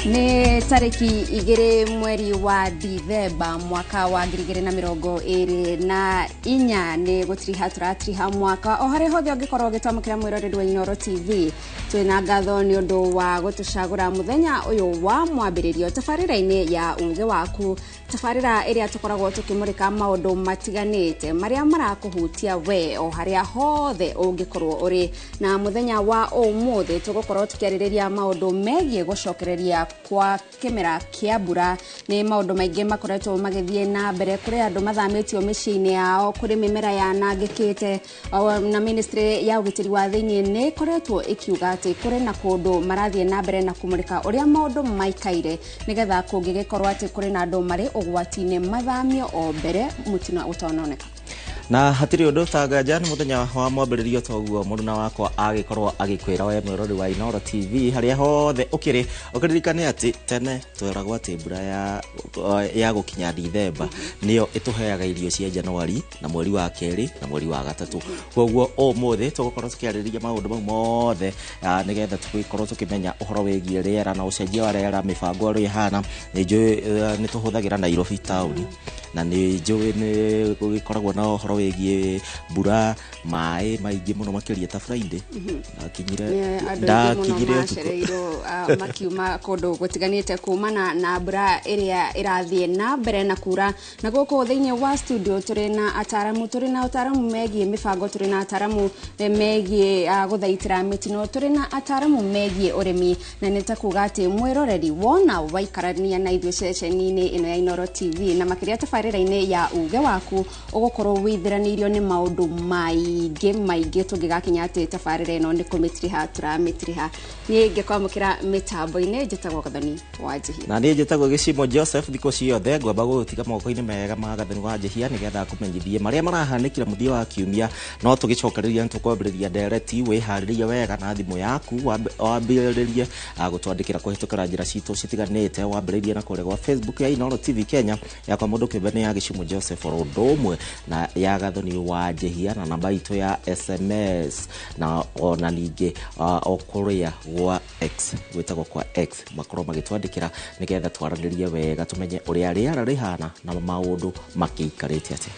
Nĩ tarĩki 2 mweri wa Dithemba mwaka wa 2024 nĩ gũtiriha tũratiriha mwaka o harĩa hothe ũngĩkorwo ũgĩtwamũkĩra mwĩroreri wa Inooro TV. Twĩna ngatho nĩ ũndũ wa gũtũcagũra mũthenya ũyũ wa mwambĩrĩrio tabarĩra-inĩ ya uge waku, tabarĩra ĩrĩa tũkoragwo tũkĩmũrĩka maũndũ matiganĩte marĩa marakũhutia we o harĩa hothe ũngĩkorwo ũrĩ. Na mũthenya wa ũmũthĩ tũgũkorwo tũkĩarĩrĩria maũndũ megiĩ gũcokereria kwa kĩmera kĩa mbura. Nĩ maũndũ maingĩ makoretwo magĩthiĩ na mbere, kũrĩ andũ mathamĩtio mĩciĩ-inĩ yao, kũrĩ mĩmera yanangĩkĩte, na ministry ya ũgitĩri wa thĩinĩ nĩ ĩkoretwo ĩkiuga atĩ kũrĩ na kũndũ marathiĩ na mbere na kũmũrĩka ũrĩa maũndũ maikaire, nĩgetha kũngĩgĩkorwo atĩ kũrĩ na andũ marĩ ũgwati-inĩ mathamio o mbere mũtino ũtanoneka. Na hatirĩ ũndũ tanganja nĩ mũthenya wa mwambĩrĩrio toguo mũruna wakwa agĩkorwo agĩkwĩra we mwĩrori wa Inooro TV harĩa hothe ũkĩrĩ, ũkĩririkane atĩ tene tweragwo atĩ mbura ya gũkinya Dithemba nĩyo ĩtũheaga irio cia Januari na mweri wa kerĩ na mweri wa gatatũ. Koguo ũmũthĩ tũgũkorwo tũkĩarĩrĩria maũndũ mau mothe, nĩgetha tũgĩkorwo tũkĩmenya ũhoro wĩgiĩ rĩera na ũcenjia wa rĩera, mĩbango ũrĩa ĩhana. Nĩ njũĩ nĩ tũhũthagĩra Nairobi taũni, na nĩ njũĩ nĩ gũgĩkoragwo na ũhoro wĩgiĩ mbura, maĩ maingĩ mũno makĩria ta Friday. Ndakinyire ũtukũ makiuma kũndũ gũtiganĩte kumana na mbura ĩrĩa ĩrathiĩ na mbere na kura. Na gũkũ thĩinĩ wa studio tũrĩ na ataramu, tũrĩ na ataramu megiĩ mĩbango, tũrĩ na ataramu megiĩ gũthaitĩra mĩtino, tũrĩ na ataramu megiĩ ũrĩmi. Na nĩ ta kuga atĩ mwĩroreri wona waikarania na ithuĩ ceceni-inĩ ĩno ya Inooro TV na makĩria tabarĩra-inĩ ya uge waku, ũgũkorwo wĩitheranĩirio nĩ maũndũ maingĩ maingĩ tũngĩgakinya atĩ tabarĩra ĩno nĩ kũmĩtiriha tũramĩtiriha. Niĩ ngĩkwamũkĩra mĩtambo-inĩ njĩtagwo Gathoni wa Njihia. Na niĩ njĩtagwo Gĩcimo Joseph. Thikũ ciothe ngwamba gũgũtiga moko-inĩ mega ma Gathoni wa Njihia nĩgetha akũmenyithie marĩa marahanĩkire mũthia wa kiumia. No tũgĩcokereria nĩ tũkwambĩrĩria ndereti, wĩharĩrie wega na thimũ yaku, wambĩrĩrie gũtwandĩkĩra kũhĩtũkĩra njĩra citũ citiganĩte, wambĩrĩrie na kũrĩa gwa Facebook ya Inooro TV Kenya, yakwa mũndũ kĩũmbe nĩ ya Gĩcimo Joseph oro ũndũ ũmwe na ya Gathoni wa Njihia, na namba itũ ya SMS, na ona ningĩ o kũrĩa gwa X gwĩtagwo kwa X, makorwo magĩtwandĩkĩra nĩgetha twaranĩrie wega tũmenye ũrĩa rĩera rĩhana na maũndũ makĩikarĩte atĩa.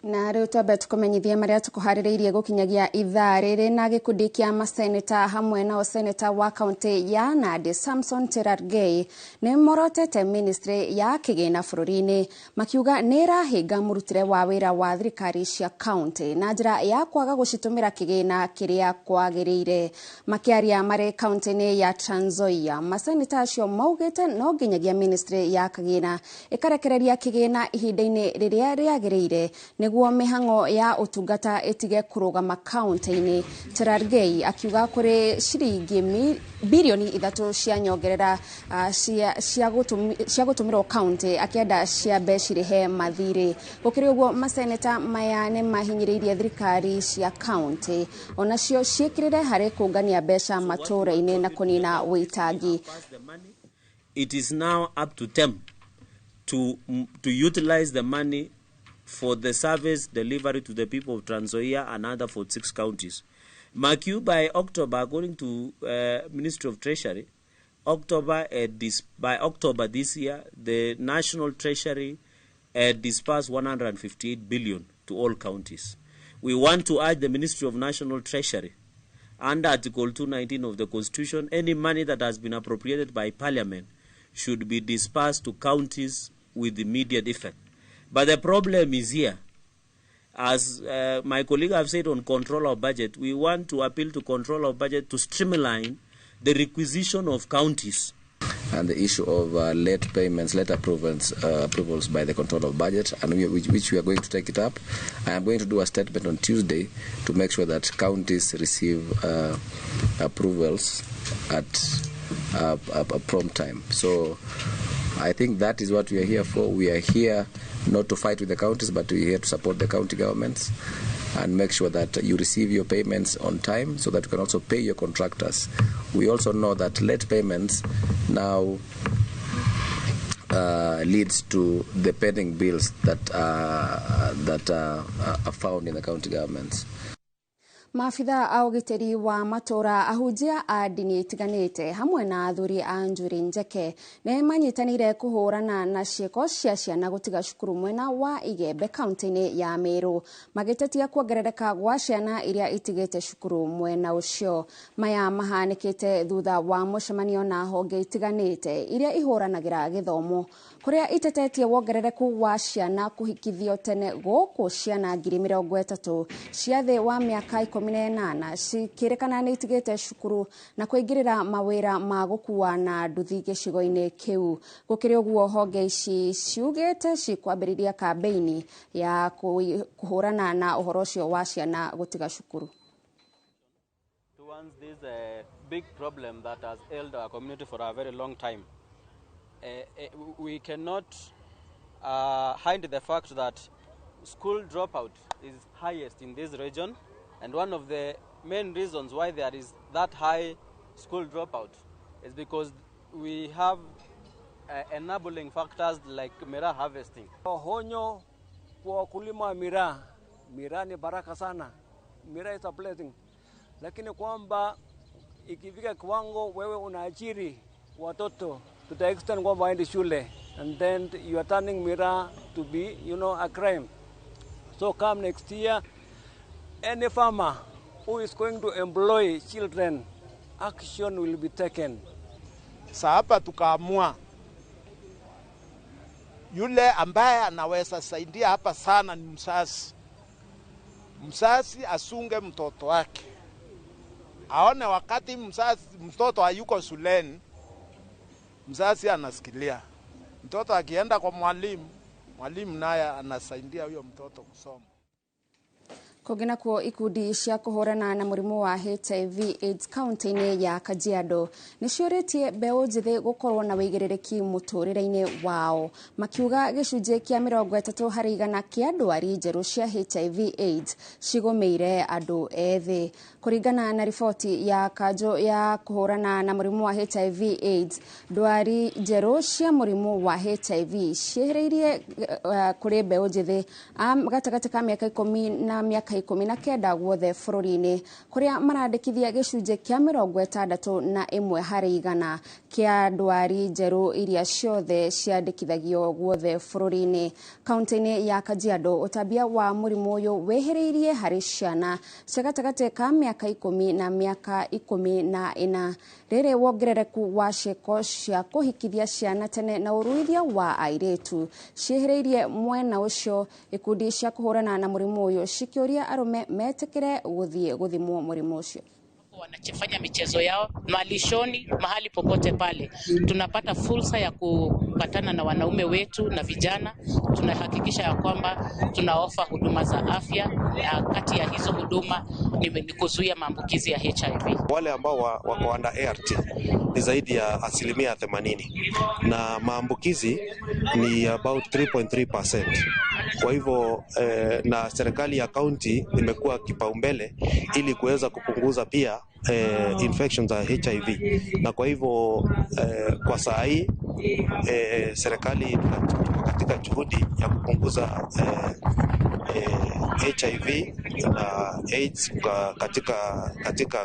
Na rĩu twambe tũkũmenyithie marĩa tũkũharĩrĩirie gũkinyagia ithaa rĩrĩ. Na gĩkundi kĩa maseneta hamwe nao seneta wa kaunti ya Nandi Samson Cherargei nĩ morotete ministry ya kĩgĩna bũrũri-inĩ, makiuga nĩ ĩrahĩnga mũrutĩre wa wĩra wa thirikari cia kaunti na njĩra ya kwaga gũcitũmĩra kĩgĩna kĩrĩa kwagĩrĩire. Makĩaria marĩ kaunti-inĩ ya Trans Nzoia, maseneta acio maugĩte no nginyagia ministry ya kĩgĩna ĩkarekereria kĩgĩna ihinda-inĩ rĩrĩa rĩagĩrĩire nĩguo mĩhang'o ya ũtungata ĩtige kũrũgama kaunti-inĩ. Cherargei akiuga kũrĩ ciringi birioni 3 cia nyongerera cia gũtũmĩrwo kaunti, akĩenda ciambe cirĩhe mathirĩ. Gũkĩrĩ ũguo maseneta maya nĩ mahinyĩrĩirie thirikari cia kaunti onacio ciĩkĩrĩre harĩ kũngania mbeca matũũra-inĩ na kũnina wĩitangi. It is now up to them to utilize the money for the service delivery to the people of Trans Nzoia and other 46 counties. Mark you, by October, according to Ministry of Treasury, by October this year, the National Treasury disbursed 158 billion to all counties. We want to urge the Ministry of National Treasury, under Article 219 of the Constitution, any money that has been appropriated by Parliament should be disbursed to counties with immediate effect. But the problem is here. As my colleague have said on control of budget, we want to appeal to control of budget to streamline the requisition of counties. And the issue of late payments, late approvals by the control of budget, and which we are going to take it up. I am going to do a statement on Tuesday to make sure that counties receive approvals at a prompt time. So I think that is what we are here for. We are here not to fight with the counties, but we're here to support the county governments and make sure that you receive your payments on time so that you can also pay your contractors. We also know that late payments now leads to the pending bills that are found in the county governments. Maabitha a ũgitĩri wa matũra, ahunjia a ndini itiganĩte hamwe na athuri a Njuri Njeke nĩ manyitanĩire kũhũrana na ciĩko cia ciana gũtiga cukuru mwena wa Igembe kaunti-inĩ ya Meru, magĩtetia kuongerereka gwa ciana iria itigĩte cukuru mwena ũcio. Maya mahanĩkĩte thutha wa mũcemanio na honge itiganĩte iria ihũranagĩra gĩthomo, kũrĩa itetetie wongerereku wa ciana kũhikithio tene gũkũ ciana 30,000 cia thĩ wa mĩaka 18 cikĩrĩkana nĩ itigĩte cukuru na kũingĩrĩra mawĩra ma gũkua na nduthi gĩcigo-inĩ kĩu. Gũkĩrĩ ũguo, honge ici ciugĩte cikwambĩrĩria kambĩini ya kũhũrana na ũhoro ũcio wa ciana gũtiga cukuru. Towards this big problem that has held our community for a very long time. We cannot hide the fact that school dropout is highest in this region, and one of the main reasons why there is that high school dropout is because we have enabling factors like miraa harvesting. Honyo kwa wakulima wa miraa, miraa ni baraka sana. Miraa is a blessing. Lakini kwamba ikifika kiwango wewe unaajiri watoto to the extent kwamba waende shule, and then you are turning miraa to be, you know, a crime. So come next year, any farmer who is going to employ children, action will be taken. Sasa hapa tukaamua yule ambaye anaweza saidia hapa sana ni mzazi. Mzazi asunge mtoto wake, aone wakati mzazi mtoto hayuko shuleni, mzazi anasikilia. Mtoto akienda kwa mwalimu, mwalimu naye anasaidia huyo mtoto kusoma. Kũngĩ nakuo, ikundi cia kũhũrana na mũrimũ wa HIV AIDS kaunti-inĩ ya Kajiado nĩ ciũrĩtie mbeũ njĩthĩ gũkorwo na wĩigĩrĩrĩki mũtũrĩre-inĩ wao, makiuga gĩcunjĩ kĩa 30% kĩa ndwari njerũ cia HIV AIDS cigũmĩire andũ ethĩ. Kũringana na riboti ya kanjũ ya kũhũrana na mũrimũ wa HIV AIDS, ndwari njerũ cia mũrimũ wa HIV ciĩhĩrĩirie kũrĩ mbeũ njĩthĩ gatagatĩ ka mĩaka 10 na mĩaka 19 guothe bũrũri-inĩ, kũrĩa marandĩkithia gĩcunjĩ kĩa 61% kĩa ndwari njerũ iria ciothe ciandĩkithagio guothe bũrũri-inĩ. Kaunti-inĩ ya Kajiado, ũtambia wa mũrimũ ũyũ wĩhĩrĩirie harĩ ciana cia gatagatĩ ka mĩaka 10 na mĩaka 14. Rĩrĩ wongerereku wa ciĩko cia kũhikithia ciana tene na ũruithia wa airĩtu ciĩhĩrĩirie mwena ũcio, ikundi cia kũhũrana na mũrimũ ũyũ cikĩũria arũme metĩkĩre gũthiĩ gũthimwo mũrimũ ũcio. Wanachofanya michezo yao malishoni, mahali popote pale tunapata fursa ya kupatana na wanaume wetu na vijana. Tunahakikisha ya kwamba tunaofa huduma za afya, na kati ya hizo huduma ni kuzuia maambukizi ya HIV. Wale ambao wako under ART ni zaidi ya 80% na maambukizi ni about 3.3%. Kwa hivyo na serikali ya county imekuwa kipaumbele ili kuweza kupunguza pia infections za HIV, na kwa hivyo kwa saa hii serikali tuko katika juhudi ya kupunguza HIV na AIDS katika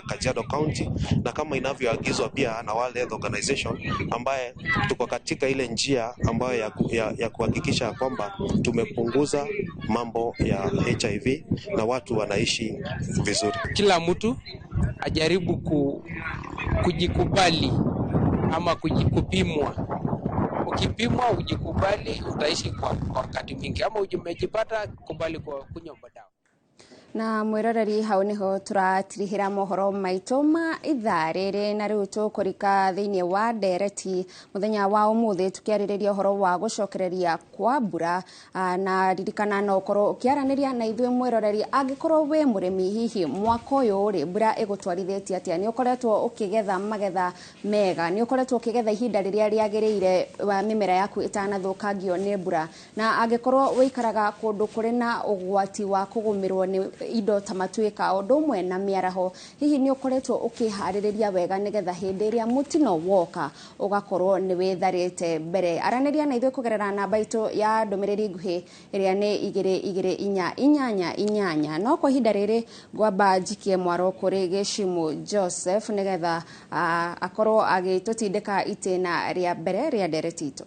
Kajiado County, na kama inavyoagizwa pia na World Health Organization, ambaye tuko katika ile njia ambayo ya kuhakikisha kwamba tumepunguza mambo ya HIV na watu wanaishi vizuri. Kila mtu ajaribu kujikubali ama kujikupimwa. Ukipimwa ujikubali, utaishi kwa wakati mwingi. Ama umejipata, kubali kwa kunywa madawa. Na mwiroreri hau niho turatirihira mohoro maitu ma ithaa riri, na riu tukurika thiini wa ndereti muthenya wa umuthi tukiaririria uhoro wa gucokereria kwa mbura. Na ririkana no ukorwo ukiaraniria na ithuĩ mwiroreri angikorwo wi murimi, hihi mwaka uyu ri mbura igutwarithitie atia? Ni ukoretwo ukigetha magetha mega? Ni ukoretwo ukigetha ihinda riria riagiriire wa mimera yaku itanathukangio ni mbura? Na angikorwo wikaraga kundu kuri na ugwati wa kugumirwo ni indo ta matuika undu umwe na miaraho, hihi ni ukoretwo ukihaririria wega nigetha hindi iria mutino woka ugakorwo ni witharite mbere? Araniria na ithuĩ kugerera namba itu ya ndumiriri nguhi iria ni 2 2 4 8 8. No kwa ihinda riri ngwamba njikie mwaro kuri Gĩcimu Joseph nigetha akorwo agĩtũtindĩka itĩna rĩa mbere rĩa ndereti itũ.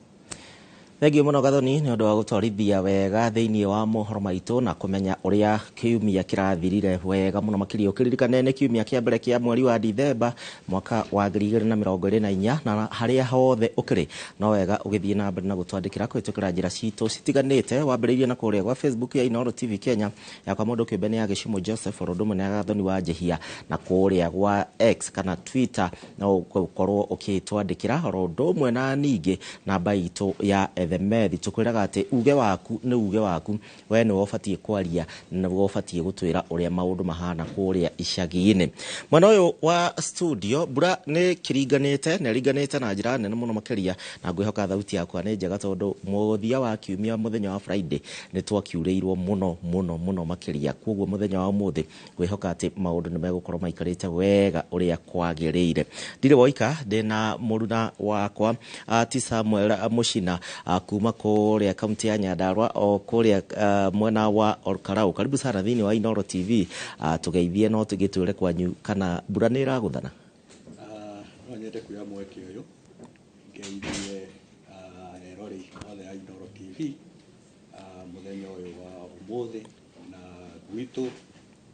Thengiũ mũno Gathoni nĩ ũndũ wa gũtwarithia wega thĩinĩ wa mohoro maitũ na kũmenya ũrĩa kiumia kĩrathirire wega mũno makĩria. Ũkĩririkane nĩ kiumia kĩa mbere kĩa mweri wa Dithemba mwaka wa 2024, na harĩa hothe ũkĩrĩ no wega ũgĩthiĩ na mbere na gũtwandĩkĩra kũhĩtũkĩra njĩra citũ citiganĩte, wambĩrĩirie na kũrĩa gwa Facebook ya Inooro TV Kenya, yakwa mũndũ kĩũmbe nĩ ya Gĩcimu Joseph, oro ũndũ ũmwe na Gathoni wa Njĩhia, na kũrĩa gwa X kana Twitter no ũkorwo ũkĩtwandĩkĩra oro ũndũ ũmwe, na ningĩ namba itũ ya ethemethi. Tũkwĩraga atĩ uge waku nĩ uge waku, we nĩwe ũbatiĩ kwaria na nĩwe ũbatiĩ gũtwĩra ũrĩa maũndũ mahana kũrĩa icagi-inĩ. Mwena ũyũ wa studio mbura nĩ kĩringanĩte na ĩringanĩte na njĩra nene mũno makĩria, na ngwĩhoka thauti yakwa nĩ njega tondũ mũthia wa kiumia mũthenya wa Friday nĩ twakiurĩirwo mũno mũno mũno makĩria. Koguo mũthenya wa ũmũthĩ ngwĩhoka atĩ maũndũ nĩ megũkorwo maikarĩte wega ũrĩa kwagĩrĩire. Ndirĩ woika, ndĩna mũruna wakwa ti Samuel Mũcina kuma kũrĩa kaunti ya Nyandarua o kũrĩa mwena wa Olkarau. Karibu sana thĩinĩ wa Inooro TV. Tũgeithie no tũgĩtwĩre kwanyu kana mbura nĩ ĩragũthana. No nyende kuoya mweke ũyũ ngeithie eroreri othe a Inooro TV mũthenya ũyũ wa ũmũthĩ, na gwitũ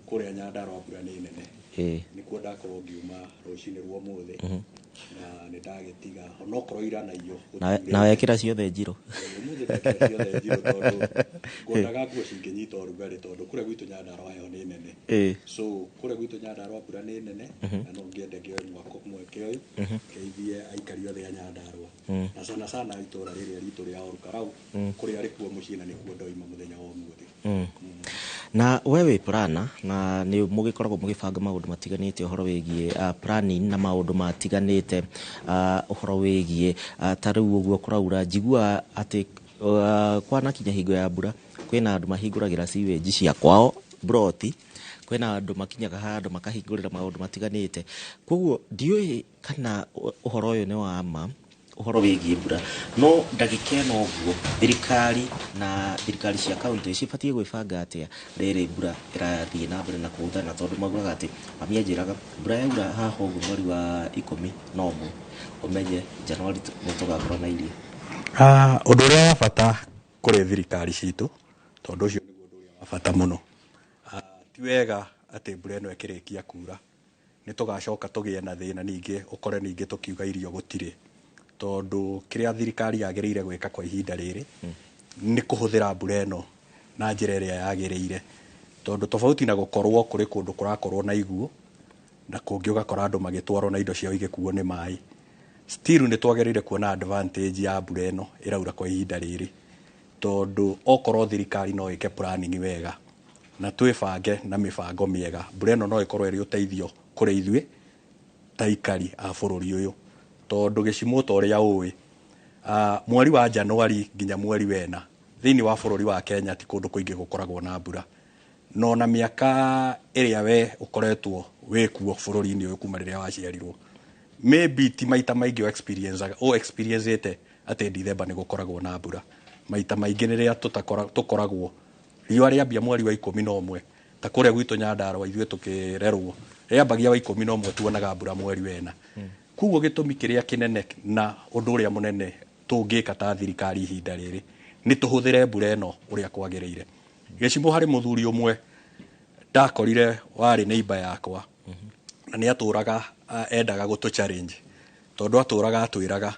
kũrĩa Nyandarua mbura nĩ nene. Nĩkuo ndakorwo ngiuma rũcinĩ rwa ũmũthĩ na nĩ ndagĩtiga onokorwo ira na iyo. Na wekĩra ciothe njirũ? Ũmũthĩ ndekĩra ciothe njirũ tondũ ngwendaga nguo cingĩnyita ũrugarĩ, tondũ kũrĩa gwitũ Nyandarua heho nĩ nene. So kũrĩa gwitũ Nyandarua mbura nĩ nene, na no ngĩende ngĩoe mweke ũyũ ngeithie aikari othe a Nyandarua, na sana sana itũra rĩrĩa ritũ rĩa Olkarau kũrĩa rĩkuo mũciĩ na nĩkuo ndoima mũthenya wa ũmũthĩ. Na we wĩ planner na nĩ mũgĩkoragwo mũgĩbanga maũndũ matiganĩte ũhoro wĩgiĩ planning na maũndũ matiganĩte, ũhoro wĩgiĩ ta rĩu ũguo kũraura, njiguaga atĩ kwanakinya hingo ya mbura kwĩna andũ mahingũragĩra sewage cia kwao mburoti, kwĩna andũ makinyaga handũ makahingũrĩra maũndũ matiganĩte. Koguo ndiũĩ kana ũhoro ũyũ nĩ wa ma ũhoro wĩgiĩ mbura, no ndagĩka ĩno ũguo thirikari na thirikari cia kaunti cibatiĩ gwĩbanga atĩa rĩrĩ mbura ĩrathiĩ na mbere na kũgũthana? Tondũ maugaga atĩ mami anjĩraga mbura yaura haha ũguo mweri wa 11 ũmenye Januari nĩ tũgakorwo na irio. Ũndũ ũrĩa wa bata kũrĩ thirikari citũ, tondũ ũcio nĩguo ũndũ ũrĩa wa bata mũno, ti wega atĩ mbura ĩno ĩkĩrĩkia kura nĩ tũgacoka tũgĩe na thĩna ningĩ, ũkore ningĩ tũkiuga irio gũtirĩ, tondũ kĩrĩa thirikari yagĩrĩire gwĩka kwa ihinda rĩrĩ nĩ kũhũthĩra mbura ĩno na njĩra ĩrĩa yagĩrĩire, tondũ tofauti na gũkorwo kũrĩ kũndũ kũrakorwo na iguũ na kũngĩ ũgakora andũ magĩtwarwo na indo ciao igĩkuo nĩ maĩ, still nĩ twagĩrĩire kuona advantage ya mbura ĩno ĩraura kwa ihinda rĩrĩ, tondũ okorwo thirikari no ĩke planning wega na twĩbange na mĩbango mĩega, mbura ĩno no ĩkorwo ĩrĩ ũteithio kũrĩ ithuĩ ta aikari a bũrũri ũyũ, tondũ gĩcimo ta ũrĩa ũĩ, mweri wa Januari nginya mweri wena thĩinĩ wa bũrũri wa Kenya ti kũndũ kũingĩ gũkoragwo na mbura. No na mĩaka ĩrĩa we ũkoretwo wĩkuo bũrũri-inĩ ũyũ kuma rĩrĩa waciarirwo, maybe ti maita maingĩ o experience atĩ Dithemba nĩ gũkoragwo na mbura. Maita maingĩ rĩrĩa tũkoragwo riũa rĩambia mweri wa 11, ta kũrĩa gwitũ Nyandarua ithuĩ tũkĩrerwo rĩambagia wa 11, tuonaga mbura mweri wena. Koguo gĩtũmi kĩrĩa kĩnene na ũndũ ũrĩa mũnene tũngĩka ta thirikari ihinda rĩrĩ nĩ tũhũthĩre mbura ĩno ũrĩa kwagĩrĩire. Gĩcimo harĩ mũthuri ũmwe ndakorire warĩ neighbor yakwa na nĩ atũraga endaga gũtũ challenge, tondũ atũraga atwĩraga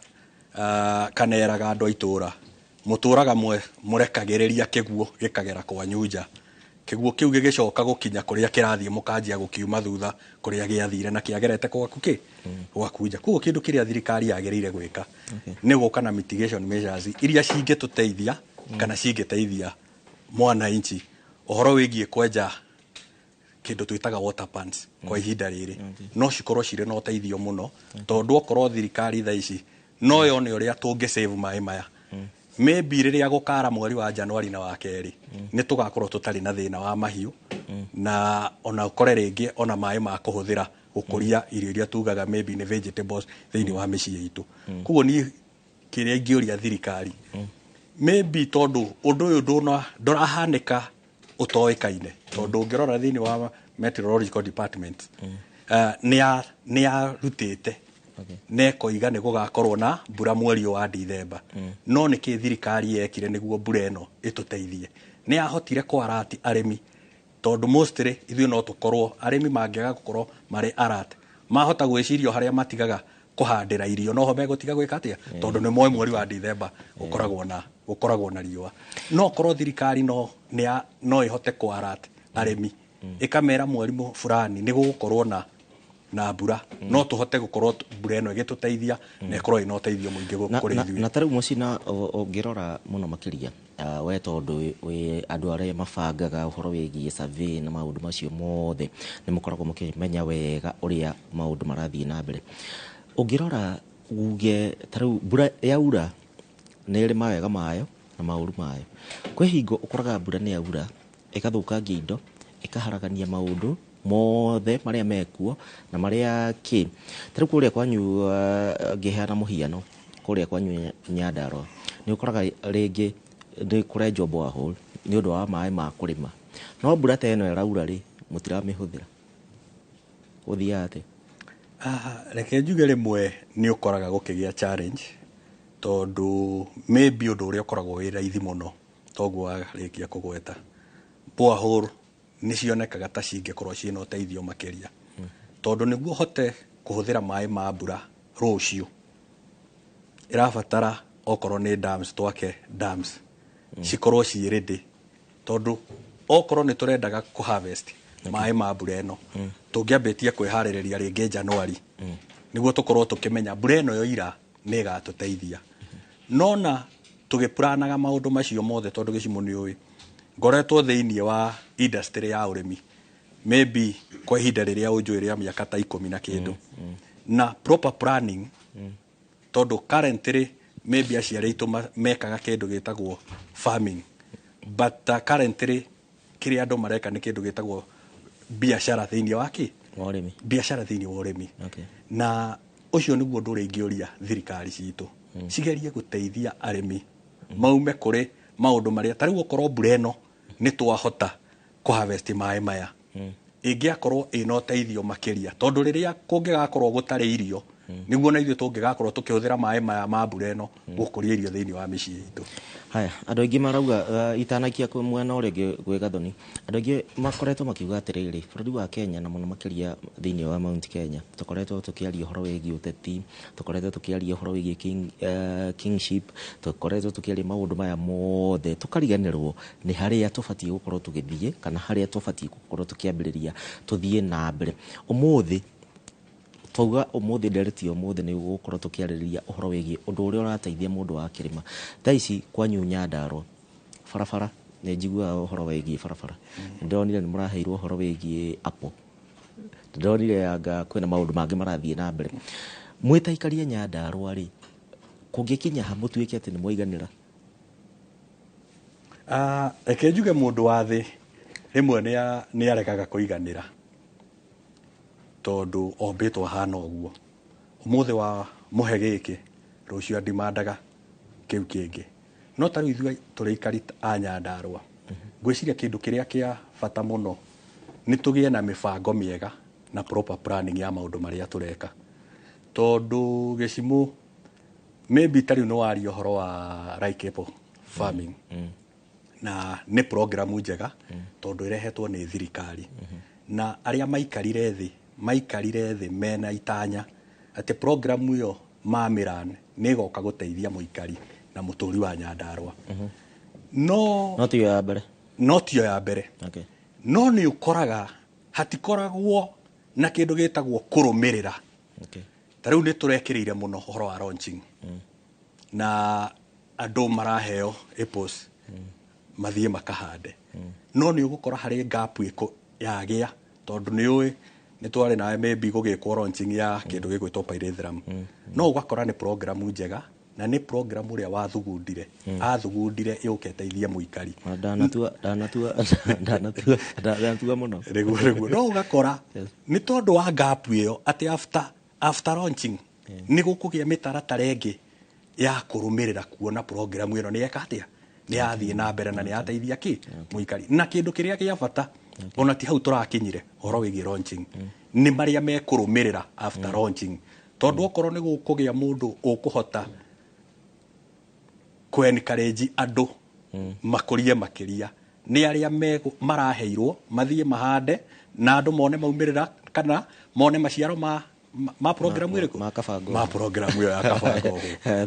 kana eraga andũ a itũra, mũtũraga mũrekagĩrĩria kĩguũ gĩkagera kwanyu nja. Kĩguũ kĩu gĩgĩcoka gũkinya kũrĩa kĩrathiĩ, mũkanjia gũkiuma thutha kũrĩa gĩathire na kĩagerete gwaku kĩ gwaku nja. Koguo kĩndũ kĩrĩa thirikari yagĩrĩire gwĩka nĩ gũka na mitigation measures iria cingĩtũteithia kana cingĩteithia mwananchi ũhoro wĩgiĩ kwenja kĩndũ twĩtaga water pans kwa ihinda rĩrĩ. No cikorwo cirĩ na ũteithio mũno, tondũ okorwo thirikari thaa ici no yone ũrĩa tũngĩ save maĩ maya, maybe rĩrĩa gũkara mweri wa Januari na wa kerĩ nĩ tũgakorwo tũtarĩ na thĩna wa mahiũ, na ona ũkore rĩngĩ ona maĩ ma kũhũthĩra gũkũria irio iria tugaga maybe nĩ vegetables thĩinĩ wa mĩciĩ itũ. Koguo niĩ kĩrĩa ingĩũria thirikari, maybe tondũ ũndũ ũyũ ndũrahanĩka ũtoĩkaine, tondũ ũngĩrora thĩinĩ wa meteorological department nĩ yarutĩte na ĩkoiga nĩ gũgakorwo na mbura mweri ũyũ wa Dithemba. No nĩ kĩ thirikari yekire nĩguo mbura ĩno ĩtũteithie? Nĩ yahotire kwarati arĩmi? Tondũ mostly ithuĩ no tũkorwo arĩmi mangĩaga gũkorwo marĩ alert, mahota gwĩciria o harĩa matigaga kũhandĩra irio noho megũtiga gwĩka atĩa, tondũ nĩ moĩ mweri wa Dithemba gũkoragwo na riũa. No korwo thirikari no ĩhote kũ alert arĩmi, ĩkamera mweri fulani nĩ gũgũkorwo na mbura, no tũhote gũkorwo mbura ĩno ĩgĩtũteithia na ĩkorwo ĩna ũteithio mũingĩ kũrĩ ithuĩ. Na ta rĩu Mũcina, ũngĩrora mũno makĩria, we tondũ wĩ andũ arĩa mabangaga ũhoro wĩgiĩ survey na maũndũ macio mothe, nĩ mũkoragwo mũkĩmenya wega ũrĩa maũndũ marathiĩ na mbere. Ũngĩrora uge ta rĩu mbura yaura nĩ ĩrĩ mawega mayo na maũru mayo. Kwĩ hingo ũkoraga mbura nĩ yaura ĩgathũkangia indo, ĩkaharagania maũndũ mothe marĩa mekuo na marĩa kĩ. Ta rĩu kũrĩa kwanyu, ngĩheana mũhiano, kũrĩa kwanyu Nyandarũa nĩ ũkoraga rĩngĩ nĩ kũrenjwo borehole nĩ ũndũ wa maĩ ma kũrĩma, no mbura ta ĩno ĩraura rĩ, mũtiramĩhũthĩra. Gũthiaga atĩa? Reke njuge rĩmwe nĩ ũkoraga gũkĩgĩa challenge, tondũ maybe ũndũ ũrĩa ũkoragwo wĩ raithi mũno toguo warĩkia kũgweta, borehole nĩ cionekaga ta cingĩkorwo ciĩna ũteithio makĩria, tondũ nĩguo ũhote kũhũthĩra maĩ ma mbura rũciũ ĩrabatara okorwo nĩ dams, twake dams cikorwo ciĩ ready, tondũ okorwo nĩ tũrendaga kũ harvest maĩ ma mbura ĩno, tũngĩambĩtie kwĩharĩrĩria rĩngĩ Januari nĩguo tũkorwo tũkĩmenya mbura ĩno yoira nĩ ĩgatũteithia. Nona tũgĩpuranaga maũndũ macio mothe, tondũ gĩcimo nĩ ũĩ ngoretwo thĩinĩ wa industry ya ũrĩmi maybe kwa ihinda rĩrĩa ũnjũĩ rĩa mĩaka ta 10 na kĩndũ, na proper planning, tondũ currently maybe aciari aitũ mekaga kĩndũ gĩtagwo farming, but currently kĩrĩa andũ mareka nĩ kĩndũ gĩtagwo biacara thĩinĩ wa kĩ wa ũrĩmi. Biacara thĩinĩ wa ũrĩmi. Na ũcio nĩguo ũndũ ũrĩa ingĩũria thirikari citũ cigerie gũteithia arĩmi maume kũrĩ maũndũ marĩa ta rĩu okorwo mbura ĩno nĩ twahota kũ harvest maĩ maya, ĩngĩakorwo ĩna ũteithio makĩria, tondũ rĩrĩa kũngĩgakorwo gũtarĩ irio nĩguo na ithuĩ tũngĩgakorwo tũkĩhũthĩra maĩ maya ma mbura ĩno gũkũria irio thĩinĩ wa mĩciĩ itũ. Haya, andũ aingĩ marauga, itanakia kwĩ mwena ũrĩa ũngĩ gwĩ Gathoni, andũ aingĩ makoretwo makiuga atĩrĩrĩ, bũrũri wa Kenya na mũno makĩria thĩinĩ wa Mount Kenya, tũkoretwo tũkĩaria ũhoro wĩgiĩ ũteti, tũkoretwo tũkĩaria ũhoro wĩgiĩ kingship, tũkoretwo tũkĩaria maũndũ maya mothe, tũkariganĩrwo nĩ harĩa tũbatiĩ gũkorwo tũgĩthiĩ kana harĩa tũbatiĩ gũkorwo tũkĩambĩrĩria tũthiĩ na mbere. Ũmũthĩ twauga ũmũthĩ ndereti ya ũmũthĩ nĩ gũkorwo tũkĩarĩrĩria ũhoro wĩgiĩ ũndũ ũrĩa ũrateithia mũndũ wa kĩrĩma. Thaa ici kwanyu Nyandarũa barabara, nĩ njiguaga ũhoro wĩgiĩ barabara, nĩ ndĩronire nĩ mũraheirwo ũhoro wĩgiĩ apple, nĩ ndĩronire anga kwĩna maũndũ mangĩ marathiĩ na mbere. Mwĩ ta aikari a Nyandarũa rĩ, kũngĩkinya ha mũtuĩke atĩ nĩ mwaiganĩra? Reke njuge mũndũ wa thĩ rĩmwe nĩ aregaga kũiganĩra, tondũ ombĩtwo ahana ũguo. Ũmũthĩ wa mũhe gĩkĩ, rũciũ andimandaga kĩu kĩngĩ. No ta rĩu ithuĩ tũrĩ aikari a Nyandarũa, ngwĩciria kĩndũ kĩrĩa kĩa bata mũno nĩ tũgĩe na mĩbango mĩega na proper planning ya maũndũ marĩa tũreka, tondũ gĩcimũ maybe ta rĩu nĩ waria ũhoro wa Laikipia farming, na nĩ programu njega tondũ ĩrehetwo nĩ thirikari, na arĩa maikarire thĩ mena itanya atĩ programu ĩyo mamĩran nĩ ĩgoka gũteithia mũikari na mũtũri wa Nyandarũa, no No tiyo ya mbere. No tiyo ya mbere. No nĩ ũkoraga hatikoragwo na kĩndũ gĩtagwo kũrũmĩrĩra. Ta rĩu nĩ tũrekĩrĩire mũno ũhoro wa launching, na andũ maraheo apples mathiĩ makahande, no nĩ ũgũkora harĩ gap ĩkũ yagĩa, tondũ nĩ ũĩ nĩ twarĩ nawe maybe gũgĩkwo launching ya kĩndũ gĩgwĩtwo pyrethrum, no ũgakora nĩ program njega na nĩ program ũrĩa wathugundire athugundire yũke ĩteithie mũikari. Ndanatua, ndanatua, ndanatua, ndanatua mũno. Rĩguo rĩguo, no ũgakora nĩ tondũ wa gap ĩyo atĩ after launching nĩ gũkũgĩa mĩtaratara ĩngĩ ya kũrũmĩrĩra kuona program ĩno nĩ yeka atĩa, nĩ yathiĩ na mbere na nĩ yateithia kĩ mũikari. Na kĩndũ kĩrĩa gĩa bata ona ti hau tũrakinyire ũhoro wĩgiĩ launching nĩ marĩa mekũrũmĩrĩra after launching, tondũ okorwo nĩ gũkũgĩa mũndũ ũkũhota kũ encourage andũ makũrie makĩria nĩ arĩa maraheirwo mathiĩ mahande na andũ mone maumĩrĩra kana mone maciaro ma program ĩrĩkũ, ma kabango, ma program ĩyo ya kabango.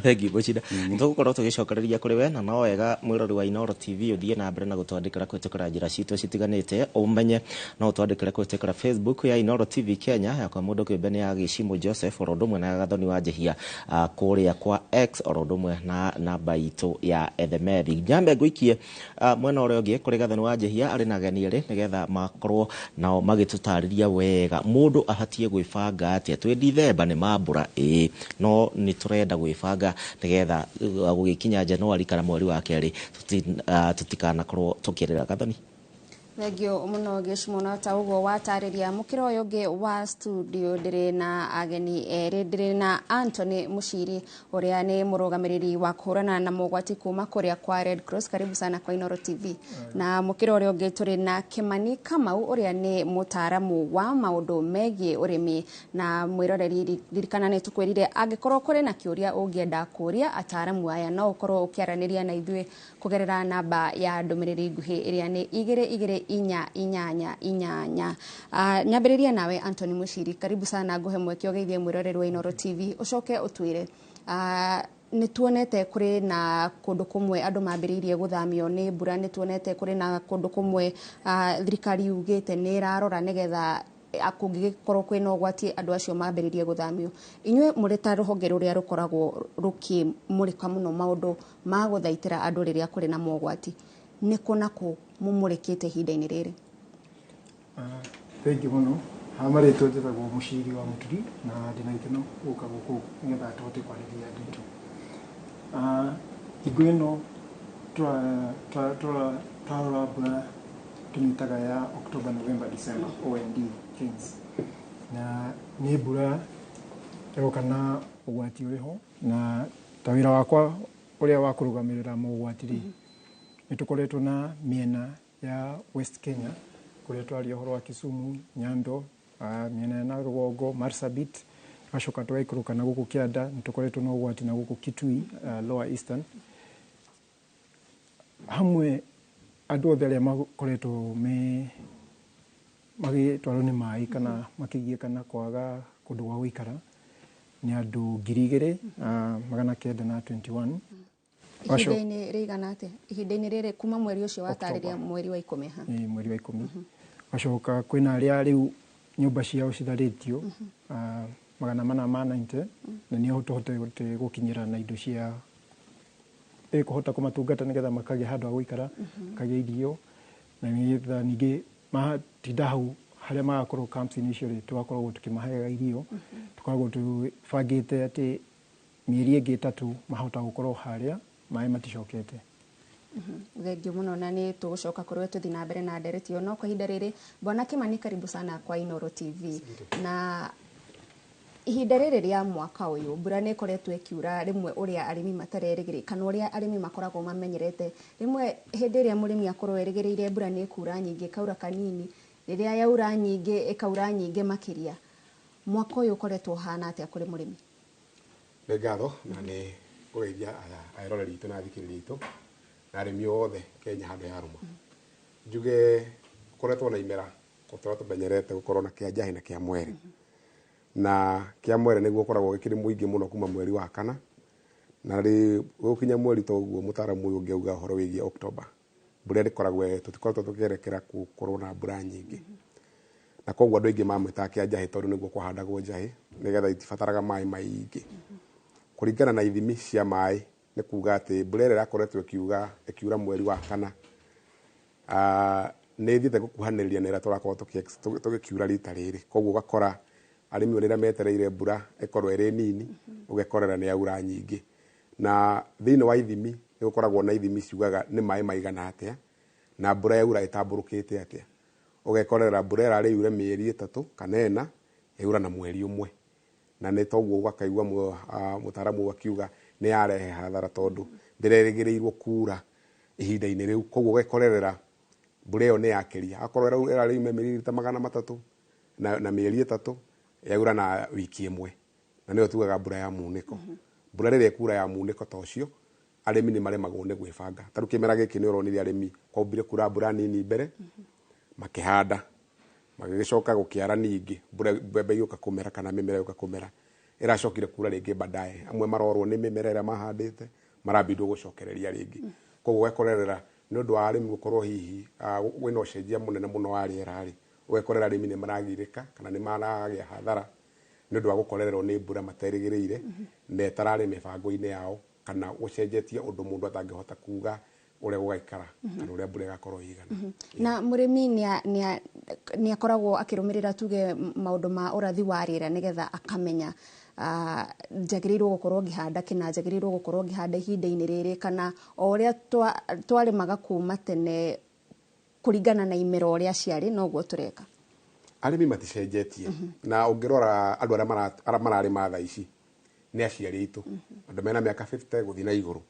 Thank you, Muchinda. Tũgũkorwo tũgĩcokereria kũrĩ we, na no wega mwĩrori wa Inooro TV ũthiĩ na mbere na gũtwandĩkĩra kũhĩtũkĩra njĩra citũ citiganĩte. Ũmenye no ũtwandĩkĩre kũhĩtũkĩra Facebook ya Inooro TV Kenya, yakwa mũndũ kĩũmbe nĩ ya Gĩcimũ Joseph, oro ũndũ ũmwe na Gathoni wa Njehia kũrĩa kwa X, oro ũndũ ũmwe na namba itũ ya ethemethi. Nyambe ngũikie mwena ũrĩa ũngĩ kũrĩ Gathoni wa Njehia arĩ na ageni erĩ nĩgetha makorwo nao magĩtũtarĩria wega mũndũ abatiĩ gwĩbanga atĩa. Twĩ Dithemba nĩ mambura ĩĩ, no nĩ tũrenda gwĩbanga nĩgetha gũgĩkinya Januari kana mweri wa kerĩ tũtikanakorwo tũkĩrĩra. Gathoni. Thengio mũno Gĩcimo, no ta ũguo watarĩria. Mũkĩra ũyũ ũngĩ wa studio ndĩrĩ na ageni erĩ, ndĩrĩ na Anthony Muciri ũrĩa nĩ mũrũgamĩrĩri wa kũhũrana na mogwati kuma kũrĩa kwa Red Cross. Karibu sana kwa Inooro TV. Na mũkĩra ũrĩa ũngĩ tũrĩ na Kimani Kamau ũrĩa nĩ mũtaaramu wa maũndũ megiĩ ũrĩmi. Na mwĩroreri, ririkana nĩ tũkwĩrire angĩkorwo kũrĩ na kĩũria ũngĩenda kũria ataaramu aya, no ũkorwo ũkĩaranĩria na ithuĩ kũgerera namba ya ndũmĩrĩri nguhĩ ĩrĩa nĩ 2 2 4 8 8. Nyambĩrĩria nawe Anthony Muciri, karibu sana, nguhe mweke ũgeithie mwĩroreri wa Inooro TV, ũcoke ũtwĩre nĩ tuonete kũrĩ na kũndũ kũmwe andũ mambĩrĩirie gũthamio nĩ mbura, nĩ tuonete kũrĩ na kũndũ kũmwe thirikari yugĩte nĩ ĩrarora nĩgetha kũngĩgĩkorwo kwĩna ũgwati andũ acio mambĩrĩrie gũthamio. Inyuĩ mũrĩ ta rũhonge rũrĩa rũkoragwo rũkĩmũrĩka mũno maũndũ ma gũthaitĩra andũ rĩrĩa kũrĩ na mogwati, nĩ kũ na kũ mũmũrĩkĩte ihinda-inĩ rĩrĩ? Thengiũ mũno. Ha marĩtwa njĩtagwo Mũciri wa Mũturi na ndĩna gĩkeno gũka gũkũ nĩgetha tũhote kwarĩria andũ aitũ. Hingo ĩno twarora mbura tũmĩtaga ya October, November, December, OND rains, na nĩ mbura ĩroka na ũgwati ũrĩ ho, na ta wĩra wakwa ũrĩa wa kũrũgamĩrĩra mogwati rĩ, nĩ tũkoretwo na mĩena ya West Kenya kũrĩa twaria ũhoro wa Kisumu, Nyando, mĩena ya na rũgongo, Marsabit, tũgacoka tũgaikũrũka na gũkũ kĩanda, nĩ tũkoretwo na ũgwati na gũkũ Kitui, Lower Eastern. Hamwe andũ othe arĩa makoretwo me magĩtwarwo nĩ maĩ kana makĩgiĩka na kwaga kũndũ gwa gũikara nĩ andũ 2921. Ihinda-inĩ rĩigana atĩa, ihinda-inĩ rĩrĩ kuma mweri ũcio watarĩria, mweri wa 10 ha? Ĩĩ, mweri wa 10. Gacoka kwĩna arĩa rĩu nyũmba ciao citharĩtio 490, na nĩo tũhotete gũkinyĩra na indo cia ĩkũhota kũmatungata nĩgetha makagĩa handũ ha gũikara, makagĩa irio, na nĩgetha ningĩ matinda hau harĩa magakorwo camps-inĩ icio rĩ, tũgakoragwo tũkĩmaheaga irio. Tũkoragwo tũbangĩte atĩ mĩeri ĩngĩ 3 mahota gũkorwo harĩa maĩ maticokete. Thengio mũno, na nĩ tũgũcoka kũrĩ we tũthiĩ na mbere na ndereti ĩyo, no kwa ihinda rĩrĩ, Bwana Kimani, karibu sana kwa Inooro TV. Na ihinda rĩrĩ rĩa mwaka ũyũ mbura nĩ ĩkoretwo ĩkiura rĩmwe ũrĩa arĩmi matarerĩgĩrĩire kana ũrĩa arĩmi makoragwo mamenyerete. Rĩmwe hĩndĩ ĩrĩa mũrĩmi akorwo erĩgĩrĩire mbura nĩ ĩkura nyingĩ, ĩkaura kanini, rĩrĩa yaura nyingĩ ĩkaura nyingĩ makĩria. Mwaka ũyũ ũkoretwo ũhana atĩa kũrĩ mũrĩmi? Nĩ ngatho na nĩ kũgeithia eroreri itũ na athikĩrĩria itũ na arĩmi othe Kenya handũ yarũma. Njuge gũkoretwo na imera tũrĩa tũmenyerete gũkorwo na kĩa njahĩ na kĩa mwere, na kĩa mwere nĩguo ũkoragwo gĩkĩrĩ mũingĩ mũno kuma mweri wa kana na rĩ gũkinya mweri ta ũguo mũtaaramu ũyũ ũngĩ auga ũhoro wĩgiĩ October. Mbura ndĩkoragwo, tũtikoretwo tũkĩerekera gũkorwo na mbura nyingĩ, na koguo andũ aingĩ mamwĩtaga kĩa njahĩ tondũ nĩguo kwahandagwo njahĩ nĩgetha itibataraga maĩ maingĩ. Kũringana na ithimi cia maĩ, nĩ kuga atĩ mbura ĩrĩa ĩrakoretwo ĩkiura mweri wa kana nĩ ĩthiĩte gũkuhanĩrĩria na ĩrĩa tũrakorwo tũgĩkiura rita rĩrĩ. Koguo ũgakora arĩmi rĩrĩa metereire mbura ĩkorwo ĩrĩ nini, ũgekorera nĩ yaura nyingĩ. Na thĩinĩ wa ithimi nĩ gũkoragwo na ithimi ciugaga nĩ maĩ maigana atĩa na mbura yaura ĩtambũrũkĩte atĩa. Ũgekorera mbura ĩrarĩ yure mĩeri 3 kana 4, yaura na mweri ũmwe, na nĩ toguo ũgakaigua mũtaaramu akiuga nĩ yarehe hathara tondũ ndĩrerĩgĩrĩirwo kura ihinda-inĩ rĩu. Koguo ũgekorerera mbura ĩyo nĩ yakĩria, akorwo ĩrarĩ yume mililita 300 na mĩeri 3, yaura na wiki ĩmwe, na nĩyo tugaga mbura ya munĩko. Mbura rĩrĩa ĩkura ya munĩko ta ũcio, arĩmi nĩ maremagwo nĩ gwĩbanga. Ta rĩu kĩmera gĩkĩ nĩ ũronire arĩmi kwambire kura mbura nini mbere, makĩhanda, magĩgĩcoka gũkĩara ningĩ mbura, mbembe igĩũka kũmera kana mĩmera ĩgĩũka kũmera, ĩracokire kura rĩngĩ baadaye. Amwe marorwo nĩ mĩmera ĩrĩa mahandĩte, marambindwo gũcokereria rĩngĩ. Koguo ũgekorerera nĩ ũndũ wa arĩmi gũkorwo hihi kwĩna ũcenjia mũnene mũno wa rĩera rĩ, ũgekorera arĩmi nĩ maragirĩka kana nĩ maragĩa hathara nĩ ũndũ wa gũkorererwo nĩ mbura materĩgĩrĩire na ĩtararĩ mĩbango-inĩ yao, kana gũcenjetie ũndũ mũndũ atangĩhota kuga ũrĩa gũgaikara kana ũrĩa mbura ĩgakorwo ĩigana. Na mũrĩmi nĩ akoragwo akĩrũmĩrĩra, tuge, maũndũ ma ũrathi wa rĩera nĩgetha akamenya njagĩrĩirwo gũkorwo ngĩhanda kĩna, njagĩrĩirwo gũkorwo ngĩhanda ihinda-inĩ rĩrĩ, kana o ũrĩa twarĩmaga kuma tene kũringana na imera ũrĩa ciarĩ noguo tũreka? Arĩmi maticenjetie, na ũngĩrora andũ arĩa mararĩma thaa ici nĩ aciari aitũ, andũ mena mĩaka 50 gũthiĩ na igũrũ.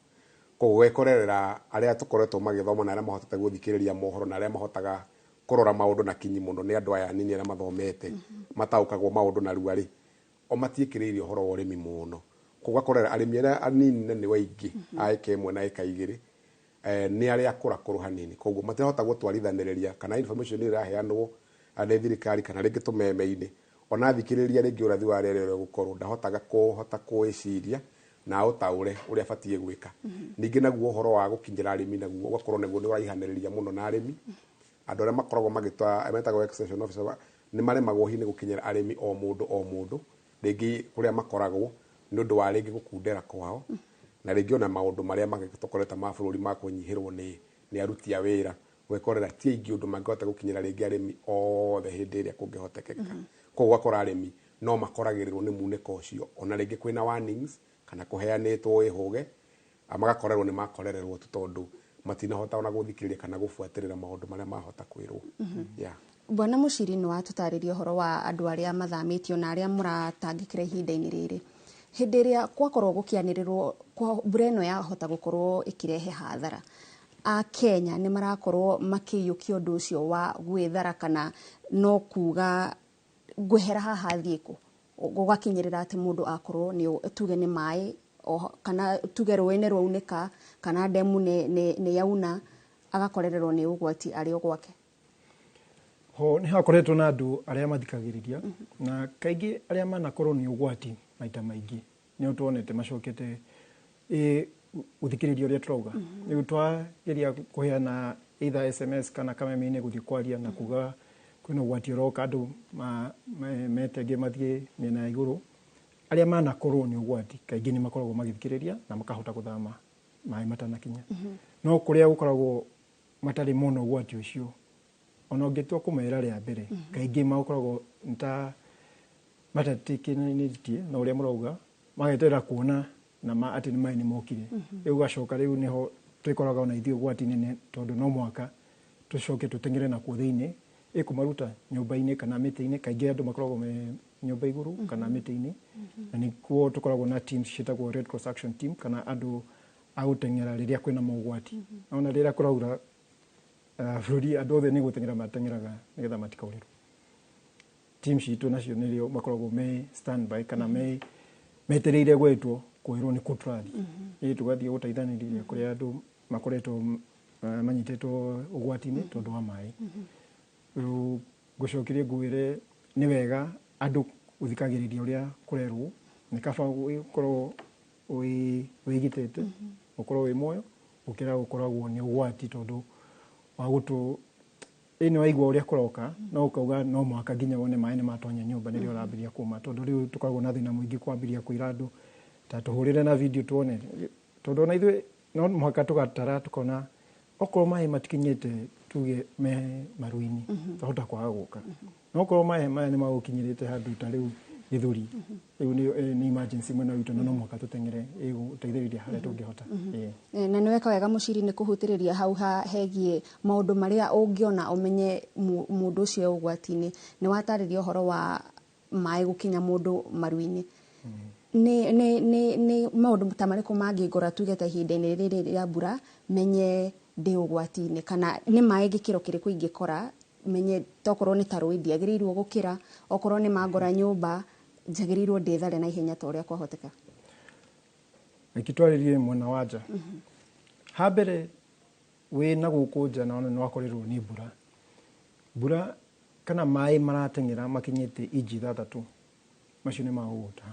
Koguo ũgekorerera arĩa tũkoretwo magĩthoma na arĩa mahotete gũthikĩrĩria mohoro na arĩa mahotaga kũrora maũndũ na kinyi mũno nĩ andũ aya anini arĩa mathomete, mataũkagwo maũndũ narua rĩ, o matiĩkĩrĩire ũhoro wa ũrĩmi mũno. Koguo ũgakorera arĩmi arĩa anini na nĩo aingĩ a ĩka 1 na ĩka 2 nĩ arĩa akũrakũrũ hanini, koguo matirahota gũtwarithanĩrĩria kana information ĩrĩa ĩraheanwo nĩ thirikari kana rĩngĩ tũmeme-inĩ. Ona thikĩrĩria rĩngĩ ũrathi wa rĩera ũrĩa ũgũkorwo, ndahotaga kũhota kũĩciria na aũtaũre ũrĩa abatiĩ gwĩka. Ningĩ naguo ũhoro wa gũkinyĩra arĩmi naguo ũgakorwo naguo nĩ ũraihanĩrĩria mũno na arĩmi. Andũ arĩa makoragwo magĩtwa metagwo extension officer nĩ maremagwo hihi nĩ gũkinyĩra arĩmi o mũndũ o mũndũ rĩngĩ kũrĩa makoragwo nĩ ũndũ wa rĩngĩ gũkundera kwao, na rĩngĩ ona maũndũ marĩa magĩtũkorete ma bũrũri ma kũnyihĩrwo nĩ aruti a wĩra, ũgekorera ti aingĩ ũndũ mangĩhota gũkinyĩra rĩngĩ arĩmi othe hĩndĩ ĩrĩa kũngĩhotekeka. Koguo ũgakora arĩmi no makoragĩrĩrwo nĩ munĩko ũcio, ona rĩngĩ kwĩna warnings kana kũheanĩtwo ĩhũge, magakorerwo nĩ makorererwo tu tondũ matinahota ona gũthikĩrĩria kana gũbuatĩrĩra maũndũ marĩa mahota kwĩrwo. Yeah. Bwana Mũciri, nĩ watũtarĩria ũhoro wa andũ arĩa mathamĩtio na arĩa mũratangĩkĩra ihinda-inĩ rĩrĩ. Hĩndĩ ĩrĩa kwakorwo gũkĩanĩrĩrwo mbura ĩno yahota gũkorwo ĩkĩrehe hathara, a Kenya nĩ marakorwo makĩiyũkia ũndũ ũcio wa gwĩthara, kana no kuga ngwehera haha thiĩ kũ, gũgakinyĩrĩra atĩ mũndũ akorwo nĩ tuge nĩ maĩ kana tuge rũĩ nĩ rwaunĩka kana ndemu nĩ yauna, agakorererwo nĩ ũgwati arĩ o gwake? Ho nĩ hakoretwo na andũ arĩa mathikagĩrĩria, na kaingĩ arĩa manakorwo nĩ ũgwati maita maingĩ nĩo tuonete macokete gũthikĩrĩria ũrĩa tũrauga. Rĩu twageria kũheana either SMS kana kameme-inĩ gũthiĩ kwaria na kuga kwĩna ũgwati ũroka, andũ metenge mathiĩ mĩena ya igũrũ. Arĩa manakorwo nĩ ũgwati kaingĩ nĩ makoragwo magĩthikĩrĩria na makahota gũthama maĩ matanakinya. No kũrĩa gũkoragwo matarĩ mona ũgwati ũcio, ona ũngĩtua kũmera rĩa mbere, kaingĩ makoragwo nĩ matetĩkĩranĩtie na ũrĩa mũrauga, mageterera kuona na ma atĩ nĩ maĩ nĩ mokire. Rĩu ũgacoka rĩu nĩho twĩkoraga ona ithuĩ ũgwati-inĩ, tondũ no mũhaka tũcoke tũteng'ere nakuo thĩinĩ ĩkũmaruta nyũmba-inĩ kana mĩtĩ-inĩ. Kaingĩ andũ makoragwo me nyũmba igũrũ kana mĩtĩ-inĩ, na nĩkuo tũkoragwo na teams ciĩtagwo Red Cross Action Team kana andũ a gũteng'era rĩrĩa kwĩna mogwati. Ona rĩrĩa kũraura bũrũri, andũ othe nĩ gũteng'era mateng'eraga nĩgetha matikaurĩrwo. Team citũ nacio nĩrĩo makoragwo me standby kana me metereire gwetwo kwĩrwo nĩ kũ tũrathiĩ, ĩ tũgathiĩ gũteithanĩrĩria kũrĩa andũ makoretwo manyitĩtwo ũgwati-inĩ tondũ wa maĩ. Rĩu ngũcokerie ngwĩre nĩ wega andũ gũthikagĩrĩria ũrĩa kũrerwo, nĩ kaba ũkorwo wĩgitĩte, ũkorwo wĩ muoyo gũkĩra gũkoragwo nĩ ũgwati, tondũ wa gũtũ ĩ nĩ waigua ũrĩa kũroka no ũkauga no mũhaka nginya wone maĩ nĩ matonya nyũmba nĩrĩo ũrambĩrĩria kuma, tondũ rĩu tũkoragwo na thĩna mũingĩ kwambĩrĩria kwĩra andũ ta tũhũrĩre na video tuone, tondũ ona ithuĩ no mũhaka tũgatara tũkona okorwo maĩ matikinyĩte tuge me maru-inĩ twahota kwaga gũka, no okorwo maĩ maya nĩ magũkinyĩrĩte handũ ta rĩu gĩthũri, rĩu nĩ emergency mwena witũ na no mũhaka tũteng'ere gũteithĩrĩria harĩa tũngĩhota. Na nĩ weka wega Mũciri nĩ kũhutĩrĩria hau ha hegiĩ maũndũ marĩa ũngĩona ũmenye mũndũ ũcio e ũgwati-inĩ. Nĩ watarĩria ũhoro wa maĩ gũkinya mũndũ maru-inĩ. Nĩ maũndũ ta marĩkũ mangĩngora tuge ta ihinda-inĩ rĩrĩ rĩa mbura menye ndĩ ũgwati-inĩ, kana nĩ maĩ gĩkĩro kĩrĩkũ ingĩkora menye tokorwo nĩ ta rũĩ ndiagĩrĩirwo gũkĩra, okorwo nĩ mangora nyũmba njagĩrĩirwo ndĩthare na ihenya ta ũrĩa kwahoteka? Reke twarĩrie mwena wa nja. Ha mbere wĩ na gũkũ nja na nĩ wakorirwo nĩ mbura, mbura kana maĩ marateng'era makinyĩte inji 6, macio nĩ magũgũta.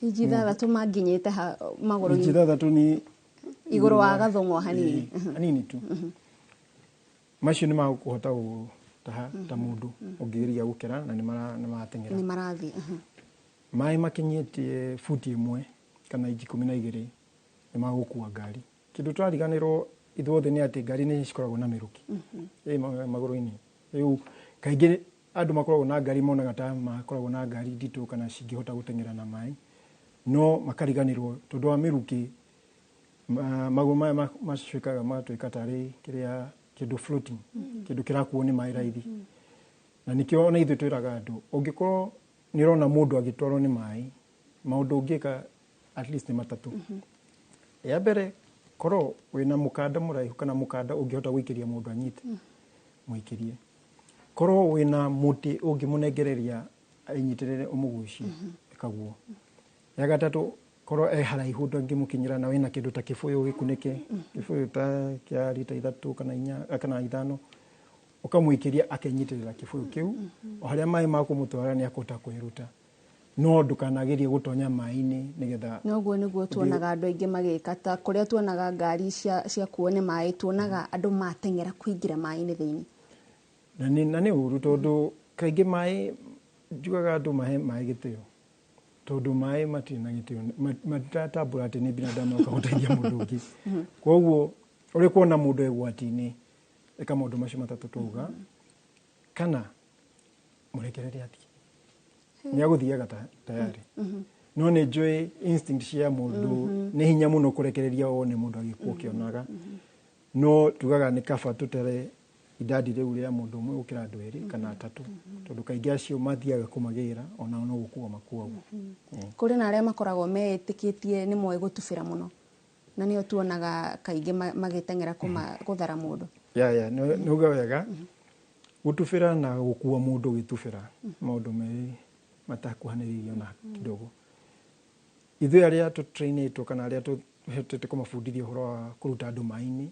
Inji 6 manginyĩte ha magũrũ-inĩ? Inji 6 nĩ igũrũ wa gathũng'wa hanini. Hanini tu. Macio nĩ magũkũhota gũtaha ta mũndũ ũngĩgeria gũkĩra na nĩ marateng'era. Nĩ marathiĩ. Maĩ makinyĩtie futi 1 kana inji 12 nĩ magũkua ngari. Kĩndũ twariganĩrwo ithuothe nĩ atĩ ngari nĩ cikoragwo na mĩrũki magũrũ-inĩ. Rĩu kaingĩ andũ makoragwo na ngari monaga ta makoragwo na ngari nditũ kana cingĩhota gũteng'era na maĩ, no makariganĩrwo tondũ wa mĩrukĩ magũrũ maya macuĩkaga magatuĩka tarĩ kĩrĩa kĩndũ floating, kĩndũ kĩrakuo nĩ maĩ raithi. Na nĩkĩo ona ithuĩ twĩraga andũ ũngĩkorwo nĩ ũrona mũndũ agĩtwarwo nĩ maĩ, maũndũ ũngĩka at least nĩ matatũ. Ya mbere, korwo wĩna mũkanda mũraihu kana mũkanda ũngĩhota gũikĩria mũndũ anyite, mũikĩrie. Korwo wĩna mũtĩ ũngĩmũnengereria anyitĩrĩre ũmũgucie, ĩkaguo. Ya gatatũ, korwo e haraihu ndũngĩmũkinyĩra na wĩna kĩndũ ta kĩbũyũ gĩkunĩke, kĩbũyũ ta kĩa rita 3 kana 4 kana 5, ũkamũikĩria akenyitĩrĩra kĩbũyũ kĩu, o harĩa maĩ makũmũtwara nĩ akũhota kwĩruta. No ndũkanagerie gũtonya maĩ-inĩ nĩgetha. Noguo nĩguo tuonaga andũ aingĩ magĩka, ta kũrĩa tuonaga ngari cia kuo nĩ maĩ, tuonaga andũ mateng'era kũingĩra maĩ-inĩ thĩinĩ. Na nĩ ũru tondũ kaingĩ maĩ njugaga andũ mahe maĩ gĩtĩo, tondũ maĩ matirĩ na gĩtĩo, matiratambũra atĩ nĩ binadamu oka gũteithia mũndũ ũngĩ. Koguo ũrĩ kuona mũndũ e ũgwati-inĩ, ĩka maũndũ macio matatũ twauga, kana mũrekererie athiĩ. Nĩ agũthiaga tayari. No nĩ njũĩ instinct cia mũndũ nĩ hinya mũno kũrekereria wone mũndũ agĩkua ũkĩonaga. No tugaga nĩ kaba tũtere idadi rĩu rĩa mũndũ ũmwe gũkĩra andũ erĩ kana atatũ, tondũ kaingĩ acio mathiaga kũmagĩra onao no gũkua makuagwo. Kũrĩ na arĩa makoragwo meĩtĩkĩtie nĩ moĩ gũtubĩra mũno, na nĩo tuonaga kaingĩ magĩteng'era gũthara mũndũ. Ya nĩ uga wega. Gũtubĩra na gũkua mũndũ ũgĩtubĩra maũndũ merĩ matakuhanĩrĩirie ona kidogo. Ithuĩ arĩa tũtrainĩtwo kana arĩa tũhotete kũmabundithia ũhoro wa kũruta andũ maĩ-inĩ,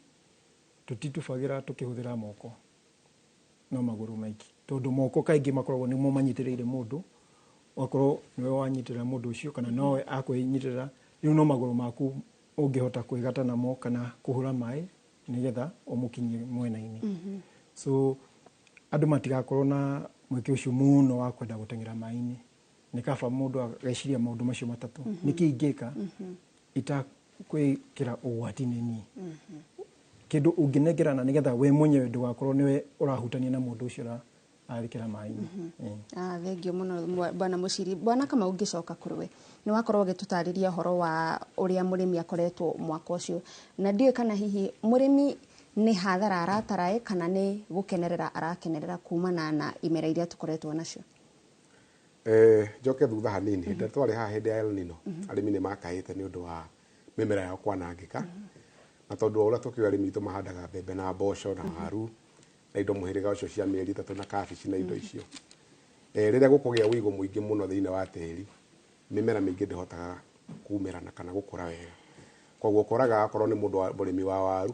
tũtitubagĩra tũkĩhũthĩra moko, no magũrũ maiki, tondũ moko kaingĩ makoragwo nĩmo manyitĩrĩire mũndũ, okorwo nĩwe wanyitĩrĩra mũndũ ũcio kana nowe akwĩnyitĩrĩra, rĩu no magũrũ maku ũngĩhota kwĩgata namo kana kũhũra maĩ nĩgetha ũmũkinyie mwena-inĩ. So andũ matigakorwo na mweke ũcio mũno wa kwenda gũteng'era maĩ-inĩ. Nĩ kaba mũndũ ageciria maũndũ macio matatũ. Nĩkĩ ingĩka itakwĩkĩra ũgwati-inĩ niĩ? Kĩndũ ũngĩnengerana nĩgetha we mwenyewe ndũgakorwo nĩwe ũrahutania na mũndũ ũcio arĩkĩra maĩ-inĩ. Thengio mũno Bwana Mũciri. Bwana Kamau, ngĩcoka kũrĩ we, nĩ wakorwo ũgĩtũtarĩria ũhoro wa ũrĩa mũrĩmi akoretwo mwaka ũcio, na ndiũĩ kana hihi mũrĩmi nĩ hathara arataraĩ kana nĩ gũkenerera arakenerera kumana na imera iria tũkoretwo nacio. Njoke thutha hanini, hĩndĩ ĩrĩa twarĩ haha hĩndĩ ya El Nino, arĩmi nĩ makahĩte nĩ ũndũ wa mĩmera yao kwanangĩka, na tondũ wa ũrĩa tũkĩũĩ arĩmi aitũ mahandaga mbembe na mboco na waru na indo mũhĩrĩga ũcio cia mĩeri 3 na kabici na indo icio. Rĩrĩa gũkũgĩa ũigũ mũingĩ mũno thĩinĩ wa tĩri, mĩmera mĩingĩ ndĩhotaga kumĩra na kana gũkũra wega. Koguo ũkoraga akorwo nĩ mũndũ wa mũrĩmi wa waru,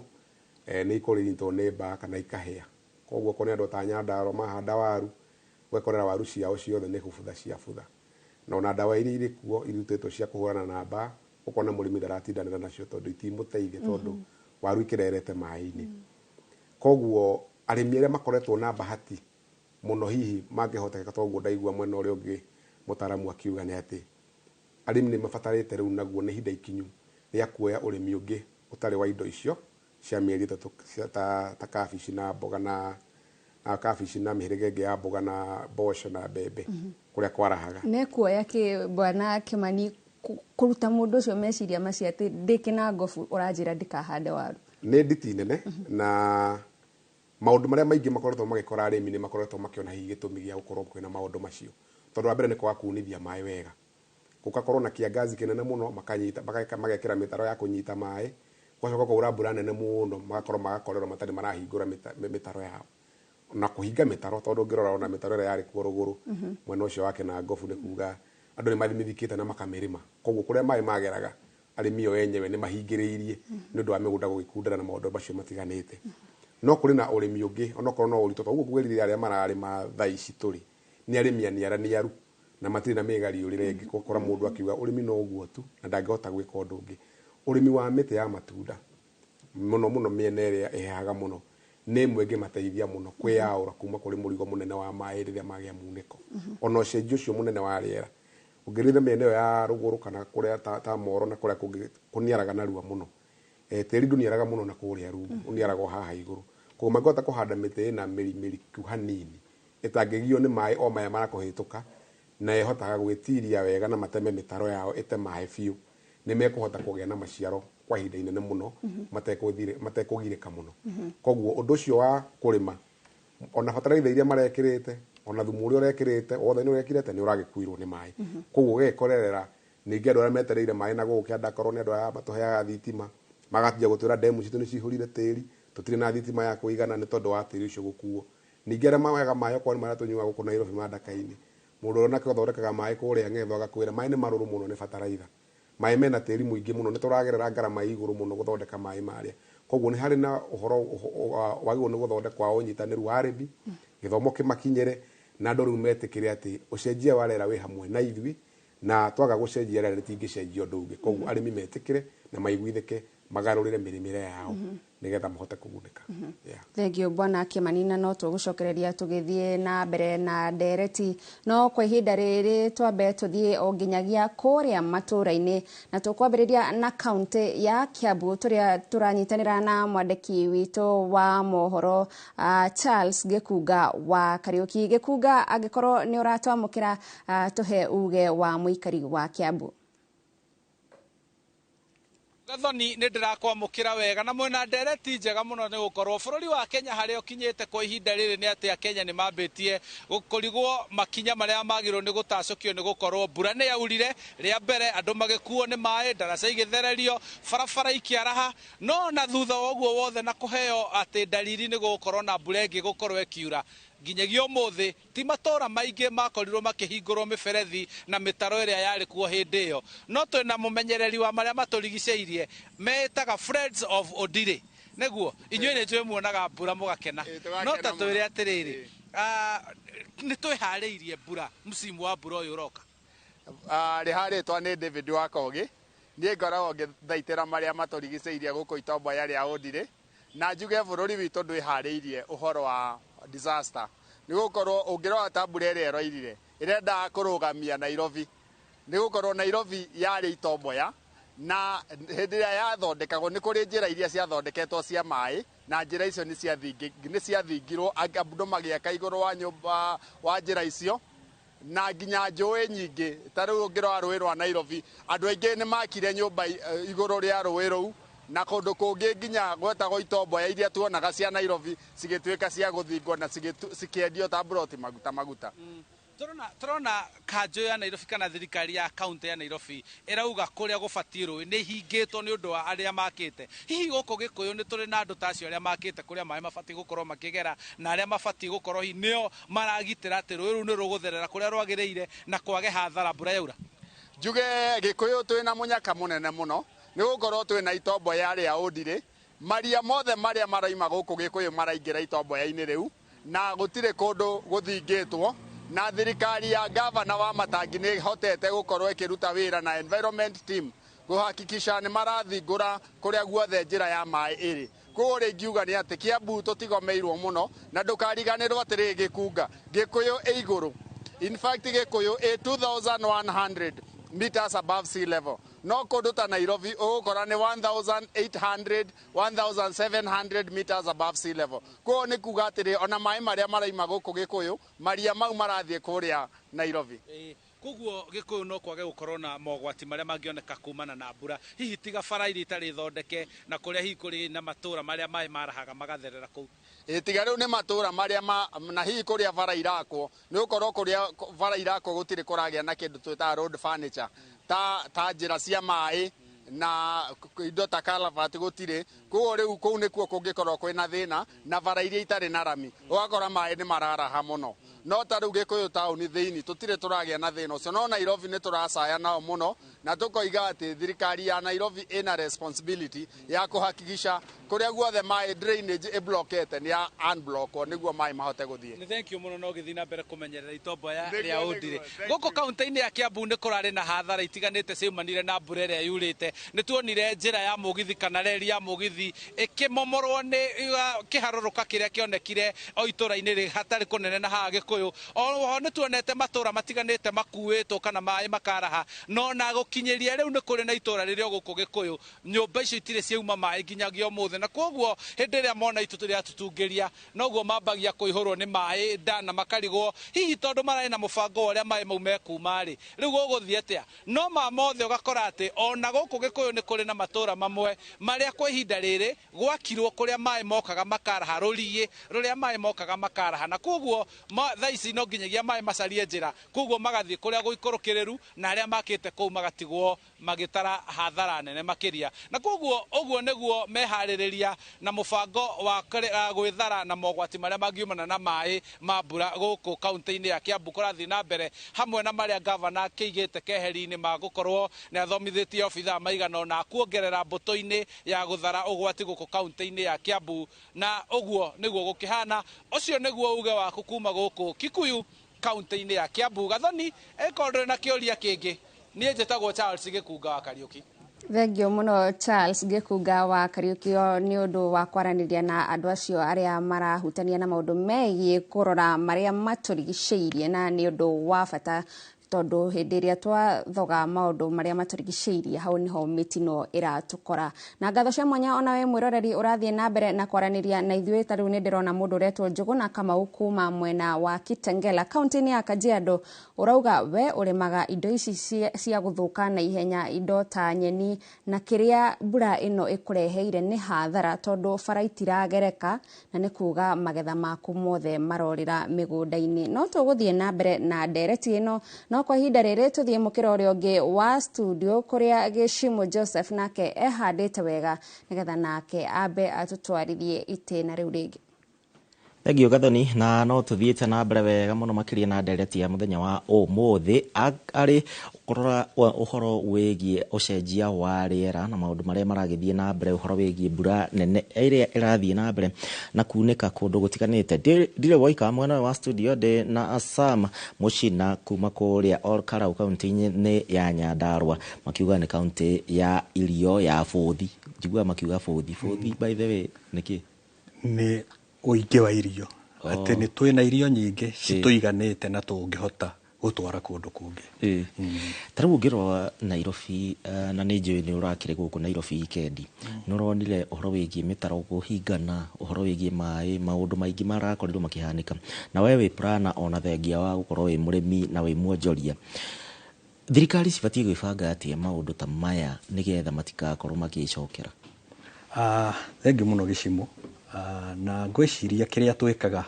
nĩ ikũrĩtwo nĩ mbaa kana ikahĩa. Koguo okorwo nĩ andũ ta Nyandarua mahanda waru, ũgakorera waru ciao ciothe nĩ gũbutha ciabutha. Na ona ndawa iria irĩ kuo irutĩtwo cia kũhũrana na mbaa, ũkona mũrĩmi ndaratindanĩra nacio tondũ itimũteithia, tondũ waru ikĩrerete maĩ-inĩ. Koguo arĩmi arĩa makoretwo na bahati mũno hihi mangĩhotekeka, toguo ndaigua mwena ũrĩa ũngĩ mũtaaramu akiuga nĩ atĩ arĩmi nĩ mabatarĩte rĩu naguo nĩ ihinda ikinyu rĩa kuoya ũrĩmi ũngĩ ũtarĩ wa indo icio cia mĩeri 3 ta kabici na mboga na kabici na mĩhĩrĩga ĩngĩ ya mboga na mboco na mbembe kũrĩa kwarahaga. Nĩ kuoya kĩ bwana Kimani kũruta mũndũ ũcio meciria macio atĩ ndĩ Kĩnangobu ũranjĩra ndikahande waru? Nĩ nditi nene na maũndũ marĩa maingĩ makoretwo magĩkora arĩmi nĩ makoretwo makĩona hihi gĩtũmi gĩa gũkorwo kwĩna maũndũ macio, tondũ wa mbere nĩ kwaga kunithia maĩ wega, gũgakorwo na kĩangazi kĩnene mũno, makanyita magekĩra mĩtaro ya kũnyita maĩ, gũgacoka kwaura mbura nene mũno, magakorwo magakorerwo matarĩ marahingũra mĩtaro yao na kũhinga mĩtaro, tondũ ũngĩrora ona mĩtaro ĩrĩa yarĩ kuo rũgũrũ mwena ũcio wa Kĩnangobu nĩ kuga andũ nĩ mathimithikĩte na makamĩrĩma, koguo kũrĩa maĩ mageraga arĩmi o enyewe nĩ mahingĩrĩirie nĩ ũndũ wa mĩgũnda gũgĩkundera na maũndũ macio matiganĩte. No kũrĩ na ũrĩmi ũngĩ onokorwo no ũritũ, toguo kugĩrĩria arĩa mararĩma thaa ici tũrĩ nĩ arĩmi aniaraniaru na matirĩ na mĩgariũrĩre ĩngĩ, gũkora mũndũ akiuga ũrĩmi no ũguo tu na ndangĩhota gwĩka ũndũ ũngĩ. Ũrĩmi wa mĩtĩ ya matunda mũno mũno mĩena ĩrĩa ĩhehaga mũno nĩ ĩmwe ĩngĩmateithia mũno kwĩyaũra kuma kũrĩ mũrigo mũnene wa maĩ rĩrĩa magĩa munĩko. Ona ũcenjio ũcio mũnene wa rĩera ũngĩrĩra mĩena ĩyo ya rũgũrũ kana kũrĩa ta Moro na kũrĩa kũngĩ kũniaraga narua mũno, tĩri ndũniaraga mũno na kũrĩa rungu, ũniaraga o haha igũrũ. Koguo mangĩhota kũhanda mĩtĩ ĩna mĩri mĩriku hanini ĩtangĩgio nĩ maĩ o maya marakũhĩtũka na ĩhotaga gwĩtiria wega na mateme mĩtaro yao ĩte maĩ biũ, nĩ mekũhota kũgĩa na maciaro kwa ihinda inene mũno matekũgirĩka mũno. Koguo ũndũ ũcio wa kũrĩma ona bataraitha iria marekĩrĩte ona thumu ũrĩa ũrekĩrĩte wothe nĩ ũrekĩrĩte nĩ ũragĩkuirwo nĩ maĩ. Koguo ũgekorerera ningĩ andũ arĩa metereire maĩ na gũkũ kĩanda korwo nĩ andũ arĩa matũheaga thitima magatija gũtwĩra ndemu citũ nĩ cihũrire tĩri, tũtirĩ na thitima ya kũigana nĩ tondũ wa tĩri ũcio gũkuo. Ningĩ arĩa maheaga maĩ okorwo nĩ marĩa tũnyuaga gũkũ Nairobi mandaka-inĩ, mũndũ ũrĩa onake ũthondekaga maĩ kũrĩa Ng'etho agakwĩra maĩ nĩ marũrũ mũno nĩ bataraitha, maĩ mena tĩri mũingĩ mũno, nĩ tũragerera ngarama ĩ igũrũ mũno gũthondeka maĩ marĩa. Koguo nĩ harĩ na ũhoro wagĩrĩirwo nĩ gũthondekwo wa ũnyitanĩru wa arĩmi, gĩthomo kĩmakinyĩre na andũ rĩu metĩkĩre atĩ ũcenjia wa rĩera wĩ hamwe na ithuĩ na twaga gũcenjia rĩera rĩtingĩcenjia ũndũ ũngĩ. Koguo arĩmi metĩkĩre na maiguithĩke magarũrĩre mĩrĩmĩre yao nĩgetha mahote kũgunĩka. Thengiũ bwana Kimani, na no tũgũcokereria tũgĩthiĩ na mbere na ndereti, no kwa ihinda rĩrĩ twambe tũthiĩ o nginyagia kũrĩa matũũra-inĩ, na tũkwambĩrĩria na kaunti ya Kiambu tũrĩa tũranyitanĩra na mwandĩki witũ wa mohoro Charles Gĩkunga wa Kariũki. Gĩkunga, angĩkorwo nĩ ũratwamũkĩra, tũhe uge wa mũikari wa Kiambu. Gathoni, nĩ ndĩrakwamũkĩra wega na mwena ndereti njega mũno nĩ gũkorwo bũrũri wa Kenya harĩa ũkinyĩte kwa ihinda rĩrĩ nĩ atĩ Akenya nĩ mambĩtie kũrigwo makinya marĩa magĩrĩirwo nĩ gũtacũkio nĩ gũkorwo mbura nĩ yaurire rĩa mbere, andũ magĩkuo nĩ maĩ, ndaraca igĩthererio, barabara ikĩaraha, no na thutha wa ũguo wothe na kũheo atĩ ndariri nĩ gũgũkorwo na mbura ĩngĩ gũkorwo ĩkiura nginyagia ũmũthĩ ti matũra maingĩ makorirwo makĩhingũrwo mĩberethi na mĩtaro ĩrĩa yarĩ kuo hĩndĩ ĩyo. No twĩna mũmenyereri wa marĩa matũrigicĩirie metaga Friends of Ondiri, nĩguo inyuĩ nĩ njũĩ muonaga mbura mũgakena, no ta twĩre atĩrĩrĩ, nĩ twĩharĩirie mbura msimu wa mbura ũyũ ũroka? Rĩharĩtwa nĩ David wa Kogi, niĩ ngoragwo ngĩthaitĩra marĩa matũrigicĩirie gũkũ Itomboya rĩa Ondiri, na njuge bũrũri witũ ndwĩharĩirie ũhoro wa disaster nĩ gũkorwo ũngĩrora ta mbura ĩrĩa ĩroirire ĩrendaga kũrũgamia Nairobi, nĩ gũkorwo Nairobi yarĩ Itomboya na hĩndĩ ĩrĩa yathondekagwo nĩ kũrĩ njĩra iria ciathondeketwo cia maĩ na njĩra icio nĩ ciathingirwo, andũ magĩaka igũrũ wa nyũmba wa njĩra icio na nginya njũĩ nyingĩ ta rĩu ũngĩrora rũĩ rwa Nairobi andũ aingĩ nĩ makire nyũmba igũrũ rĩa rũĩ rũu na kũndũ kũngĩ nginya gwetagwo Itomboya iria tuonaga cia Nairobi cigĩtuĩka cia gũthingwo na cikĩendio ta mburoti maguta maguta. Tũrona kanjũ ya Nairobi kana thirikari ya kaunti ya Nairobi ĩrauga kũrĩa gũbatiĩ rũĩ nĩ ihingĩtwo nĩ ũndũ wa arĩa makĩte. Hihi gũkũ Gĩkũyũ nĩ tũrĩ na andũ ta acio arĩa makĩte kũrĩa maĩ mabatiĩ gũkorwo makĩgera na arĩa mabatiĩ gũkorwo hihi nĩo maragitĩra atĩ rũĩ rũu nĩ rũgũtherera kũrĩa rwagĩrĩire na kwage hathara mbura yaura? Njuge Gĩkũyũ twĩna mũnyaka mũnene mũno nĩ gũkorwo twĩna Itomboya rĩa Ondiri, maria mothe marĩa maraima gũkũ Gĩkũyũ maraingĩra Itomboya-inĩ rĩu na gũtirĩ kũndũ gũthingĩtwo, na thirikari ya gavana wa Matangi nĩ ĩhotete gũkorwo ĩkĩruta wĩra na environment team kũhakikisha nĩ marathingũra kũrĩa guothe njĩra ya maĩ ĩrĩ. Koguo ũrĩa ingiuga nĩ atĩ Kiambu tũtigomeirwo mũno, na ndũkariganĩrwo atĩrĩrĩ, Gĩkunga, Gĩkũyũ ĩ igũrũ. In fact, Gĩkũyũ ĩ 2100 meters above sea level, no kũndũ ta Nairobi ũgũkora nĩ 1800, 1700 meters above sea level. Koguo nĩ kuga atĩrĩ, ona maĩ marĩa maraima gũkũ Gĩkũyũ, maria mau marathiĩ kũrĩa Nairobi. Koguo Gĩkũyũ no kwage gũkorwo na mogwati marĩa mangĩoneka kumana na mbura, hihi tiga bara iria itarĩ thondeke na kũrĩa hihi kũrĩ na matũra marĩa maĩ marahaga magatherera kũu. Ĩ, tiga rĩu nĩ matũra marĩa ma, na hihi kũrĩa bara irakwo, nĩ gũkorwo kũrĩa bara irakwo gũtirĩ kũragĩa na kĩndũ twĩtaga road furniture, ta njĩra cia maĩ na indo ta culvert gũtirĩ. Koguo rĩu kũu nĩkuo kũngĩkorwo kwĩna thĩna, na bara iria itarĩ na rami ũgakora maĩ nĩ mararaha mũno. No ta rĩu Gĩkũyũ taũni thĩinĩ tũtirĩ tũragĩa na thĩna ũcio, no Nairobi nĩ tũracaya nao mũno, na tũkoiga atĩ thirikari ya Nairobi ĩna responsibility ya kũhakikisha kũrĩa guothe maĩ drainage ĩblokete nĩ ya unblockwo nĩguo maĩ mahote gũthiĩ. Nĩ thank you mũno, no gĩthiĩ na mbere kũmenyerera itomboya Nĩguo, rĩa nĩguo, ũndire. Thank Gũkũ you. kaunti-inĩ ya Kiambu nĩ kũrarĩ na hathara itiganĩte ciaumanire na mbura ĩrĩa yurĩte. Nĩ tuonire njĩra ya mũgithi kana reri ya mũgithi ĩkĩmomorwo nĩ kĩharũrũka kĩrĩa kĩonekire o itũra-inĩ rĩ hatarĩ kũnene na haha Gĩkũyũ. Oho nĩ tuonete matũra matiganĩte makuĩtwo kana maĩ makaraha, no na gũkinyĩria rĩu nĩ kũrĩ na itũra rĩrĩa gũkũ Gĩkũyũ nyũmba icio itirĩ ciauma maĩ nginyagia ũmũthĩ, na koguo hĩndĩ ĩrĩa mona itu rĩratũtungĩria noguo mambagia kũihũrwo nĩ maĩ nda na makarigwo hihi tondũ mararĩ na mũbango wa ũrĩa maĩ mau mekuma rĩ, rĩu gũgũthiĩ atĩa. No ma mothe ũgakora atĩ ona gũkũ Gĩkũyũ nĩ kũrĩ na matũra mamwe marĩa kwa ihinda rĩrĩ gwakirwo kũrĩa maĩ mokaga makaraha, rũriĩ rũrĩa maĩ mokaga makaraha, na koguo thaa ici no nginyagia maĩ macarie njĩra, koguo magathiĩ kũrĩa gũikũrũkĩrĩru na arĩa makĩte kũu magatigwo magĩtara hathara nene makĩria. Na koguo ũguo nĩguo meharĩrĩria na mũbango wa gwĩthara na mogwati marĩa mangiumana na maĩ ma mbura gũkũ kaunti-inĩ ya Kiambu kũrathiĩ na mbere, hamwe na marĩa gavana akĩigĩte keheri-inĩ ma gũkorwo nĩ athomithĩtie obithaa maigana ũna kuongerera mbũtũ-inĩ ya gũthara ũgwati gũkũ kaunti-inĩ ya Kiambu. Na ũguo nĩguo gũkĩhana. Ũcio nĩguo uge waku kuma gũkũ Kikuyu kaunti-inĩ ya Kiambu. Gathoni, ĩkorwo ndũrĩ na kĩũria kĩngĩ, niĩ njĩtagwo Charles Gĩkunga wa Kariũki. Thengio mũno Charles Gĩkunga wa Kariũki nĩ ũndũ wa kwaranĩria na andũ acio arĩa marahutania na maũndũ megiĩ kũrora marĩa matũrigicĩirie, na nĩ ũndũ wa bata tondũ hĩndĩ ĩrĩa twathoga maũndũ marĩa matũrigicĩirie hau nĩho mĩtino ĩratũkora. Na ngatho cia mwanya ona we mwĩroreri ũrathiĩ na mbere na kwaranĩria na ithuĩ. Ta rĩu nĩ ndĩrona mũndũ ũretwo Njũgũna Kamau kuma mwena wa Kitengela kaunti-inĩ ya Kajiado, ũrauga we ũrĩmaga indo ici cia gũthũka na ihenya, indo ta nyeni, na kĩrĩa mbura ĩno ĩkũreheire nĩ hathara tondũ bara itiragereka, na nĩ kuga magetha maku mothe marorĩra mĩgũnda-inĩ. No tũgũthiĩ na mbere na ndereti ĩno, no kwa ihinda rĩrĩ tũthiĩ mũkĩra ũrĩa ũngĩ wa studio kũrĩa Gĩcimũ Joseph nake ehandĩte wega nĩgetha nake ambe atũtwarithie itĩna rĩu rĩngĩ. Thengio Gathoni, na no tuthiĩte na mbere wega mũno makĩria na ndereti ya mũthenya wa ũmũthĩ arĩ kũrora ũhoro wĩgiĩ ũcenjia wa rĩera na maũndũ marĩa maragĩthiĩ na mbere, ũhoro wĩgiĩ mbura nene ĩrĩa ĩrathiĩ na mbere na kunĩka kũndũ gũtiganĩte. Ndirĩ woika mwena ũyũ wa studio, ndĩ na Sam Mũcina kuma kũrĩa Olkarau kaunti-inĩ ya Nyandarua, makiuga nĩ kaunti ya irio ya bũthi. Njiguaga makiuga bũthi. Bũthi by the way nĩ kĩ? Nĩ ũingĩ wa irio, atĩ nĩ twĩna irio nyingĩ citũiganĩte na tũngĩhota gũtwara kũndũ kũngĩ. Ta rĩu ũngĩrora Nairobi, na nĩ njũĩ nĩ ũrakĩrĩ gũkũ Nairobi wikendi, nĩ ũronire ũhoro wĩgiĩ mĩtaro kũhingana, ũhoro wĩgiĩ maĩ, maũndũ maingĩ marakorirwo makĩhanĩka, na we wĩ plana ona thengia wa gũkorwo wĩ mũrĩmi na wĩ mwonjoria. Thirikari cibatiĩ gwĩbanga atĩa maũndũ ta maya nĩgetha matikakorwo magĩcokera? Thengiũ mũno Gĩcimũ. Na ngwĩciria kĩrĩa twĩkaga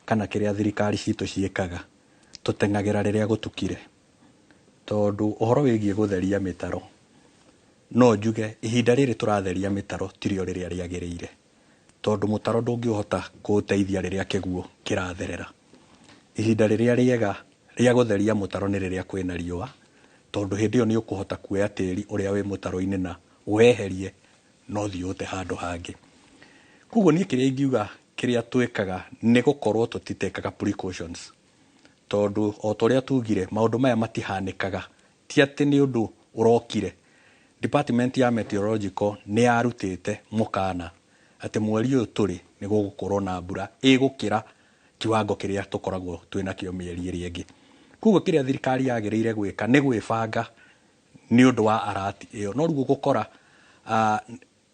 kana kĩrĩa thirikari citũ ciĩkaga, tũteng'agĩra rĩrĩa gũtukire, tondũ ũhoro wĩgiĩ gũtheria mĩtaro, no njuge ihinda rĩrĩ tũratheria mĩtaro tirio rĩrĩa rĩagĩrĩire, tondũ mũtaro ndũngĩhota kũũteithia rĩrĩa kĩguo kĩratherera. Ihinda rĩrĩa rĩega rĩa gũtheria mũtaro nĩ rĩrĩa kwĩna riũa, tondũ hĩndĩ ĩyo nĩ ũkũhota kuoya tĩri ũrĩa wĩ mũtaro-inĩ na weherie na ũthiĩ ũte handũ hangĩ. Koguo niĩ kĩrĩa ingiuga kĩrĩa twĩkaga nĩ gũkorwo tũtitekaga precautions, tondũ o ta ũrĩa tugire maũndũ maya matihanĩkaga, ti atĩ nĩ ũndũ ũrokire. Department ya meteorological nĩ yarutĩte mũkana Atĩ mweri ũyũ tũrĩ nĩ gũgũkorwo na mbura ĩgũkĩra kiwango kĩrĩa tũkoragwo twĩ nakĩo mĩeri ĩrĩa ĩngĩ. Koguo kĩrĩa thirikari yagĩrĩire gwĩka nĩ gwĩbanga nĩ ũndũ wa alert ĩyo. No rĩu ũgũkora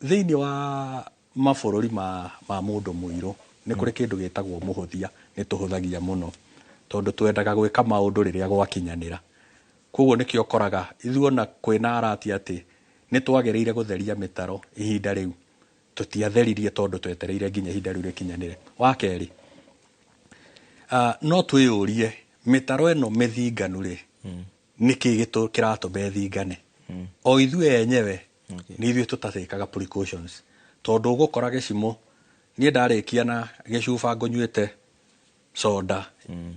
thĩinĩ wa mabũrũri ma mũndũ mũirũ nĩ kũrĩ kĩndũ gĩtagwo mũhũthia, nĩ tũhũthagia mũno tondũ twendaga gwĩka maũndũ rĩrĩa gwakinyanĩra. Koguo nĩkĩo ũkoraga ithuĩ ona kwĩna alert atĩ nĩ twagĩrĩire gũtheria mĩtaro ihinda rĩu, tũtiatheririe tondũ twetereire nginya ihinda rĩu rĩkinyanĩre. Wa kerĩ, no twĩyũrie mĩtaro ĩno mĩthinganu rĩ, nĩkĩ kĩratũma ĩthingane? O ithuĩ enyewe nĩ ithuĩ tũtatĩkaga precautions, tondũ ũgũkora gĩcimo, niĩ ndarĩkia na gĩcuba ngũnyuĩte soda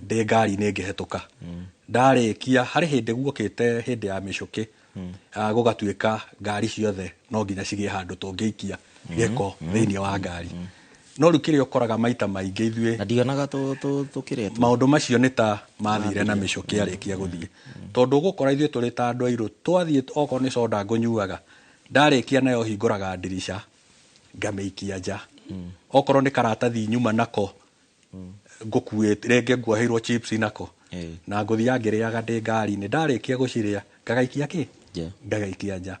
ndĩ ngari-inĩ ngĩhetũka, ndarĩkia harĩ hĩndĩ guokĩte hĩndĩ ya mĩcũkĩ, gũgatuĩka ngari ciothe no nginya cigĩe handũ tũngĩikia gĩko thĩinĩ wa ngari. No rĩu kĩrĩa ũkoraga maita maingĩ ithuĩ na ndionaga tũkĩretwo maũndũ macio nĩ ta mathire na mĩcũkĩ arĩkia gũthiĩ, tondũ ũgũkora ithuĩ tũrĩ ta andũ airũ twathiĩ, okorwo nĩ soda ngũnyuaga, ndarĩkia nayo hingũraga ndirica ngamĩikia nja, okorwo nĩ karatathi nyuma nako ngũkuĩte, rĩngĩ nguoheirwo chips nako na ngũthiaga ngĩrĩaga ndĩ ngari-inĩ, ndarĩkia gũcirĩa ngagaikia kĩ? Ngagaikia nja.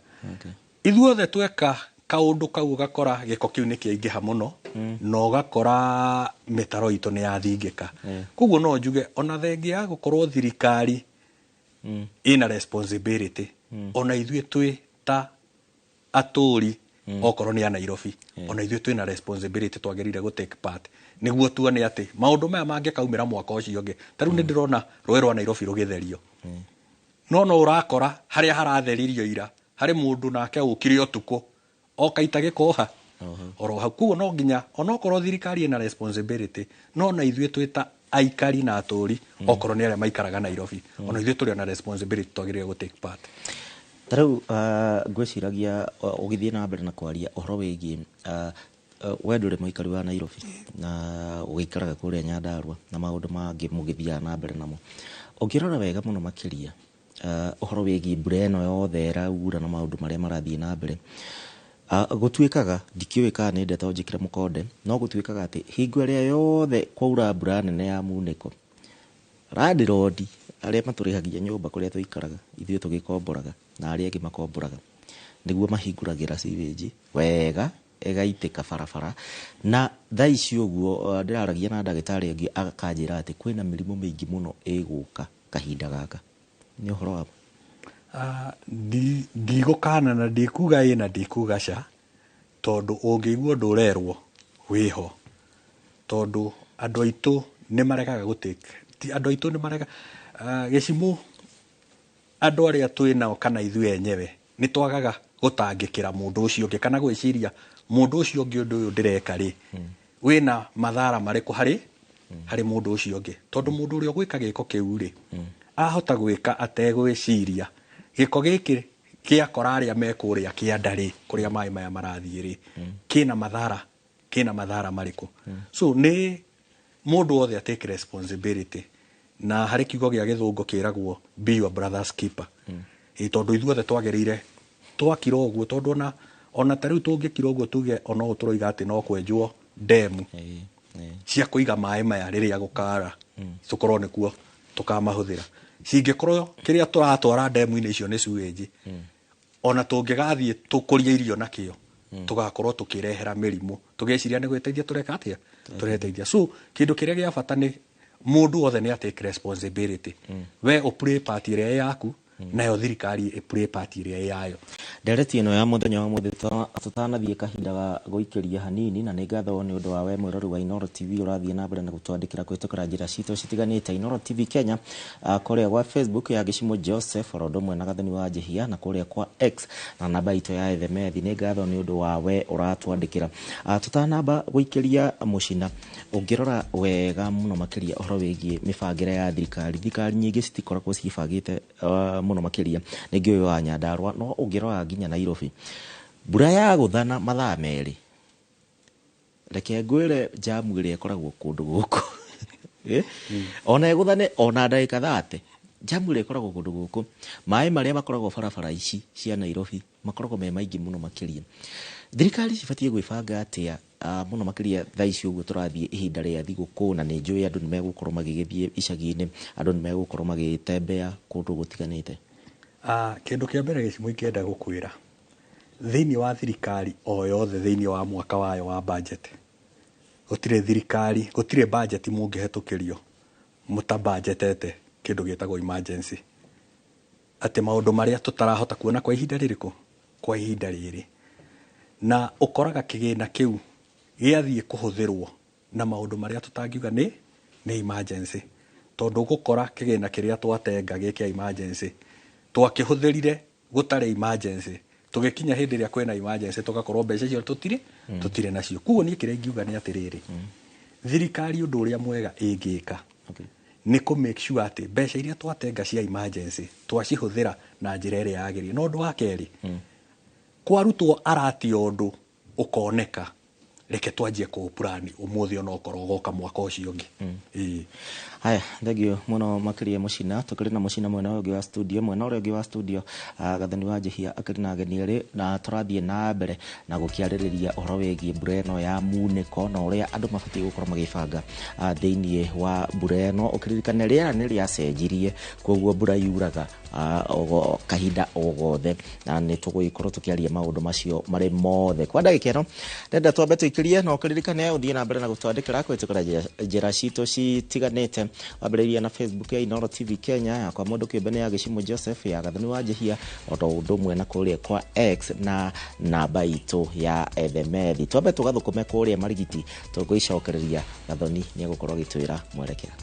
Ithuothe tweka kaũndũ kau ũgakora gĩko kĩu nĩ kĩaingĩha mũno na ũgakora mĩtaro itũ nĩ yathingĩka. Koguo no njuge ona thengia ya gũkorwo thirikari ĩna responsibility, ona ithuĩ twĩ ta atũri, okorwo nĩ a Nairobi, ona ithuĩ twĩna responsibility twagĩrĩire gũ take part nĩguo tuone atĩ maũndũ maya mangĩkaumĩra mwaka ũcio ũngĩ. Ta rĩu nĩ ndĩrona rũĩ rwa Nairobi rũgĩtherio, no no ũrakora harĩa haratheririo ira harĩ mũndũ nake ũkire ũtukũ okaita gĩko ha oro hau. Koguo no nginya onokorwo thirikari ĩna responsibility, no na ithuĩ twĩ ta aikari na atũri, okorwo nĩ arĩa maikaraga Nairobi, ona ithuĩ tũrĩ na responsibility twagĩrĩire gũ take part. Ta rĩu ngwĩciragia ũgĩthiĩ na mbere na kwaria ũhoro wĩgiĩ we ndũrĩ mũikari wa Nairobi na ũgĩikaraga kũrĩa Nyandarua na maũndũ mangĩ mũgĩthiaga na mbere namo, ũngĩrora wega mũno makĩria ũhoro wĩgiĩ mbura ĩno yothe ĩraura na maũndũ marĩa marathiĩ na mbere, gũtuĩkaga ndikĩũĩ kana nĩ ndeto njĩkĩre mũkonde, no gũtuĩkaga atĩ hingo ĩrĩa yothe kwaura mbura nene ya munĩko, landlord arĩa matũrĩhagia nyũmba kũrĩa tũikaraga ithuĩ tũgĩkomboraga na arĩa angĩ makomboraga nĩguo mahingũragĩra sewage wega ĩgaitĩka barabara. Na thaa ici ũguo ndĩraragia na ndagĩtarĩ ũngĩ akanjĩra atĩ kwĩna mĩrimũ mĩingĩ mũno ĩgũka kahinda gaka. Nĩ ũhoro wa Ndigũkana na ndikuga ĩ na ndikuga ca, tondũ ũngĩigua ũndũ ũrerwo wĩho, tondũ andũ aitũ nĩ maregaga gũtake, ti andũ aitũ nĩ marega gĩcimũ, andũ arĩa twĩ nao kana ithuĩ enyewe nĩ twagaga gũtangĩkĩra mũndũ ũcio ũngĩ kana gwĩciria mũndũ ũcio ũngĩ ũndũ ũyũ ndĩreka rĩ wĩna mathara marĩkũ harĩ mũndũ ũcio ũngĩ, tondũ mũndũ ũrĩa ũgwĩka gĩko kĩu rĩ ahota gwĩka ategwĩciria gĩko gĩkĩ gĩakora arĩa me kũrĩa kĩanda rĩ, kũrĩa maĩ maya marathiĩ rĩ, kĩna mathara marĩkũ. So nĩ mũndũ wothe take responsibility, na harĩ kiugo gĩa gĩthũngũ kĩragwo be your brother's keeper. Tondũ ithuothe twagĩrĩire twakira ũguo, tondũ ona ta rĩu tũngĩkira ũguo tuge ona ũũ tũroiga atĩ no kwenjwo ndemu cia kũiga maĩ maya rĩrĩa gũkara, tũkorwo nĩkuo tũkamahũthĩra. Cingĩkorwo kĩrĩa tũratwara ndemu-inĩ icio nĩ sewage, ona tũngĩgathiĩ tũkũrie irio nakĩo, tũgakorwo tũkĩrehera mĩrimũ, tũgeciria nĩ gwĩteithia tũreka atĩa, tũreteithia. So kĩndũ kĩrĩa gĩa bata nĩ mũndũ wothe nĩ atake responsibility, we ũ play part ĩrĩa ĩ yaku, nayo thirikari ĩ play part ĩrĩa ĩ yayo. Ndereti ĩno ya mũthenya wa mũthĩ tũtanathiĩ kahinda ga gũikĩria hanini, na nĩ ngatho nĩ ũndũ wa we mwĩrori wa Inooro TV ũrathiĩ na mbere na gũtwandĩkĩra kũhĩtũkĩra njĩra citũ citiganĩte. Inooro TV Kenya, kũrĩa gwa Facebook ya Gĩcimo Joseph oro ũndũ ũmwe na Gathoni wa Njihia, na kũrĩa kwa X na namba itũ ya SMS. Nĩ ngatho nĩ ũndũ wa we ũratwandĩkĩra. Tũtanamba gũikĩria mũcina, ũngĩrora wega mũno makĩria ũhoro wĩgiĩ mĩbangĩre ya thirikari, thirikari nyingĩ citikoragwo cibangĩte mũno makĩria nĩ ngĩũĩ wa Nyandarua, no ũngĩrora nginya Nairobi mbura ya gũthana mathaa merĩ, reke ngwĩre jamu ĩrĩa ĩkoragwo kũndũ gũkũ ona ĩgũthane ona ndagĩka 30, jamu ĩrĩa ĩkoragwo kũndũ gũkũ, maĩ marĩa makoragwo barabara ici cia Nairobi makoragwo me maingĩ mũno makĩria. Thirikari cibatiĩ gwĩbanga atĩa mũno makĩria thaa ici ũguo tũrathiĩ ihinda rĩa thigũkũ, na nĩ njũĩ andũ nĩ megũkorwo magĩgĩthiĩ icagi-inĩ, andũ nĩ megũkorwo magĩtembea kũndũ gũtiganĩte? Kĩndũ kĩa mbere Gĩcimo ingĩenda gũkwĩra thĩinĩ wa thirikari o yothe thĩinĩ wa mwaka wayo wa budget, gũtirĩ thirikari, gũtirĩ budget mũngĩhetũkĩrio mũtabanjetete kĩndũ gĩtagwo emergency, atĩ maũndũ marĩa tũtarahota kuona kwa ihinda rĩrĩkũ, kwa ihinda rĩrĩ, na ũkoraga kĩgĩna kĩu gĩathiĩ kũhũthĩrwo na maũndũ marĩa tũtangiuga nĩ emergency, tondũ ũgũkora kĩgĩna kĩrĩa twatenga gĩ kĩa emergency twakĩhũthĩrire gũtarĩ emergency, tũgĩkinya hĩndĩ ĩrĩa kwĩna emergency tũgakorwo mbeca icio tũtirĩ nacio. Koguo niĩ kĩrĩa ingiuga nĩ atĩrĩrĩ, thirikari ũndũ ũrĩa mwega ĩngĩka nĩ kũ make sure atĩ mbeca iria twatenga cia emergency twacihũthĩra na njĩra ĩrĩa yagĩrĩire. Na ũndũ wa kerĩ, kwarutwo arati ũndũ ũkoneka, reke twanjie kũũpurani ũmũthĩ onokorwo ũgoka mwaka ũcio ũngĩ. Haya, thengio mũno makĩria Mũcina. Tũkĩrĩ na Mũcina mwena ũyũ ũngĩ wa studio, mwena ũrĩa ũngĩ wa studio Gathoni wa Njihia akĩrĩ na ageni erĩ, na tũrathiĩ na mbere na gũkĩarĩrĩria ũhoro wĩgiĩ mbura ĩno ya munĩko na ũrĩa andũ mabatiĩ gũkorwo magĩbanga thĩinĩ wa mbura ĩno. Ũkĩririkane rĩera nĩ rĩacenjirie, koguo mbura yuraga kahinda o gothe, na nĩ tũgũgĩkorwo tũkĩaria maũndũ macio marĩ mothe kwa ndagĩka ĩno. Ndenda twambe tũikĩrie, na ũkĩririkane ũthiĩ na mbere na gũtwandĩkĩra kũhĩtũkĩra njĩra citũ citiganĩte, wambĩrĩria na Facebook ya Inooro TV Kenya, ya kwa mũndũ kĩũmbe nĩ ya Gĩcimo Joseph, ya Gathoni wa Njihia, o ũndũ ũmwe na kũrĩa kwa X na namba itũ ya SMS. Twambe tũgathũkũme kũrĩa Marigiti, tũgũicokereria Gathoni nĩ egũkorwo agĩtwĩra mwerekera.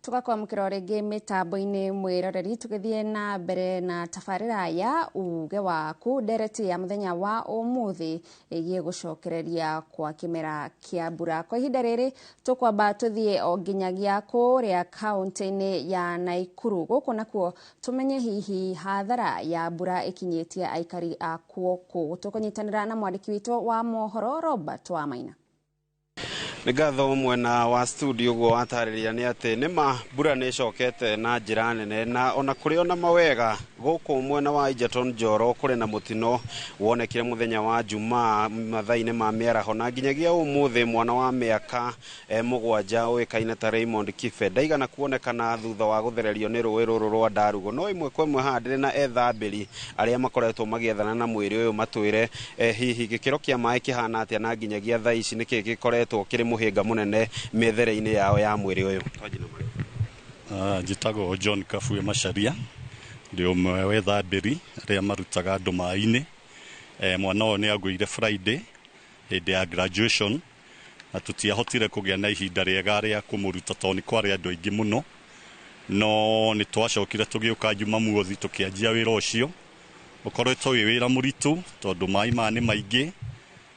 Tugakwamũkĩra rĩngĩ mĩtambo-inĩ mwĩroreri, tũgĩthiĩ na mbere na tabarĩra ya uge waku, ndereti ya mũthenya wa ũmũthĩ ĩgiĩ gũcokereria kwa kĩmera kĩa mbura. Kwa ihinda rĩrĩ tũkwamba tũthiĩ o nginyagia kũrĩa kaũntĩ-inĩ ya Naikuru, gũkũ nakuo tũmenye hihi hathara ya mbura ĩkinyĩtie aikari a kuo kũ. Tũkũnyitanĩra na mwandĩki witũ wa mohoro Robert Wamaina. Nĩ ngatho mwena wa studio guo watarĩria nĩ atĩ nĩma mbura nĩ ĩcokete na njĩra nene, na ona kũrĩ ona mawega gũkũ mwena wa Egerton Njoro kũrĩ na mũtino wonekire mũthenya wa Jumaa mathaa-inĩ ma mĩaraho, na nginyagia ũmũthĩ mwana wa mĩaka 7 ũĩkaine ta Raymond Kibe ndaigana kuonekana thutha wa gũthererio nĩ rũĩ rũrũ rwa Ndarugo. No ĩmwe kwa ĩmwe haha ndĩrĩ na ethambĩri arĩa makoretwo magĩethana na mwĩrĩ ũyũ matwĩre hihi gĩkĩro kĩa maĩ kĩhana atĩa, na nginyagia thaa ici nĩkĩ gĩkoretwo kĩrĩ mũhĩnga mũnene mĩethere-inĩ yao ya mwĩrĩ ũyũ. Njĩtagwo John Kabue Macharia, ndĩ ũmwe wa ethambĩri arĩa marutaga andũ maĩ-inĩ. Mwana ũyũ nĩ agũire Friday hĩndĩ ya graduation, na tũtiahotire kũgĩa na ihinda rĩega rĩa kũmũruta tondũ nĩ kwarĩ andũ aingĩ mũno, no nĩ twacokire tũgĩũka Jumamothi tũkĩanjia wĩra ũcio. Ũkoretwo wĩ wĩra mũritũ tondũ maĩ maya nĩ maingĩ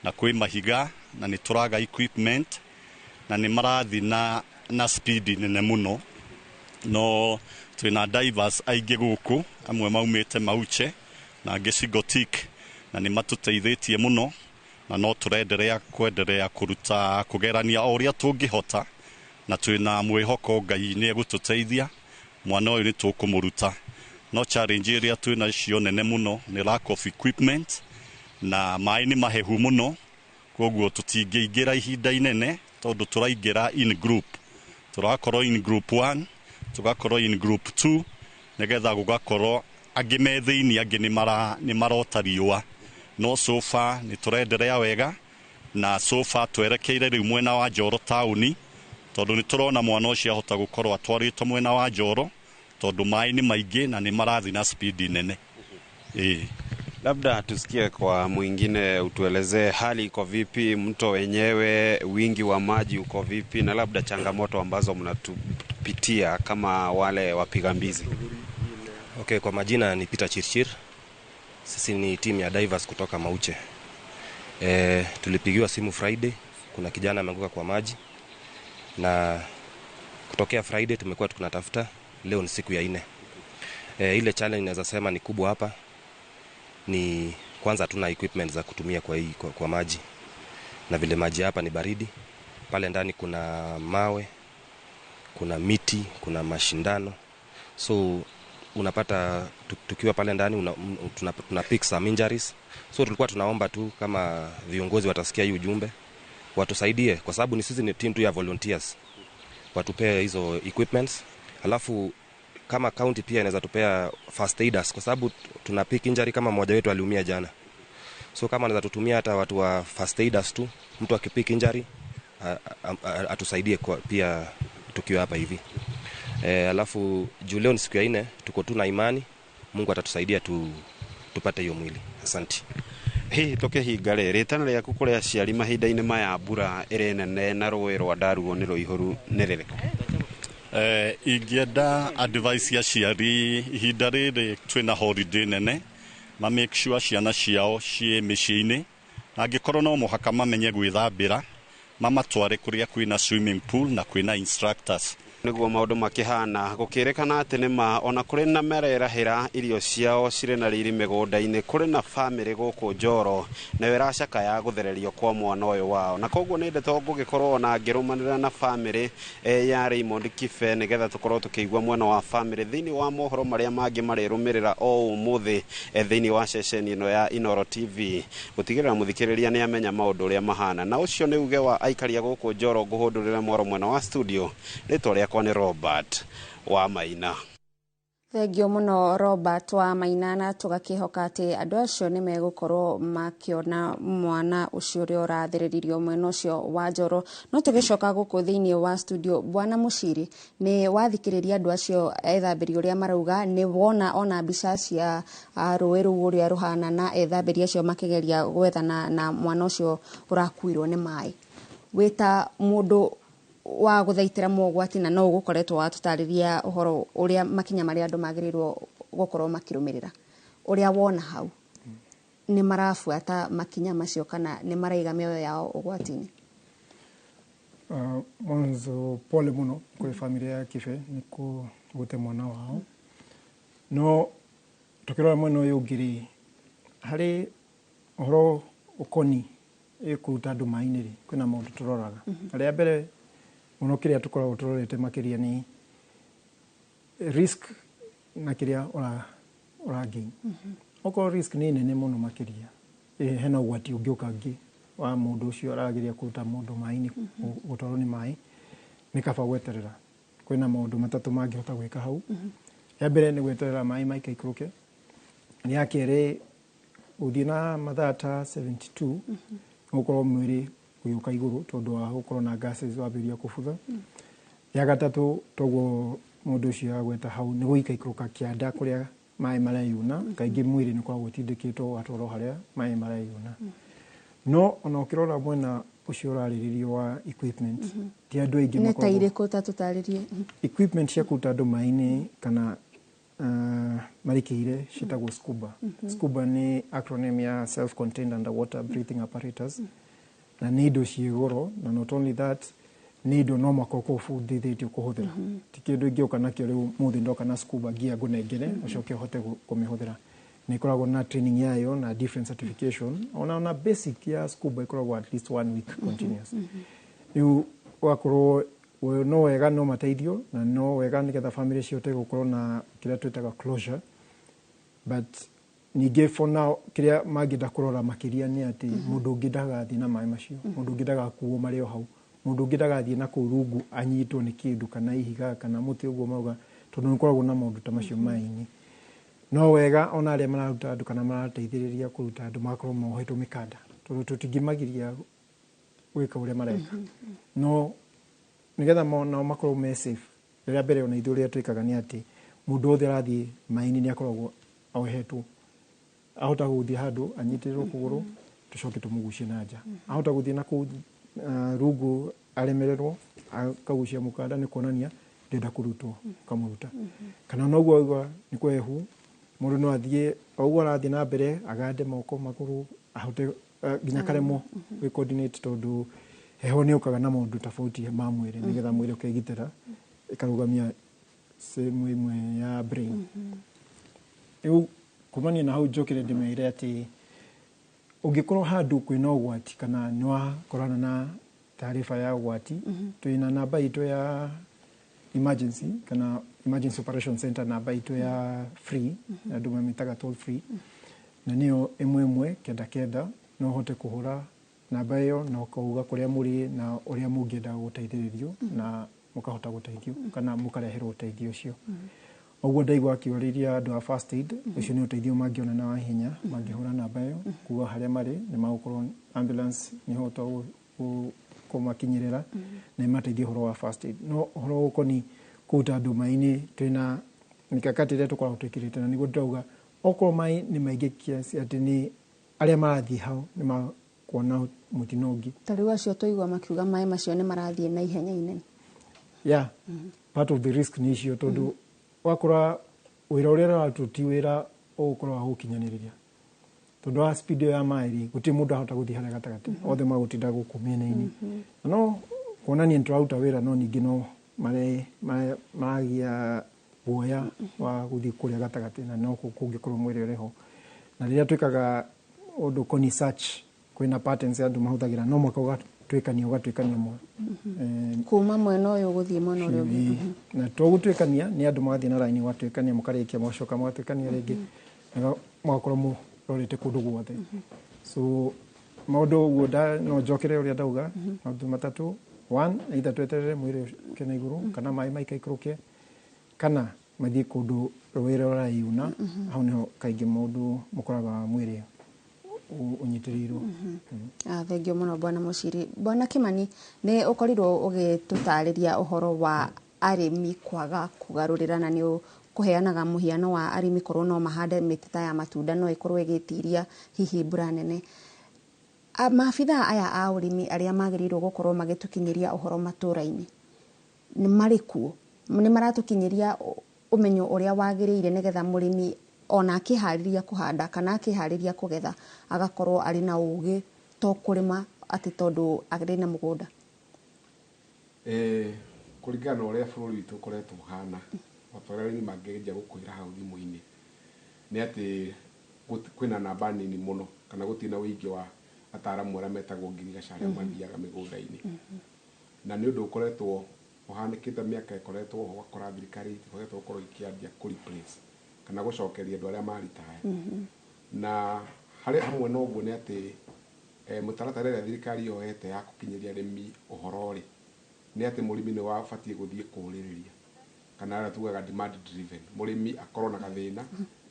na kwĩ mahiga na nĩ tũraga equipment na nĩ marathiĩ na speed nene mũno, no twĩna divers aingĩ gũkũ, amwe maumĩte Mauche na angĩ Sigotik, na nĩ matũteithĩtie mũno, na no tũrenderea kwenderea kũruta kũgerania o ũrĩa tũngĩhota, na twĩna mwĩhoko Ngai nĩ egũtũteithia mwana ũyũ nĩ tũkũmũruta. No challenge ĩrĩa twĩnacio nene mũno nĩ lack of equipment, na maĩ nĩ mahehu mũno, koguo tũtingĩingĩra ihinda inene tondũ tũraingĩra in group, tũrakorwo in group 1, tũgakorwo in group 2, nĩgetha gũgakorwo angĩ me thĩinĩ angĩ nĩ marota riũa. No so far nĩ tũrenderea wega, na so far twerekeire rĩu mwena wa Njoro taũni, tondũ nĩ tũrona mwana ũcio ahota gũkorwo atwarĩtwo mwena wa Njoro tondũ maĩ nĩ maingĩ na nĩ marathiĩ na speed nene. Labda tusikie kwa mwingine, utuelezee hali iko vipi, mto wenyewe, wingi wa maji uko vipi, na labda changamoto ambazo mnatupitia kama wale wapiga mbizi. Okay, kwa majina ni Peter Chirchir. Sisi ni timu ya divers kutoka Mauche. Tulipigiwa simu Friday, kuna kijana ameanguka kwa maji, na kutokea Friday tumekuwa tunatafuta, leo ni siku ya 4. Ile challenge naweza sema ni kubwa hapa ni kwanza hatuna equipment za kutumia kwa maji, na vile maji hapa ni baridi, Pale ndani kuna mawe, kuna miti, kuna mashindano, so unapata tukiwa pale ndani tuna pick some injuries. So tulikuwa tunaomba tu kama viongozi watasikia hii ujumbe watusaidie, kwa sababu ni sisi ni team tu ya volunteers, watupee hizo equipments. Alafu kama county pia inaweza tupea first aiders, kwa sababu tuna pick injury kama mmoja wetu aliumia jana. So kama anaweza tutumia hata watu wa first aiders tu, mtu akipick injury atusaidie kwa, pia tukiwa hapa hivi. Alafu juu leo ni siku ya 4, tuko tu na imani Mungu atatusaidia tupate hiyo mwili. Asante. Hihi tukihinga rĩ, rĩtana rĩaku kũrĩ aciari mahinda-inĩ maya mbura ĩrĩ nene na rũĩ rwa Ndaruo nĩ rũihũru nĩ rĩrĩkũ? Ingĩenda advice aciari ihinda rĩrĩ twĩna holiday nene, ma make sure ciana ciao ciĩ mĩciĩ-inĩ, na angĩkorwo no mũhaka mamenye gwĩthambĩra, mamatware kũrĩa kwĩna swimming pool na kwĩna instructors. Nĩguo maũndũ makĩhana gũkĩrĩkana atĩ nĩma ona kũrĩ na mererahĩra irio ciao cirĩ na riri mĩgũnda-inĩ, kũrĩ na bamĩrĩ gũkũ Njoro nayo ĩracakaya gũthererio kwa mwana ũyũ wao, na koguo nĩ ndeto ngũgĩkorwo ona ngĩrũmanĩrĩra na bamĩrĩ ya Raymond Kibe nĩgetha tũkorwo tũkĩigua mwena wa bamĩrĩ thĩinĩ wa mohoro marĩa mangĩ marĩrũmĩrĩra o ũmũthĩ thĩinĩ wa ceceni ĩno ya Inooro TV gũtigĩrĩra mũthikĩrĩria nĩ amenya maũndũ ũrĩa mahana. Na ũcio nĩ uge wa aikaria gũkũ Njoro ngũhũndũrĩra mwaro mwena wa studio. Rĩtwa rĩakwa nĩ Robert wa Maina. Thengio mũno Robert wa Maina, na tũgakĩhoka atĩ andũ acio nĩ megũkorwo makĩona mwana ũcio ũrĩa ũrathĩrĩririo mwena ũcio wa Njoro. No tũgĩcoka gũkũ thĩinĩ wa studio, Bwana Mũciri, nĩ wathikĩrĩria andũ acio ethambĩri ũrĩa marauga, nĩ wona ona mbica cia rũĩ rũu ũrĩa rũhana na ethambĩri acio makĩgeria gwethana na mwana ũcio ũrakuirwo nĩ maĩ. Wĩta mũndũ wa gũthaitĩra mogwati na no ũgũkoretwo watũtarĩria ũhoro ũrĩa makinya marĩa andũ magĩrĩirwo gũkorwo makĩrũmĩrĩra, ũrĩa wona hau nĩ marabuata makinya macio kana nĩ maraiga mĩoyo yao ũgwati-inĩ? Mwanzo pole muno kuri familia ya Kibe nĩ gũte mwana wao, no tũkĩrora mwena ũyũ ũngĩ rĩ, harĩ ũhoro ũkoni kũruta andũ maĩ-inĩ rĩ, kwĩna maũndũ tũroraga. Rĩa mbere mũno kĩrĩa tũkoragwo tũrorete makĩria nĩ risk na kĩrĩa ũra gain. Okorwo risk nĩ nene mũno makĩria, hena ũgwati ũngĩũka ũngĩ wa mũndũ ũcio arageria kũruta mũndũ maĩ-inĩ gũtwarwo nĩ maĩ, nĩ kaba gweterera. Kwĩna maũndũ matatũ mangĩhota gwĩka hau. Ya mbere nĩ gweterera maĩ maikaikũrũke. Ya kerĩ gũthiĩ na mathaa ta 72 gũkorwo mwĩrĩ ũgĩũka igũrũ tondũ wa gũkorwo na gases wambĩrĩria kũbutha. Ya gatatũ toguo mũndũ ũcio agweta hau nĩ gũikaikũrũka kĩanda kũrĩa maĩ mareyuna, kaingĩ mwĩrĩ nĩ ũkoragwo ũtindĩkĩtwo ũgatwarwo harĩa maĩ mareyuna. No ona ũkĩrora mwena ũcio ũrarĩrĩrio wa equipment, ti andũ aingĩ Nĩ ta irĩkũ ta tũtarĩrie? Equipment cia kũruta andũ maĩ-inĩ kana marĩkĩire ciĩtagwo scuba. Scuba nĩ acronym ya self contained underwater breathing apparatus, na nĩ indo ciĩ goro, na not only that nĩ indo no mũhaka ũkorwo ũbundithĩtio kũhũthĩra. Ti kĩndũ ingĩũka nakĩo rĩu mũthĩ ndoka na scuba gear ngũnengere ũcoke ũhote kũmĩhũthĩra. Nĩ ĩkoragwo na training yayo na different certification, ona basic ya scuba ĩkoragwo at least 1 week continuous. Rĩu ũgakorwo no wega no mateithio na no wega nĩgetha family cihote gũkorwo na kĩrĩa twĩtaga closure, but ningĩ for now kĩrĩa mangĩenda kũrora makĩria nĩ atĩ mũndũ ũngĩ ndagathiĩ na maĩ macio, mũndũ ũngĩ ndagakuo marĩ o hau, mũndũ ũngĩ ndagathiĩ na kũu rungu anyitwo nĩ kĩndũ kana ihiga kana mũtĩ ũguo mauga, tondũ nĩ ũkoragwo na maũndũ ta macio maĩ-inĩ. No wega ona arĩa mararuta andũ kana marateithĩrĩria kũruta andũ magakorwo mohetwo mĩkanda, tondũ tũtingĩmagiria gwĩka ũrĩa mareka, no nĩgetha nao makorwo me safe. Rĩrĩa mbere ona ithuĩ ũrĩa twĩkaga nĩ atĩ mũndũ wothe arathiĩ maĩ-inĩ nĩ akoragwo ohetwo, ahota gũthiĩ handũ anyitĩrĩrwo kũgũrũ tũcoke tũmũgucie na nja, ahota gũthiĩ na kũu rungu aremererwo akagucia mũkanda nĩ kuonania ndenda kũrutwo, ũkamũruta. Kana ona ũguo auga nĩ kwehu, mũndũ no athiĩ o ũguo arathiĩ na mbere agande moko magũrũ ahote nginya karemwo gwĩ coordinate, tondũ heho nĩ ũkaga na maũndũ tofauti ma mwĩrĩ nĩgetha mwĩrĩ ũkegitĩra ĩkarũgamia sehemu ĩmwe ya brain. Rĩu kumania na hau njũkĩre ndĩmere atĩ ũngĩkorwo handũ kwĩna ũgwati kana nĩ wakorana na taarifa ya ũgwati, twĩna namba itũ ya emergency kana emergency operation center, namba itũ ya free, andũ mamĩtaga toll free, na nĩyo 119, no ũhote kũhũra namba ĩyo na ũkauga kũrĩa mũrĩ na ũrĩa mũngĩenda gũteithĩrĩrio, na mũkahota gũteithio kana mũkareherwo ũteithio ũcio. Ũguo ndaigua akĩũrĩria andũ a first aid, ũcio nĩ ũteithio mangĩona na ihenya mangĩhũra namba ĩyo kuga harĩa marĩ, nĩ magũkorwo ambulance nĩ hota kũmakinyĩrĩra na ĩmateithie ũhoro wa first aid. No ũhoro ũkoniĩ kũruta andũ maĩ-inĩ, twĩna mikakati ĩrĩa tũkoragwo twĩkĩrĩte, na nĩguo ndĩrauga okorwo maĩ nĩ maingĩ kiasi atĩ nĩ arĩa marathiĩ hau nĩ makuona mũtino ũngĩ. Ta rĩu acio twaigua makiuga maĩ macio nĩ marathiĩ na ihenya inene. Yeah, part of the risk nĩ icio, tondũ wakora wĩra ũrĩa ũrarutwo ti wĩra ũgũkorwo wa gũkinyanĩrĩria, tondũ wa speed ĩyo ya maĩ rĩ, gũtirĩ mũndũ ahota gũthiĩ harĩa gatagatĩ, othe magũtinda gũkũ mĩena-inĩ. Na no kuonania nĩ tũraruta wĩra, no ningĩ no maragĩa guoya wa gũthiĩ kũrĩa gatagatĩ, na no kũngĩkorwo mwĩrĩ ũrĩ ho. Na rĩrĩa twĩkaga ũndũ koni search, kwĩna patterns andũ mahũthagĩra, no mũhaka ũgatuĩkania kuma mwena ũyũ gũthiĩ mwena ũrĩa ũngĩ. Na to gũtuĩkania nĩ andũ magathiĩ na raini, gwatuĩkania mũkarĩkia, mũgacoka mũgatuĩkania rĩngĩ, mũgakorwo mũrorete kũndũ guothe. So maũndũ ũguo no njokere ũrĩa ndauga, maũndũ matatũ. One, either tweterere mwĩrĩ ũke na igũrũ kana maĩ maikaikũrũke, kana mathiĩ kũndũ rũĩ rũraiuna, hau nĩho kaingĩ maũndũ mũkoraga mwĩrĩ ũnyitĩrĩirwo. Thengio mũno Bwana Mũciri. Bwana Kimani, nĩ ũkorirwo ũgĩtũtarĩria ũhoro wa arĩmi kwaga kũgarũrĩra, na nĩ kũheanaga mũhiano wa arĩmi korwo no mahande mĩtĩ ta ya matunda no ĩkorwo ĩgĩtiria hihi mbura nene. Maabithaa aya a ũrĩmi arĩa magĩrĩirwo gũkorwo magĩtũkinyĩria ũhoro matũra-inĩ nĩ marĩ kuo? Nĩ maratũkinyĩria ũmenyo ũrĩa wagĩrĩire nĩgetha mũrĩmi ona akĩharĩria kũhanda kana akĩharĩria kũgetha agakorwo arĩ na ũgĩ, to kũrĩma atĩ tondũ arĩ na mũgũnda? Kũringana na ũrĩa bũrũri witũ ũkoretwo ũhana, ota ũrĩa arĩmi mangĩgeria gũkwĩra hau thimũ-inĩ, nĩ atĩ kwĩna namba nini mũno kana gũtirĩ na ũingĩ wa ataramu arĩa metagwo ngirigaca arĩa mathiaga mĩgũnda-inĩ. Na nĩ ũndũ ũkoretwo ũhanĩkĩte mĩaka ĩkoretwo ho, ũgakora thirikari ĩkoretwo gũkorwo ĩkĩambia kũ replace kana gũcokeria andũ arĩa maritaya. Na harĩ hamwe na ũguo nĩ atĩ mũtaratara ĩrĩa thirikari yoete ya gũkinyĩria arĩmi ũhoro rĩ, nĩ atĩ mũrĩmi nĩ wabatiĩ gũthiĩ kũũrĩrĩria, kana arĩa tugaga demand driven, mũrĩmi akorwo na gathĩna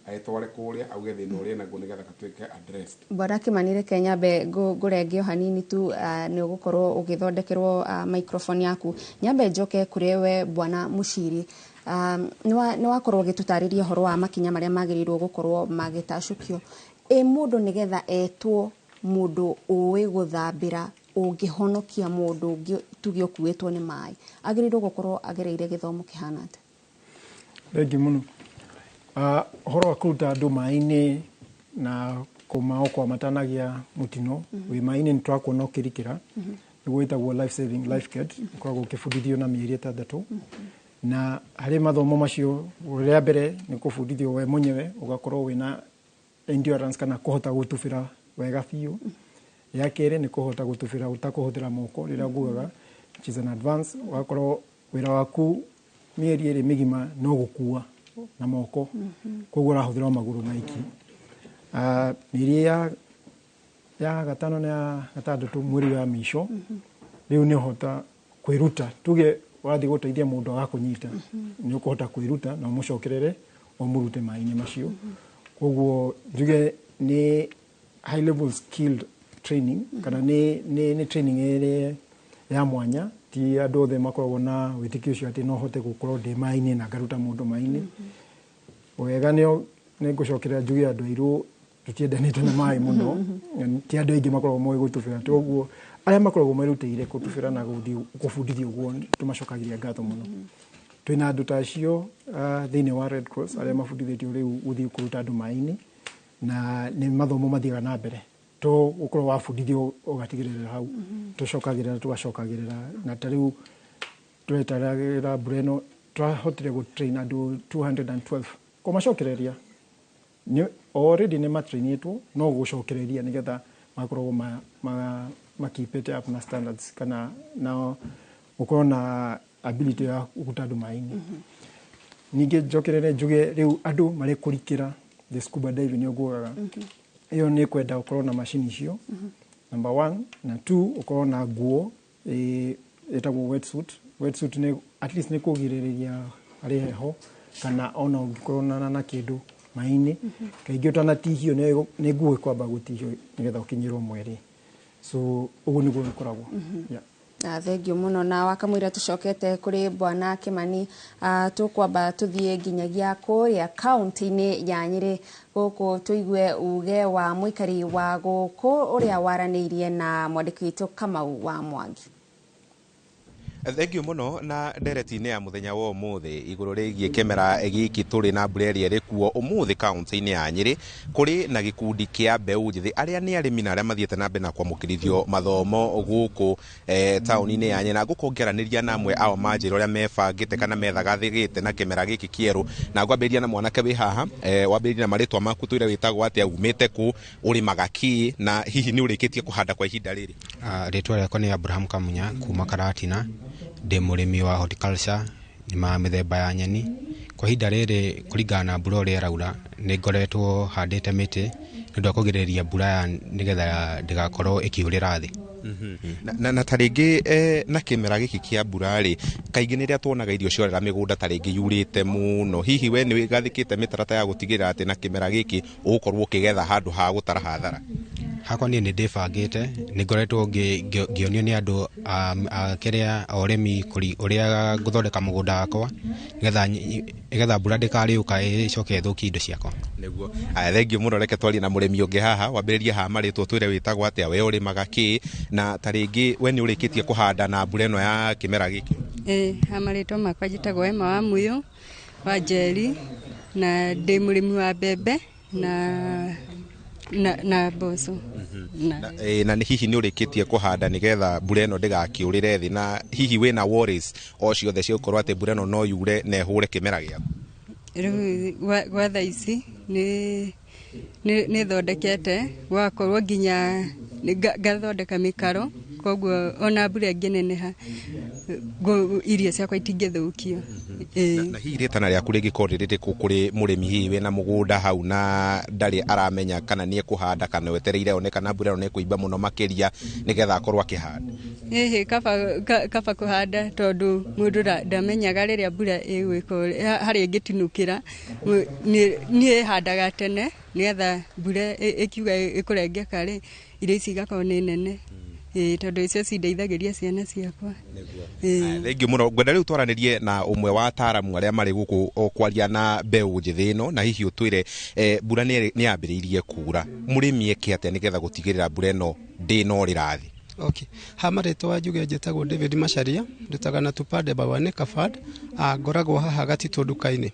aĩtware kũrĩa auge thĩna ũrĩa naguo nĩgetha gatuĩke addressed. Bwana Kimani, reke nyambe ngũrenge o hanini tu, nĩ ũgũkorwo ũgĩthondekerwo microphone yaku. Nyambe njoke kũrĩ we Bwana Mũciri. Nĩ wakorwo ũgĩtũtarĩria ũhoro wa makinya marĩa magĩrĩirwo gũkorwo magĩtacũkio. Ĩ mũndũ nĩgetha etwo mũndũ ũĩ gũthambĩra ũngĩhonokia mũndũ ũngĩ tuge ũkuĩtwo nĩ maĩ, agĩrĩirwo gũkorwo agereire gĩthomo kĩhana atĩa? Thengiũ mũno. Ũhoro wa kũruta andũ maĩ-inĩ na kũmaokoa matanagia mũtino, wĩ maĩ-inĩ nĩ tũrakuona ũkĩrikĩra, nĩguo wĩtagwo life saving life guard, ũkoragwo ũkĩbundithio na mĩeri 6. Na harĩ mathomo macio, rĩa mbere nĩ kũbundithio we mwenyewe ũgakorwo wĩna endurance kana kũhota gũtubĩra wega biũ. Ya kerĩ nĩ kũhota gũtubĩra ũtakũhũthĩra moko, rĩrĩa ngugaga which is an advance, ũgakorwo wĩra waku mĩeri 2 mĩgima no gũkua na moko, koguo ũrahũthĩra magũrũ maiki. Mĩeri ya 5 na ya 6, mweri wa mĩico, rĩu nĩ ũhota kwĩruta, tuge ũrathiĩ gũteithia mũndũ agakũnyita, nĩ ũkũhota kwĩruta na ũmũcokerere ũmũrute maĩ-inĩ macio. Koguo njuge nĩ high level skilled training, kana nĩ training ĩrĩa ya mwanya, ti andũ othe makoragwo na wĩtĩkio ũcio atĩ no hote gũkorwo ndĩ maĩ-inĩ na ngaruta mũndũ maĩ-inĩ. Wega nĩ ngũcokerera njuge andũ airũ tũtiendanĩte na maĩ mũno, ti andũ aingĩ makoragwo moĩ gũtubĩra, toguo arĩa makoragwo merutĩire gũtubĩra na gũthiĩ kũbundithio ũguo tũmacokagĩria ngatho mũno. Twĩna andũ ta acio thĩinĩ wa Red Cross arĩa mabundithĩtio rĩu gũthiĩ kũruta andũ maĩ-inĩ, na nĩ mathomo mathiaga na mbere, to ũkorwo wabundithio ũgatigĩrĩra hau, tũcokagĩrĩra tũgacokagĩrĩra, na ta rĩu twetaragĩrĩra mbura ĩno twahotire gũ train andũ 212 kũmacokereria, already nĩ matrainĩtwo, no gũcokereria nĩgetha makorwo makipete up na standards kana na gũkorwo na ability ya kũruta andũ maĩ-inĩ. Ningĩ njokerere njuge rĩu andũ marĩ kũrikĩra the scuba diving nĩ ngugaga ĩyo nĩ kwenda ũkorwo na macini icio, number one, na two ũkorwo na nguo ĩtagwo wetsuit. Wetsuit nĩ at least nĩ kũgirĩrĩria harĩ heho kana ona ũngĩkorwo na kĩndũ maĩ-inĩ. Kaingĩ ũtanatihio nĩ nguo ĩkwamba gũtihio nĩgetha ũkinyĩrwo mwĩrĩ, so ũguo nĩguo gĩkoragwo. Yeah. Na thengio muno. Na wakamwira tucokete kuri Bwana Kimani, tukwamba tuthie nginyagia kuria kaunti-inĩ ya Nyĩrĩ gũkũ tuigue uge wa mũikari wa gũkũ ũrĩa waranĩirie na mwandĩki witũ Kamau wa Mwangi. Thengio mũno. Na ndereti-inĩ ya mũthenya wa ũmũthĩ igũrũ rĩgiĩ kĩmera gĩkĩ tũrĩ na mbura ĩrĩa ĩrĩ kuo ũmũthĩ kaunti-inĩ ya Nyĩrĩ, kũrĩ na gĩkundi kĩa mbeũ njĩthĩ arĩa nĩ arĩmi na arĩa mathiĩte na mbere na kwamũkĩrithio mathomo gũkũ taũni-inĩ ya Nyĩrĩ, na ngũkorwo ngĩaranĩria na amwe ao manjĩra ũrĩa mebangĩte kana methagathĩgĩte na kĩmera gĩkĩ kĩerũ. Na ngwambĩrĩria na mwanake wĩ haha. Wambĩrĩria na marĩtwa maku, twĩre wĩtagwo atĩa, umĩte kũ, ũrĩmaga kĩ, na hihi nĩ ũrĩkĩtie kũhanda kwa ihinda rĩrĩ? Rĩtwa rĩakwa nĩ Abraham Kamunya kuma Karatina. Ndĩ mũrĩmi wa horticulture, nĩmaga mĩthemba ya nyeni. Kwa ihinda rĩrĩ, kũringana na mbura ũrĩa ĩraura, nĩ ngoretwo handĩte mĩtĩ nĩ ũndũ wa kũgirĩrĩria mbura ya nĩgetha ndĩgakorwo ĩkiurĩra thĩ. Na ta rĩngĩ na kĩmera gĩkĩ kĩa mbura rĩ, kaingĩ nĩ rĩrĩa tuonaga irio ciorera mĩgũnda ta rĩngĩ yurĩte mũno, hihi we nĩ wĩgathĩkĩte mĩtaratara ya gũtigĩrĩra atĩ na kĩmera gĩkĩ ũgũkorwo ũkĩgetha handũ ha gũtara hathara? Hakwa niĩ nĩ ndĩbangĩte, nĩ ngoretwo ngĩonio nĩ andũ a kĩrĩa a ũrĩmi ũrĩa ngũthondeka mũgũnda wakwa nĩgetha mbura ndĩkarĩũka ĩcoke ĩthũkie indo ciakwa. Nĩguo. Aya, thengio mũno. Reke twarie na mũrĩmi ũngĩ haha. Wambĩrĩrie haha marĩtwa, twĩre wĩtagwo atĩa, we ũrĩmaga kĩ, na ta rĩngĩ we nĩ ũrĩkĩtie kũhanda na mbura ĩno ya kĩmera gĩkĩ? Ĩĩ, ha marĩtwa makwa njĩtagwo Emma wa Muyo wa Njeri, na ndĩ mũrĩmi wa mbembe na mboco. Na nĩ hihi nĩ ũrĩkĩtie kũhanda nĩgetha mbura ĩno ndĩgakĩũrĩre thĩ, na hihi wĩna worries o ciothe cia gũkorwo atĩ mbura ĩno no yure na ĩhũre kĩmera gĩaku? Rĩu gwa thaa ici nĩ thondekete gwakorwo nginya ngathondeka mĩkaro, koguo ona mbura ĩngĩneneha irio ciakwa itingĩthũkio. Na hihi rĩtana rĩaku rĩngĩkorwo rĩ rĩrĩkũ kũrĩ mũrĩmi hihi wĩna mũgũnda hau na ndarĩ aramenya kana nĩ ekũhanda kana wetereire one kana mbura ĩno nĩ ĩkũimba mũno makĩria nĩgetha akorwo akĩhanda? Ĩhĩ, kaba kũhanda, tondũ mũndũ ndamenyaga rĩrĩa mbura ĩgwĩka harĩa ĩngĩtinũkĩra. Niĩ handaga tene nĩgetha mbura ĩkiuga ĩkũrengeka rĩ, irio ici igakorwo nĩ nene, tondũ icio cindeithagĩria ciana ciakwa. Thengio mũno. Ngwenda rĩu twaranĩrie na ũmwe wa ataaramu arĩa marĩ gũkũ o kwaria na mbeũ njĩthĩ ĩno, na hihi ũtwĩre mbura nĩ yambĩrĩirie kura, mũrĩmi eke atĩa nĩgetha gũtigĩrĩra mbura ĩno ndĩnorĩra thĩ? Okay. Ha marĩtwa njuge njĩtagwo David Macharia, ndutaga na Tupande Bawane Kafad, ngoragwo haha Gatitũ nduka-inĩ.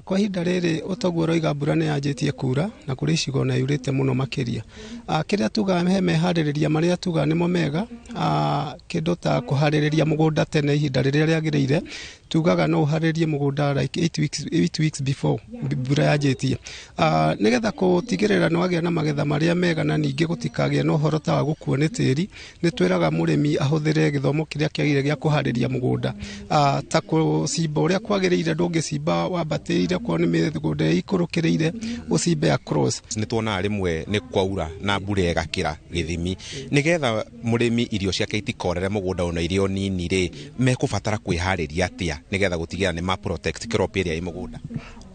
Kwa ihinda rĩrĩ ũtoguo ũroiga mbura nĩ yanjĩtie kura na kũrĩ icigo na yurĩte mũno makĩria. Kĩrĩa tugaga he meharĩrĩria marĩa tugaga nĩmo mega, kĩndũ ta kũharĩrĩria mũgũnda tene ihinda rĩrĩa rĩagĩrĩire, tugaga no ũharĩrie mũgũnda like 8 weeks before mbura yanjĩtie. Nĩgetha gũtigĩrĩra nĩ wagĩa na magetha marĩa mega na ningĩ gũtikagĩe na ũhoro ta wa gũkuo nĩ tĩri, nĩ twĩraga mũrĩmi ahũthĩre gĩthomo kĩrĩa kĩagĩrĩire gĩa kũharĩria mũgũnda. Ta gũcimba ũrĩa kwagĩrĩire, ndũngĩcimba wambatĩrĩire korwo nĩ mĩgũnda ĩikũrũkĩrĩire, ũcimbe across. Nĩ tuonaga rĩmwe nĩ kwaura na mbura ĩgakĩra gĩthimi, nĩgetha mũrĩmi irio ciake itikorere mũgũnda ona irio nini rĩ, mekũbatara kwĩharĩria atĩa nĩgetha gũtigĩrĩra nĩ ma protect crop ĩrĩa ĩ mũgũnda?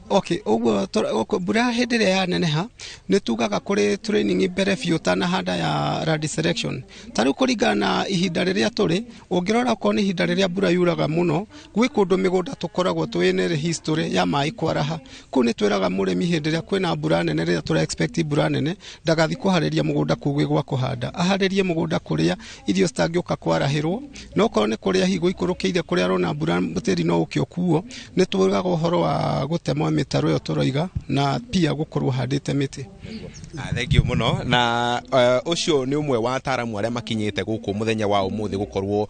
Okay, ũguo mbura hĩndĩ ĩrĩa yaneneha nĩ tugaga kũrĩ training mbere biũ ũtanahanda ya land selection. Ta rĩu kũringana na ihinda rĩrĩa tũrĩ, ũngĩrora okorwo nĩ ihinda rĩrĩa mbura yuraga mũno, gwĩ kũndũ mĩgũnda tũkoragwo twĩna history ya maĩ kwaraha. Kũu nĩ twĩraga mũrĩmi hĩndĩ ĩrĩa kwĩna mbura nene, rĩrĩa tũra expect mbura nene, ndagathiĩ kũharĩria mũgũnda kũu gwĩ gwa kũhanda, aharĩrie mũgũnda kũrĩa irio citangĩũka kwarahĩrwo. No okorwo nĩ kũrĩa hihi gũikũrũkĩire kũrĩa arona mbura tĩri no ũke ũkuo, nĩ tugaga ũhoro wa gũtema mĩtaro ĩyo tũroiga na pia gũkorwo handĩte mĩtĩ. Thank you muno na ucio ni umwe wa ataramu aria makinyite guku muthenya wa umuthi gukorwo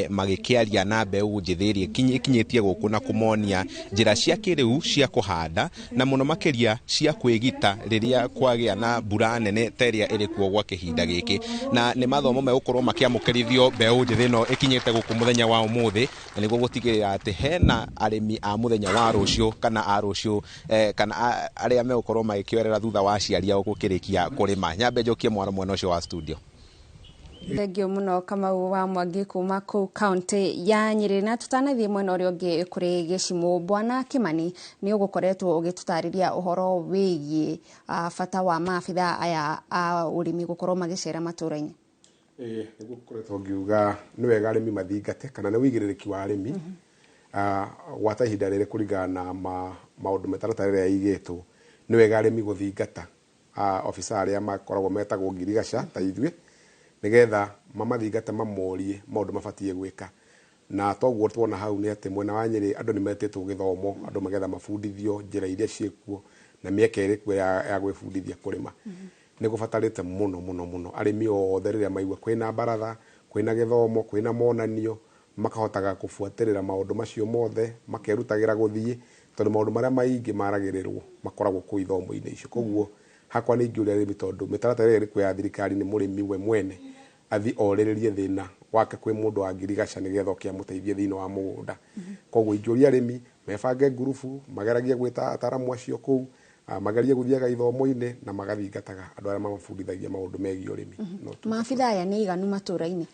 magikiaria na mbeu njithi iria ikinyitie guku na kumonia njira cia kiriu cia kuhanda na muno makiria cia kwigita riria kwagia na mbura nene ta iria iri kuo gwa kihinda giki na ni mathomo megukorwo makiamukirithio mbeu njithi ino ikinyite guku muthenya wa umuthi na niguo gutigirira ati hena arimi a muthenya wa rucio kana a rucio kana aria megukorwo magikioerera thutha wa aciari ao gukirikia kurima. Nyambe njokie mwaro mwena ucio wa studio. Thengio muno Kamau wa Mwangi kuma kuu kaunti ya Nyeri. Na tutanathie mwena uria ungi kuri Gĩcimũ, Bwana Kimani ni ugukoretwo ugitutariria uhoro wigie bata wa maabitha aya a urimi gukorwo magicera matura-ini. Niguo ngoretwo ngiuga ni wega arimi mathingate kana ni wigirĩrĩki wa arimi gwata ihinda rĩrĩ kũringana na maũndũ mĩtaratara ĩrĩa ĩigĩtwo nĩ wega arĩmi gũthingata obitha arĩa makoragwo metagwo ngirigaca ta ithuĩ nĩgetha mamathingate mamorie maũndũ mabatiĩ gwĩka. Na toguo tuona hau nĩ atĩ mwena wa Nyeri andũ nĩ metĩtwo gĩthomo, andũ magetha mabundithio njĩra iria ciĩkuo na mĩeke ĩrĩ kuo ya gwĩbundithia kũrĩma. Nĩ gũbatarĩte mũno mũno mũno arĩmi othe rĩrĩa maigua kwĩna baratha, kwĩna gĩthomo, kwĩna monanio, makahotaga kũbuatĩrĩra maũndũ macio mothe, makerutagĩra gũthiĩ tondũ maũndũ marĩa maingĩ maragĩrĩrwo makoragwo kũu ithomo-inĩ icio. Koguo hakwa nĩ ingĩũria arĩmi tondũ mĩtaratara ĩrĩa ĩrĩ kuo ya thirikari nĩ mũrĩmi we mwene athi orĩrĩrie thĩna wake kwĩ mũndũ wa ngirigaca nĩgetha oke amũteithie thĩinĩ wa mũgũnda. Koguo ingĩũria arĩmi mebange ngurubu, mageragie gwĩta ataramu acio kũu, magerie gũthiaga ithomo-inĩ na magathingataga andũ arĩa mamabundithagia maũndũ megiĩ ũrĩmi. Maabitha aya nĩ aiganu matũra-inĩ?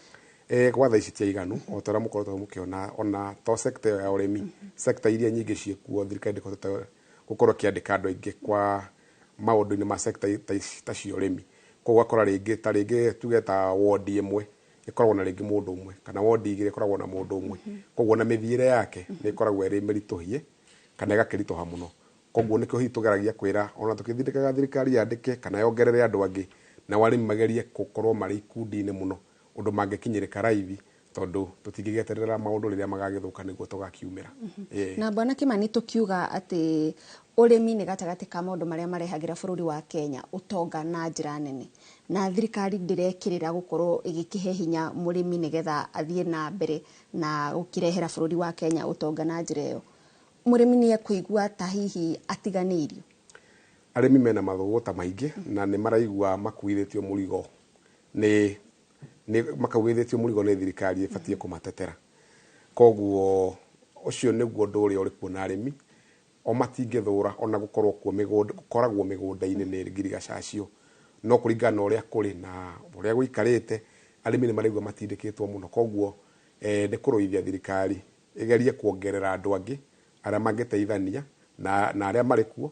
Gwa thaa ici ti aiganu o ta ũrĩa mũkoretwo mũkĩona ona to sector ĩyo ya ũrĩmi, sector iria nyingĩ ciĩkuo thirikari ndĩhotete gũkorwo ĩkĩandĩka andũ aingĩ kwa maũndũ-inĩ ma sector ta cia ũrĩmi. Koguo ũgakora rĩngĩ ta rĩngĩ tuge ta wodi ĩmwe ĩkoragwo na rĩngĩ mũndũ ũmwe kana wodi igĩrĩ ĩkoragwo na mũndũ ũmwe. Koguo na mĩthiĩre yake nĩ ĩkoragwo ĩrĩ mĩritũhie kana ĩgakĩritũha mũno. Koguo nĩkĩo hihi tũgeragia kwĩra ona tũkĩthindĩkaga thirikari yandĩke kana yongerere andũ angĩ nao arĩmi magerie gũkorwo marĩ ikundi-inĩ mũno ũndũ mangĩkinyĩrĩka raithi tondũ tũtingĩgĩeterera maũndũ rĩrĩa magagĩthũka nĩguo tũgakiumĩra. Na Bwana Kimani, tũkiuga atĩ ũrĩmi nĩ gatagatĩ ka maũndũ marĩa marehagĩra bũrũri wa Kenya ũtonga na njĩra nene, na thirikari ndĩrekĩrĩra gũkorwo ĩgĩkĩhe hinya mũrĩmi nĩgetha athiĩ na mbere na gũkĩrehera bũrũri wa Kenya ũtonga na njĩra ĩyo, mũrĩmi nĩ ekũigua ta hihi atiganĩirio? Arĩmi mena mathũgũta maingĩ na nĩ maraigua makuithĩtio mũrigo nĩ makaugithĩtio mũrigo nĩ thirikari ĩbatiĩ kũmatetera. Koguo ũcio nĩguo ũndũ ũrĩa ũrĩ kuo na arĩmi o matingĩthũra ona gũkorwo kuo mĩgũnda, gũkoragwo mĩgũnda-inĩ nĩ ngirigaca acio, no kũringana na ũrĩa kũrĩ na ũrĩa gũikarĩte arĩmi nĩ maraigua matindĩkĩtwo mũno. Koguo nĩ kũrũithia thirikari ĩgerie kuongerera andũ angĩ arĩa mangĩteithania na arĩa marĩ kuo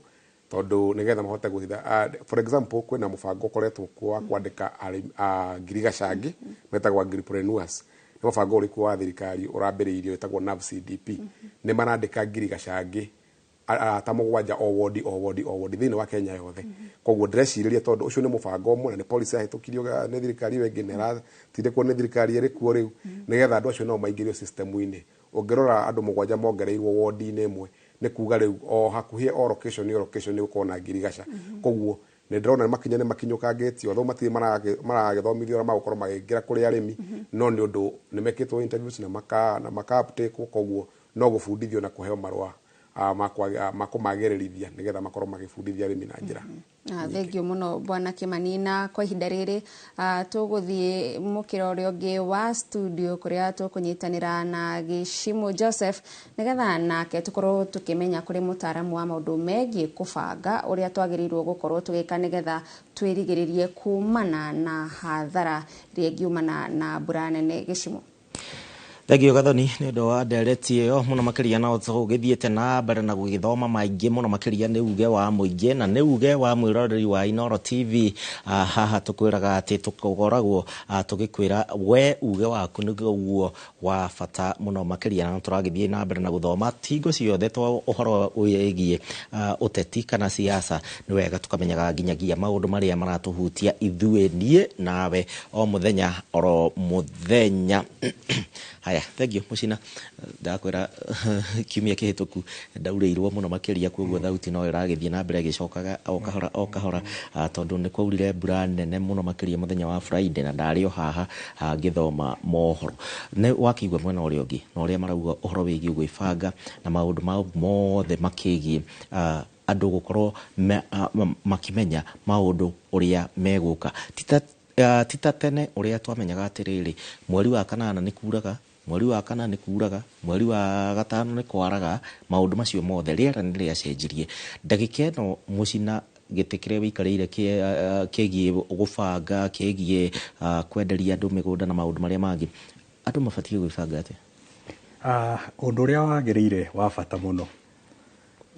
tondũ nĩgetha mahote gũthitha. For example, kwĩna mũbango ũkoretwo kuo wa kwandĩka ngirigaca angĩ metagwo agripreneurs. Nĩ mũbango ũrĩ kuo wa thirikari ũrambĩrĩirio wĩtagwo NAVCDP. Nĩ marandĩka ngirigaca angĩ ta 7 o wodi o wodi o wodi thĩinĩ wa Kenya yothe. Koguo ndĩrecirĩria tondũ ũcio nĩ mũbango ũmwe na nĩ policy yahĩtũkirio nĩ thirikari ĩyo ĩngĩ na ĩratindĩkwo nĩ thirikari ĩrĩ kuo rĩu nĩgetha andũ acio nao maingĩrio system-inĩ. Ũngĩrora andũ 7 mongereirwo wodi-inĩ ĩmwe nĩ kuga rĩu o hakuhĩ o location o location nĩ gũkorwo na ngirigaca. Koguo nĩ ndĩrona makinya nĩ makinyũkangĩtio, although matirĩ maragĩthomithio ũrĩa magũkorwo makĩingĩra kũrĩ arĩmi, no nĩ ũndũ nĩ mekĩtwo interviews na maka-uptake-wo. Koguo no gũbundithio na kũheo marũa ma kũmagĩrĩrithia nĩgetha makorwo magĩbundithia arĩmi na njĩra. Thengio mũno Bwana Kimani. Na kwa ihinda rĩrĩ tũgũthiĩ mũkĩra ũrĩa ũngĩ wa studio kũrĩa tũkũnyitanĩra na Gĩcimũ Joseph nĩgetha nake tũkorwo tũkĩmenya kũrĩ mũtaaramu wa maũndũ megiĩ kũbanga ũrĩa twagĩrĩirwo gũkorwo tũgĩka nĩgetha twĩrigĩrĩrie kumana na hathara ĩrĩa ĩngiumana na mbura nene. Gĩcimũ. Thengio Gathoni nĩ ũndũ wa ndereti ĩyo mũno makĩria, na tũgĩthiĩte na mbere na gũgĩthoma maingĩ mũno makĩria nĩ uge wa mũingĩ na nĩ uge wa mwĩroreri wa Inooro TV. Haha tũkwĩraga atĩ tũkoragwo tũgĩkwĩra we uge waku nĩguo wa bata mũno makĩria, na tũragĩthiĩ na mbere na gũthoma hingo ciothe to ũhoro wĩgiĩ ũteti kana siasa. Nĩ wega tũkamenyaga nginyagia maũndũ marĩa maratũhutia ithuĩ niĩ nawe o mũthenya oro mũthenya. Haya, Haya, thank you Mucina. Ndakwĩra kiumia kĩhĩtũku ndaurĩirwo mũno makĩria, koguo thauti no ĩragĩthiĩ na mbere ĩgĩcokaga o kahora o kahora, tondũ nĩ kwaurire mbura nene mũno makĩria mũthenya wa Friday, na ndarĩ o haha ngĩthoma mohoro. Nĩ wakĩigua mwena ũrĩa ũngĩ na ũrĩa marauga ũhoro wĩgiĩ gwĩbanga na maũndũ mau mothe makĩgiĩ andũ gũkorwo makĩmenya maũndũ ũrĩa megũka. Tita tene ũrĩa twamenyaga atĩrĩrĩ, mweri wa kanana nĩ kuraga, mweri wa kana nĩ kuraga, mweri wa gatano nĩ kwaraga, maũndũ macio mothe rĩera nĩ rĩacenjirie. Ndagĩka ĩno Mũcina, gĩtĩ kĩrĩa wĩikarĩire kĩgiĩ gũbanga, kĩgiĩ kwenderia andũ mĩgũnda na maũndũ marĩa mangĩ, andũ mabatiĩ gwĩbanga atĩa? Ũndũ ũrĩa wagĩrĩire wa bata mũno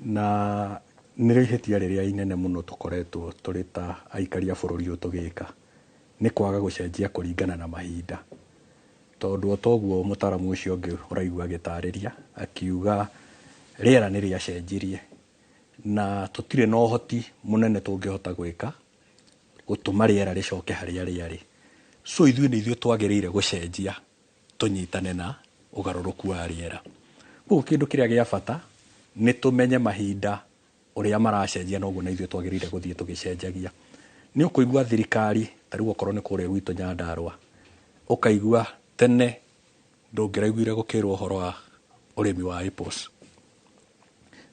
na nĩ ihĩtia rĩrĩa inene mũno tũkoretwo tũrĩ ta aikari a bũrũri ũyũ tũgĩka nĩ kwaga gũcenjia kũringana na mahinda, tondũ o toguo mũtaramu ũcio ũngĩ ũraigua agĩtarĩria akiuga rĩera nĩ rĩacenjirie na tũtirĩ na ũhoti mũnene tũngĩhota gwĩka gũtũma rĩera rĩcoke harĩa rĩarĩ. So ithuĩ nĩ ithuĩ twagĩrĩire gũcenjia tũnyitane na ũgarũrũku wa rĩera. Koguo kĩndũ kĩrĩa gĩa bata nĩ tũmenye mahinda ũrĩa maracenjia, noguo na ithuĩ twagĩrĩire gũthiĩ tũgĩcenjagia. Nĩ ũkũigua thirikari ta rĩu okorwo nĩ kũrĩa gwitũ Nyandarũa, ũkaigua tene ndũngĩraiguire gũkĩrwo ũhoro wa ũrĩmi wa apples.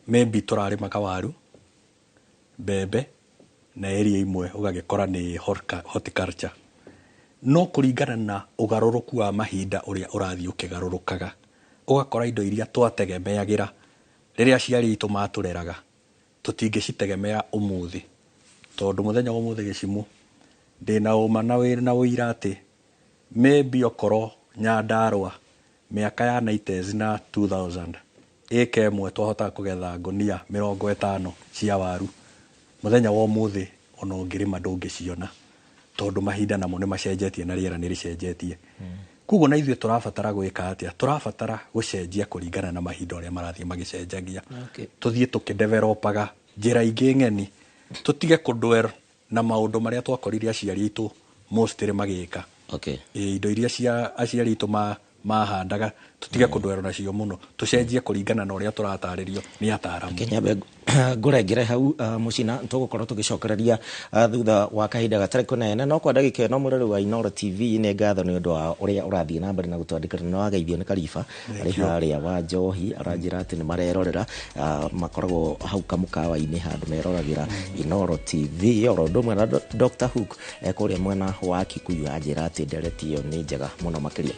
Maybe tũrarĩmaga waru, mbembe na area imwe ũgagĩkora nĩ horticulture. No kũringana na ũgarũrũku wa mahinda ũrĩa ũrathiĩ ũkĩgarũrũkaga, ũgakora indo iria twategemeagĩra rĩrĩa aciari aitũ matũreraga tũtingĩcitegemea ũmũthĩ, tondũ mũthenya wa ũmũthĩ gĩcimũ ndĩna ũma na ũira atĩ maybe okorwo Nyandarũa mĩaka ya 90s na 2000 ĩka ĩmwe twahotaga kũgetha ngũnia 50 cia waru, mũthenya wa ũmũthĩ ona ũngĩrĩma ndũngĩciona, tondũ mahinda namo nĩ macenjetie na rĩera nĩ rĩcenjetie. Koguo na ithuĩ tũrabatara gwĩka atĩa? Tũrabatara gũcenjia kũringana na mahinda ũrĩa marathiĩ magĩcenjagia. Tũthiĩ tũkĩdevelopaga njĩra ingĩ ng'eni, tũtige kũdwell na maũndũ marĩa twakorire aciari aitũ mostly magĩka. Indo iria cia aciari aitũ mahandaga tũtige kũdwell nacio mũno, tũcenjie kũringana na ũrĩa tũratarĩrio nĩ ataramu. Nyambe ngũrengere hau, Mũcina, tũgũkorwo tũgĩcokereria thutha wa kahinda gatarĩ kũnene, no kwa ndagĩka ĩno mũrori wa Inooro TV, nĩ ngatho nĩ ũndũ wa ũrĩa ũrathiĩ na mbere na gũtwandĩkĩra. Nĩ wageithio nĩ Kariba arĩ harĩa wa Njohi, aranjĩra atĩ nĩ marerorera, makoragwo hau kamũkawa-inĩ handũ meroragĩra Inooro TV, oro ũndũ ũmwe na Dr. Hook kũrĩa mwena wa Kikuyu, anjĩra atĩ ndereti ĩyo nĩ njega mũno makĩria.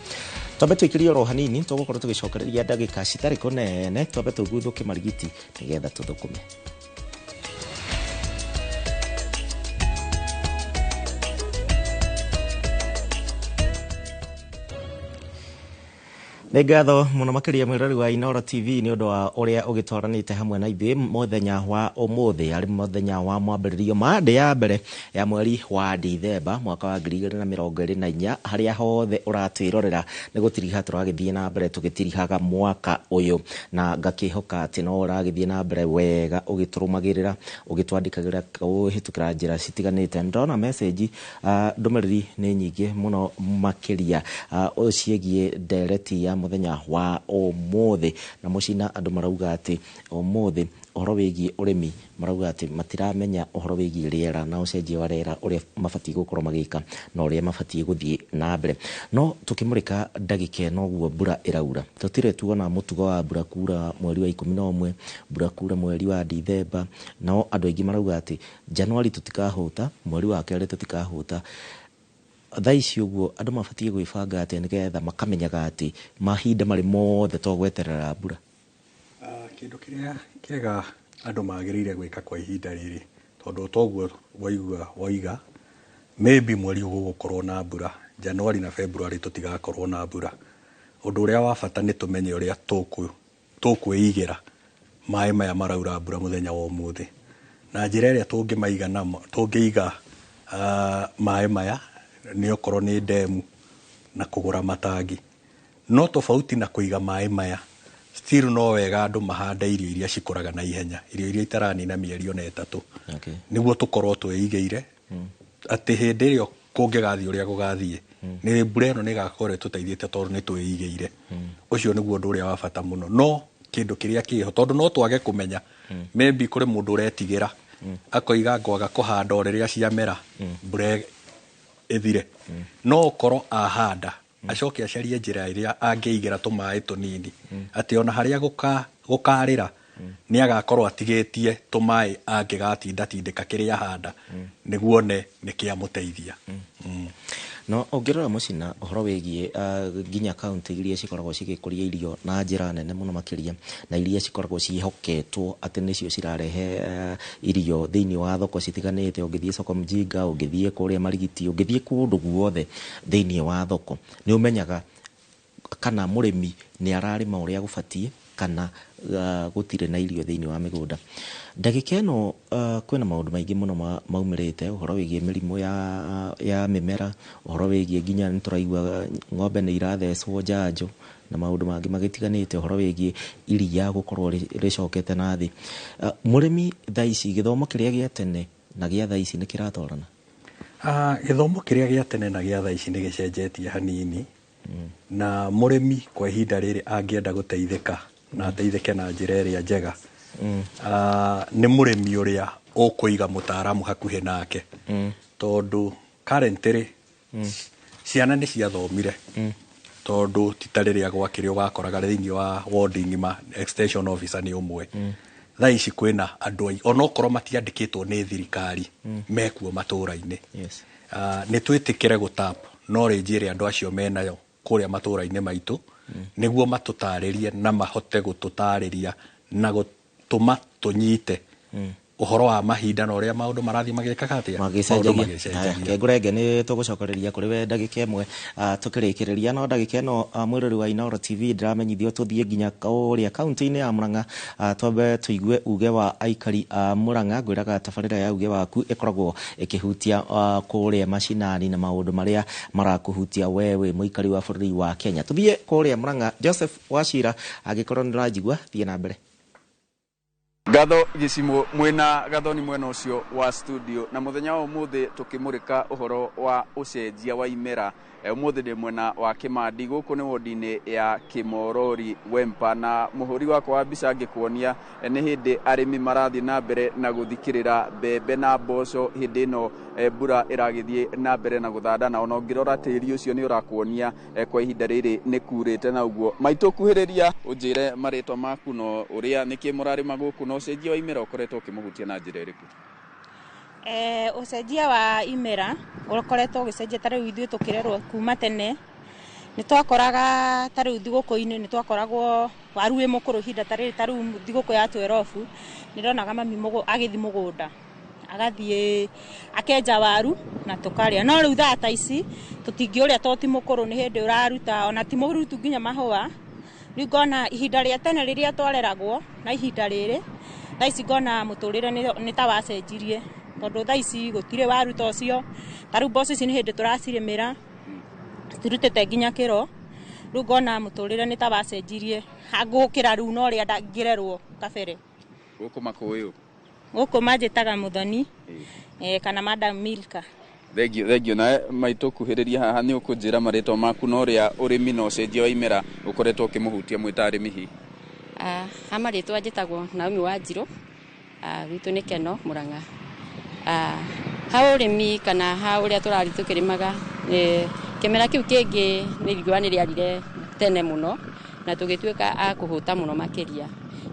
Twambe tũikĩrie oro hanini, tũgũkorwo tũgĩcokereria ndagĩka citarĩ kũnene. Twambe tũguthũke marigiti nĩgetha tũthũkũme. Nĩ ngatho mũno makĩria mwĩrori wa Inooro TV nĩ ũndũ wa ũrĩa ũgĩtwaranĩte hamwe na ithuĩ mũthenya wa ũmũthĩ, arĩ mũthenya wa mwambĩrĩrio Monday ya mbere ya mweri wa Dithemba mwaka wa 2024. Harĩa hothe ũratwĩrorera, nĩ gũtiriha tũragĩthiĩ na mbere tũgĩtirihaga mwaka ũyũ, na ngakĩhoka atĩ no ũragĩthiĩ na mbere wega ũgĩtũrũmagĩrĩra, ũgĩtwandĩkagĩra kũhĩtũkĩra njĩra citiganĩte. Ndona message, ndũmĩrĩri nĩ nyingĩ mũno makĩria ciĩgiĩ ndereti ya mũthenya wa ũmũthĩ na Mũcina. Andũ marauga atĩ ũmũthĩ ũhoro wĩgiĩ ũrĩmi, marauga atĩ matiramenya ũhoro wĩgiĩ rĩera na ũcenjia wa rĩera, ũrĩa mabatiĩ gũkorwo magĩka na ũrĩa mabatiĩ gũthiĩ na mbere. No tũkĩmũrĩka ndagĩka ĩno ũguo mbura ĩraura, tũtirĩ tuona mũtugo wa mbura kura mweri wa 11, mbura kura mweri wa Dithemba. No andũ aingĩ marauga atĩ Januari tũtikahũta, mweri wa kerĩ tũtikahũta. Thaa ici ũguo andũ mabatiĩ gwĩbanga atĩa nĩgetha makamenyaga atĩ mahinda marĩ mothe to gweterera mbura? Kĩndũ kĩrĩa kĩega andũ magĩrĩire gwĩka kwa ihinda rĩrĩ, tondũ toguo waigua waiga maybe mweri ũyũ gũgũkorwo na mbura, Januari na February tũtigakorwo na mbura, ũndũ ũrĩa wa bata nĩ tũmenye ũrĩa tũkwĩigĩra maĩ maya maraura mbura mũthenya wa ũmũthĩ, na njĩra ĩrĩa tũngĩmaiga namo, tũngĩiga maĩ maya nĩ okorwo nĩ ndemu na kũgũra matangi. No tofauti na kũiga maĩ maya, still no wega andũ mahande irio iria cikũraga na ihenya, irio iria itaranina mĩeri ona 3, nĩguo tũkorwo twĩigĩire atĩ hĩndĩ ĩrĩa kũngĩgathiĩ ũrĩa gũgathiĩ. Nĩ mbura ĩno nĩ ĩgakorwo ĩtũteithĩtie tondũ nĩ twĩigĩire. Ũcio nĩguo ũndũ ũrĩa wa bata mũno. No kĩndũ kĩrĩa kĩho tondũ no twage kũmenya, maybe kũrĩ mũndũ ũretigĩra akoiga ngwaga kũhanda o rĩrĩa ciamera mbura ĩthire. No ũkorwo ahanda acoke acarie njĩra ĩrĩa angĩigĩra tũmaĩ tũnini atĩ ona harĩa gũkarĩra nĩ agakorwo atigĩtie tũmaĩ angĩgatindatindĩka kĩrĩa ahanda nĩguo one nĩ kĩamũteithia. No ũngĩrora mũcina ũhoro wĩgiĩ nginya kaunti iria cikoragwo cigĩkũria irio na njĩra nene mũno makĩria, na iria cikoragwo ciĩhoketwo atĩ nĩcio cirarehe irio thĩinĩ wa thoko citiganĩte, ũngĩthiĩ soko mjinga, ũngĩthiĩ kũrĩa Marigiti, ũngĩthiĩ kũndũ guothe thĩinĩ wa thoko, nĩ ũmenyaga kana mũrĩmi nĩ ararĩma ũrĩa gũbatiĩ kana gũtirĩ na irio thĩinĩ wa mĩgũnda. Ndagĩka ĩno kwĩna maũndũ maingĩ mũno maumĩrĩte ũhoro wĩgiĩ mĩrimũ ya mĩmera, ũhoro wĩgiĩ nginya nĩ tũraigua ng'ombe nĩ irathecwo njanjo na maũndũ mangĩ magĩtiganĩte, ũhoro wĩgiĩ iria gũkorwo rĩcokete na thĩ. Mũrĩmi thaa ici gĩthomo kĩrĩa gĩa tene na gĩa thaa ici nĩ kĩratwarana? Gĩthomo kĩrĩa gĩa tene na gĩa thaa ici nĩ gĩcenjetie hanini. Na mũrĩmi kwa ihinda rĩrĩ angĩenda gũteithĩka na ateithĩke na njĩra ĩrĩa njega, nĩ mũrĩmi ũrĩa ũkũiga mũtaaramu hakuhĩ nake. Tondũ currently ciana nĩ ciathomire, tondũ ti ta rĩrĩa gwakĩrĩ ũgakoraga thĩinĩ wa ward ng'ima extension officer nĩ ũmwe. Thaa ici kwĩna andũ aingĩ onokorwo matiandĩkĩtwo nĩ thirikari mekuo matũra-inĩ. Nĩ twĩtĩkĩre gũtap knowledge ĩrĩa andũ acio menayo kũrĩa matũra-inĩ maitũ, nĩguo matũtarĩrie na mahote gũtũtarĩria na gũtũma tũnyite ũhoro wa mahinda na ũrĩa maũndũ marathiĩ magĩkaga atĩa, maũndũ magĩcenjagia. Kengũrenge nĩ tũgũcokereria kũrĩ we ndagĩka ĩmwe tũkĩrĩkĩrĩria, no ndagĩka ĩno mwĩrori wa Inooro TV ndĩramenyithio tũthiĩ nginya kũrĩa kaunti-inĩ ya Murang'a, twambe tũigue uge wa aikari a Murang'a. Ngwĩraga tabarĩra ya uge waku ĩkoragwo ĩkĩhutia kũrĩa macinani na maũndũ marĩa marakũhutia we wĩ mũikari wa bũrũri wa Kenya. Tũthiĩ kũrĩa Murang'a. Joseph Wachira, angĩkorwo nĩ ũranjigua, thiĩ na mbere. Ngatho gĩcimo mwĩna Gathoni mwena ũcio wa studio, na mũthenya wa ũmũthĩ tũkĩmũrĩka ũhoro wa ũcenjia wa imera. Ũmũthĩ ndĩ mwena wa Kĩmandi, gũkũ nĩ wodi-inĩ ya Kĩmorori Wempa, na mũhũri wakwa wa mbica ngĩkuonia nĩ hĩndĩ arĩmi marathiĩ na mbere na gũthikĩrĩra mbembe na mboco hĩndĩ ĩno mbura ĩragĩthiĩ na mbere na gũthanda, na ona ũngĩrora tĩri ũcio nĩ ũrakuonia kwa ihinda rĩrĩ nĩ kurĩte. Na ũguo maitũ kuhĩrĩria ũnjĩre marĩtwa maku no ũrĩa nĩkĩ mũrarĩma gũkũ na ũcenjia wa imera ũkoretwo ũkĩmũhutia na njĩra ĩrĩkũ? Ũcenjia wa imera ũkoretwo ũgĩcenjia ta rĩu ithuĩ tũkĩrerwo kuma tene nĩ twakoraga ta rĩu thigũkũ-inĩ nĩ twakoragwo waru wĩ mũkũrũ ihinda ta rĩrĩ, ta rĩu thigũkũ ya 12 nĩ ndonaga mami agĩthiĩ mũgũnda agathiĩ akenja waru na tũkarĩa. No rĩu thaa ta ici tũtingĩũrĩa tondũ ti mũkũrũ, nĩ hĩndĩ ũraruta ona ti mũrutu nginya mahũa. Rĩu ngona ihinda rĩa tene rĩrĩa twareragwo na ihinda rĩrĩ thaa ici ngona mũtũrĩre nĩ ta wacenjirie, tondũ thaa ici gũtirĩ waru ta ũcio. Ta rĩu mboco ici nĩ hĩndĩ tũracirĩmĩra citirutĩte nginya kĩro. Rĩu ngona mũtũrĩre nĩ ta wacenjirie gũkĩra rĩu na ũrĩa ngĩrerwo kabere. Gũkũ makũyũ gũkũ manjĩtaga Mũthoni kana Madam Milka. Thengio, thengio. Nawe maitũ kuhĩrĩria haha nĩ ũkũnjĩra marĩtwa maku na ũrĩa ũrĩmi na ũcenjia wa imera ũkoretwo ũkĩmũhutia mwĩ ta arĩmi hihi? Ha marĩtwa njĩtagwo Naomi Wanjirũ, gwitũ nĩ Keno Murang'a. Ha ũrĩmi kana ha ũrĩa tũrathiĩ tũkĩrĩmaga, kĩmera kĩu kĩngĩ nĩ riũa nĩ rĩarire tene mũno na tũgĩtuĩka a kũhũta mũno makĩria.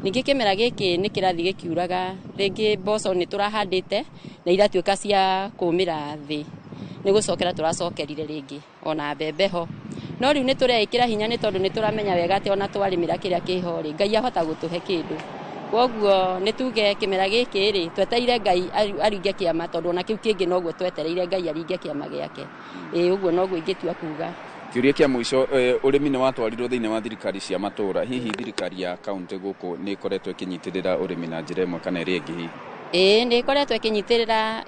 Ningĩ kĩmera gĩkĩ nĩ kĩrathiĩ gĩkiuraga, rĩngĩ mboco nĩ tũrahandĩte na iratuĩka cia kũmĩra thĩ, nĩ gũcokera tũracokerire rĩngĩ ona mbembe ho. No rĩu nĩ tũreĩkĩra hinya nĩ tondũ nĩ tũramenya wega atĩ ona twarĩmĩra kĩrĩa kĩho rĩ, Ngai ahota gũtũhe kĩndũ. Koguo nĩ tuge kĩmera gĩkĩ rĩ, twetereire Ngai aringe kĩama, tondũ ona kĩu kĩngĩ noguo twetereire Ngai aringe kĩama gĩake. Ũguo noguo ingĩtua kuga. Kĩũria kĩa mũico, ũrĩmi nĩ watwarirwo thĩinĩ wa thirikari cia matũra, hihi thirikari ya kaunti gũkũ nĩ ĩkoretwo ĩkĩnyitĩrĩra ũrĩmi na njĩra ĩmwe kana ĩrĩa ĩngĩ hihi? Ĩĩ nĩ ĩkoretwo ĩkĩnyitĩrĩra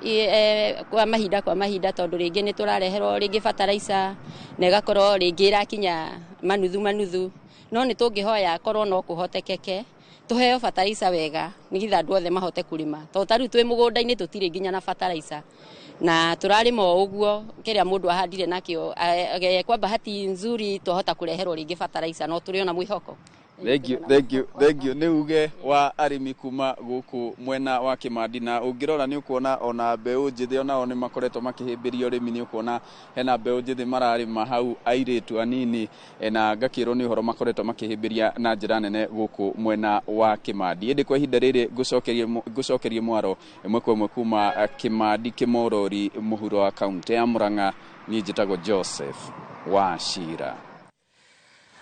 kwa mahinda tondũ rĩngĩ nĩ tũrareherwo rĩngĩ bataraica na ĩgakorwo rĩngĩ ĩrakinya manuthu manuthu, no nĩ tũngĩhoya korwo no kũhotekeke Tuheo bataraica wega nĩgetha andũ othe mahote kũrĩma, tondũ ta rĩu twĩ mũgũnda-inĩ tũtirĩ nginya na bataraica na tũrarĩma o ũguo kĩrĩa mũndũ ahandire nakĩo. Kwa bahati nzuri twahota kũreherwo rĩngĩ bataraica, no tũrĩ ona mwĩhoko. Thank you, thank you, thank you. Nĩ uge wa arĩmi kuma gũkũ mwena wa Kĩmandi, na ũngĩrora nĩ ũkuona ona mbeũ njĩthĩ onao nĩ makoretwo makĩhĩmbĩria ũrĩmi. Nĩ ũkuona hena mbeũ njĩthĩ mararĩma hau, airĩtu anini, na ngakĩrwo nĩ ũhoro makoretwo makĩhĩmbĩria na njĩra nene gũkũ mwena wa Kĩmandi. Ĩndĩ kwa ihinda rĩrĩ ngũcokerie mwaro ĩmwe kwa ĩmwe kuma Kĩmandi Kĩmorori, mũhuro wa kaunti ya Murang'a. Niĩ njĩtagwo Joseph Wachira.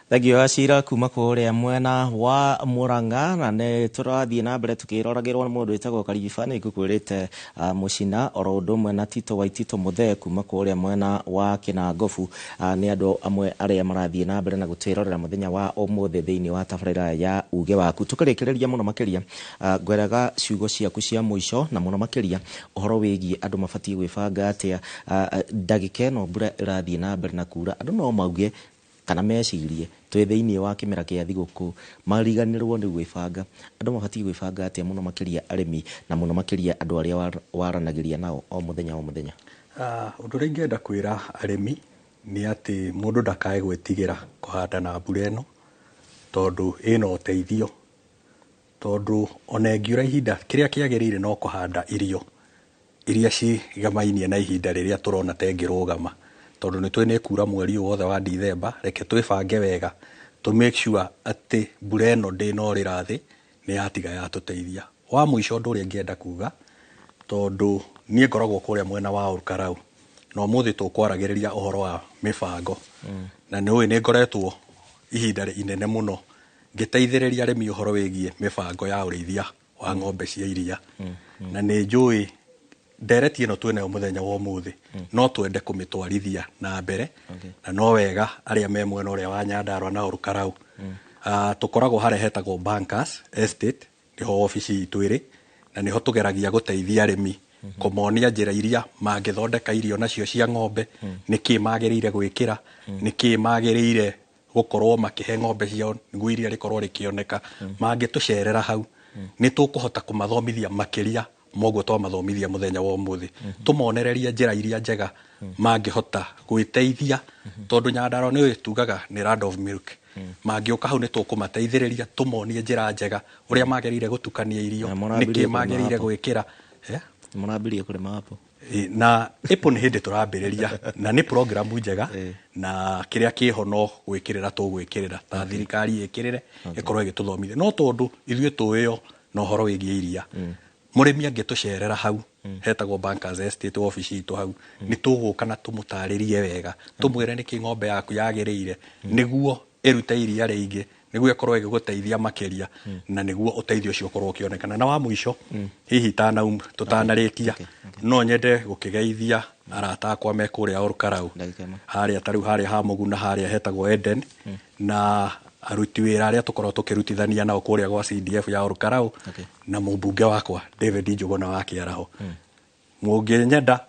Thengio Wachira kuma kũrĩa mwena wa Murang'a. Na nĩ tũrathiĩ na mbere tũkĩroragĩrwo nĩ mũndũ wĩtagwo Kariba, nĩ ngũkwĩrĩte Mũcina oro ũndũ ũmwe na Tito wa Tito Mũthee kuma kũrĩa mwena wa Kĩnangobu, nĩ andũ amwe arĩa marathiĩ na mbere na gũtwĩrorera mũthenya wa ũmũthĩ thĩinĩ wa tabarĩra ya Uge Waku. Tũkĩrĩkĩrĩria, mũno makĩria ngweraga ciugo ciaku cia mũico, na mũno makĩria ũhoro wĩgiĩ andũ mabatiĩ gwĩbanga atĩa ndagĩka ĩno mbura ĩrathiĩ na mbere na kura. Andũ no mauge kana mecirie twĩ thĩinĩ wa kĩmera kĩa thigũkũ, mariganĩrwo nĩ gwĩbanga. Andũ mabatiĩ gwĩbanga atĩa, mũno makĩria arĩmi na mũno makĩria andũ arĩa waranagĩria nao o mũthenya o mũthenya? Ũndũ ũrĩa ingĩenda kwĩra arĩmi nĩ atĩ mũndũ ndakae gwĩtigĩra kũhanda na mbura ĩno, tondũ ĩna ũteithio, tondũ ona ĩngiura, ihinda kĩrĩa kĩagĩrĩire no kũhanda irio iria cigamainie na ihinda rĩrĩa tũrona ta ĩngĩrũgama, tondũ nĩ tũĩ nĩ kura mweri ũyũ wothe wa Dithemba. Reke twĩbange wega tũ make sure atĩ mbura ĩno ndĩnorĩra thĩ, nĩ yatiga yatũteithia. Wa mũico, ũndũ ũrĩa ingĩenda kuga, tondũ niĩ ngoragwo kũrĩa mwena wa Olkalau na ũmũthĩ tũkwaragĩrĩria ũhoro wa mĩbango, na nĩ ũĩ nĩ ngoretwo ihinda inene mũno ngĩteithĩrĩria arĩmi ũhoro wĩgiĩ mĩbango ya ũrĩithia wa ng'ombe cia iria, na nĩ njũĩ ndereti ĩno twĩnayo mũthenya wa ũmũthĩ no twende kũmĩtwarithia na mbere, na no wega arĩa me mwena ũrĩa wa Nyandarua na Olkalau, tũkoragwo harĩa hetagwo Bankers Estate, nĩho obici itũ ĩrĩ, na nĩho tũgeragia gũteithia arĩmi kũmonia njĩra iria mangĩthondeka irio nacio cia ng'ombe, nĩkĩ magĩrĩire gwĩkĩra, nĩkĩ magĩrĩire gũkorwo makĩhe ng'ombe ciao nĩguo iria rĩkorwo rĩkĩoneka. Mangĩtũcerera hau, nĩ tũkũhota kũmathomithia makĩria moguo twamathomithia mũthenya wa ũmũthĩ, tũmonererie njĩra iria njega mangĩhota gwĩteithia, tondũ Nyandarua nĩ tugaga nĩ land of milk. Mangĩũka hau, nĩ tũkũmateithĩrĩria tũmonie njĩra njega ũrĩa magĩrĩire gũtukania irio, nĩkĩ magĩrĩire gwĩkĩra. Mũrambirie kũrĩma hapo? Na ĩpo nĩ hĩndĩ tũrambĩrĩria, na nĩ programu njega, na kĩrĩa kĩho no gwĩkĩrĩra tũgwĩkĩrĩra ta thirikari ĩkĩrĩre ĩkorwo ĩgĩtũthomithia, no tondũ ithuĩ tũĩyo na ũhoro wĩgiĩ iria, mũrĩmi angĩtũcerera hau hetagwo Bankers Estate, obici itũ hau, nĩ tũgũka na tũmũtarĩrie wega, tũmwĩre nĩkĩ ng'ombe yaku yagĩrĩire nĩguo ĩrute iria rĩingĩ, nĩguo ĩkorwo ĩgĩgũteithia makĩria, na nĩguo ũteithio ũcio ũkorwo ũkĩonekana. Na wa mũico, hihi tũtanarĩkia, no nyende gũkĩgeithia arata akwa me kũrĩa Olkalau, harĩa ta rĩu harĩa ha Mũguna, harĩa hetagwo Eden, na aruti wĩra arĩa tũkoragwo tũkĩrutithania nao kũrĩa gwa CDF ya Olkalau, na mũmbunge wakwa David Njũgũna wa Kĩaraho. Mũngĩnyenda,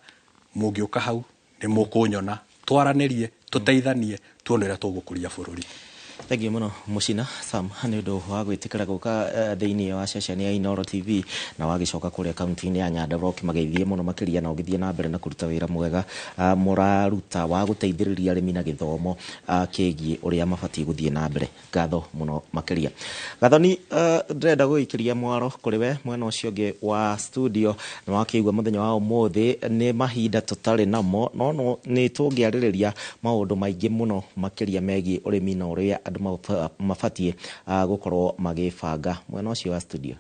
mũngĩũka hau nĩ mũkũnyona, twaranĩrie, tũteithanie, tuone ũrĩa tũgũkũria bũrũri. Thengiũ mũno Mũcina Sam nĩ ũndũ wa gwĩtĩkĩra gũka thĩinĩ wa ceceni ya Inooro TV, na wagĩcoka kũrĩa kaunti-inĩ ya Nyandarua ũkĩmageithie mũno makĩria, na ũgĩthiĩ na mbere na kũruta wĩra mwega mũraruta wa gũteithĩrĩria arĩmi na gĩthomo kĩgiĩ ũrĩa mabatiĩ gũthiĩ na mbere. Ngatho mũno makĩria, Gathoni. Ndĩrenda gũgĩikĩria mwaro kũrĩ we mwena ũcio ũngĩ wa studio. Nĩ wakĩigua mũthenya wa ũmũthĩ nĩ mahinda tũtarĩ namo, no nĩ tũngĩarĩrĩria maũndũ maingĩ mũno makĩria megiĩ ũrĩmi na ũrĩa andũ mabatiĩ gũkorwo magĩbanga. Mwena ũcio wa studio.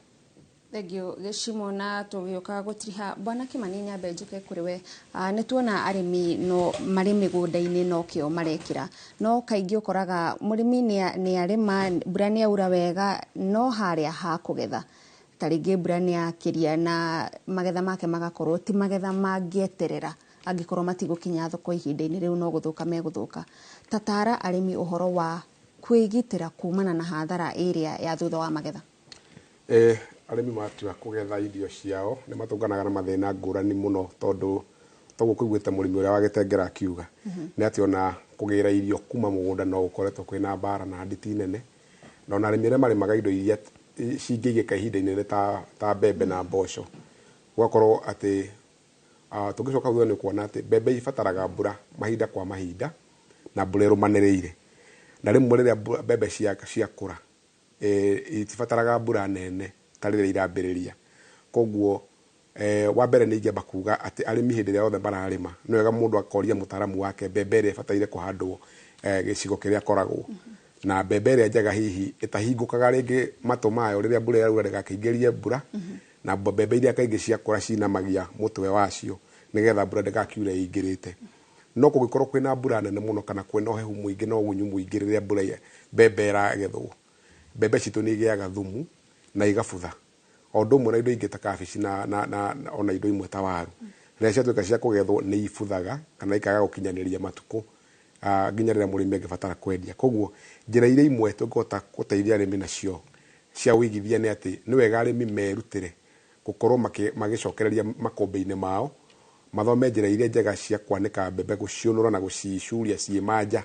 Thengio Gĩcimo. Na tũgĩũka gũtiriha, Bwana Kĩmani, nyambe njũke kũrĩ we. Nĩ tuona arĩmi no marĩ mĩgũnda-inĩ no kĩo marekĩra, no kaingĩ ũkoraga mũrĩmi nĩ arĩma, mbura nĩ yaura wega, no harĩa ha kũgetha ta rĩngĩ mbura nĩ yakĩria na magetha make magakorwo ti magetha mangĩeterera, angĩkorwo matigũkinya thoko ihinda-inĩ rĩu no gũthũka megũthũka. Tatara arĩmi ũhoro wa kwĩgitĩra kumana na hathara ĩrĩa ya thutha wa magetha. Arĩmi matua kũgetha irio ciao nĩ matũnganaga na mathĩna ngũrani mũno, tondũ toguo kũiguĩte mũrĩmi ũrĩa wa Gĩtengera akiuga nĩ atĩ ona kũgĩra irio kuma mũgũnda no gũkoretwo kwĩna mbara na nditi nene, na ona arĩmi arĩa marĩmaga indo iria cingĩigĩka ihinda inene ta mbembe na mboco. Gũgakorwo atĩ tũngĩcoka thutha nĩ kuona atĩ mbembe ibataraga mbura mahinda kwa mahinda na mbura ĩrũmanĩrĩire. Na rĩmwe rĩrĩa mbembe ciakũra itibataraga mbura nene ta rĩrĩa irambĩrĩria. Koguo wa mbere nĩ ingĩamba kuga atĩ arĩmi hĩndĩ ĩrĩa yothe mararĩma nĩ wega mũndũ akoria mũtaaramu wake mbembe ĩrĩa ĩbataire kũhandwo gĩcigo kĩrĩa akoragwo. Na mbembe ĩrĩa njega hihi ĩtahingũkaga rĩngĩ matũ mayo rĩrĩa mbura yaura ndĩgakĩingĩrie mbura, na mbembe iria kaingĩ ciakũra cinamagia mũtwe wacio nĩgetha mbura ndĩgakiure ĩingĩrĩte. No kũngĩkorwo kwĩna mbura nene mũno kana kwĩna ũhehu mũingĩ na ũgunyu mũingĩ rĩrĩa mbura mbembe ĩragethwo, mbembe citũ nĩ igĩaga thumu na igabutha. O ũndũ ũmwe na indo ingĩ ta kabici na ona indo imwe ta waru. Rĩrĩa ciatuĩka cia kũgethwo nĩ ibuthaga kana ikaga gũkinyanĩria matukũ nginya rĩrĩa mũrĩmi angĩbatara kwendia. Koguo njĩra iria imwe tũngĩhota gũteithia arĩmi nacio cia ũigithia nĩ atĩ nĩ wega arĩmi merutĩre gũkorwo magĩcokereria makũmbĩ-inĩ mao, mathome njĩra iria njega cia kwanĩka mbembe, gũciũnũra na gũcicuria ciĩ manja.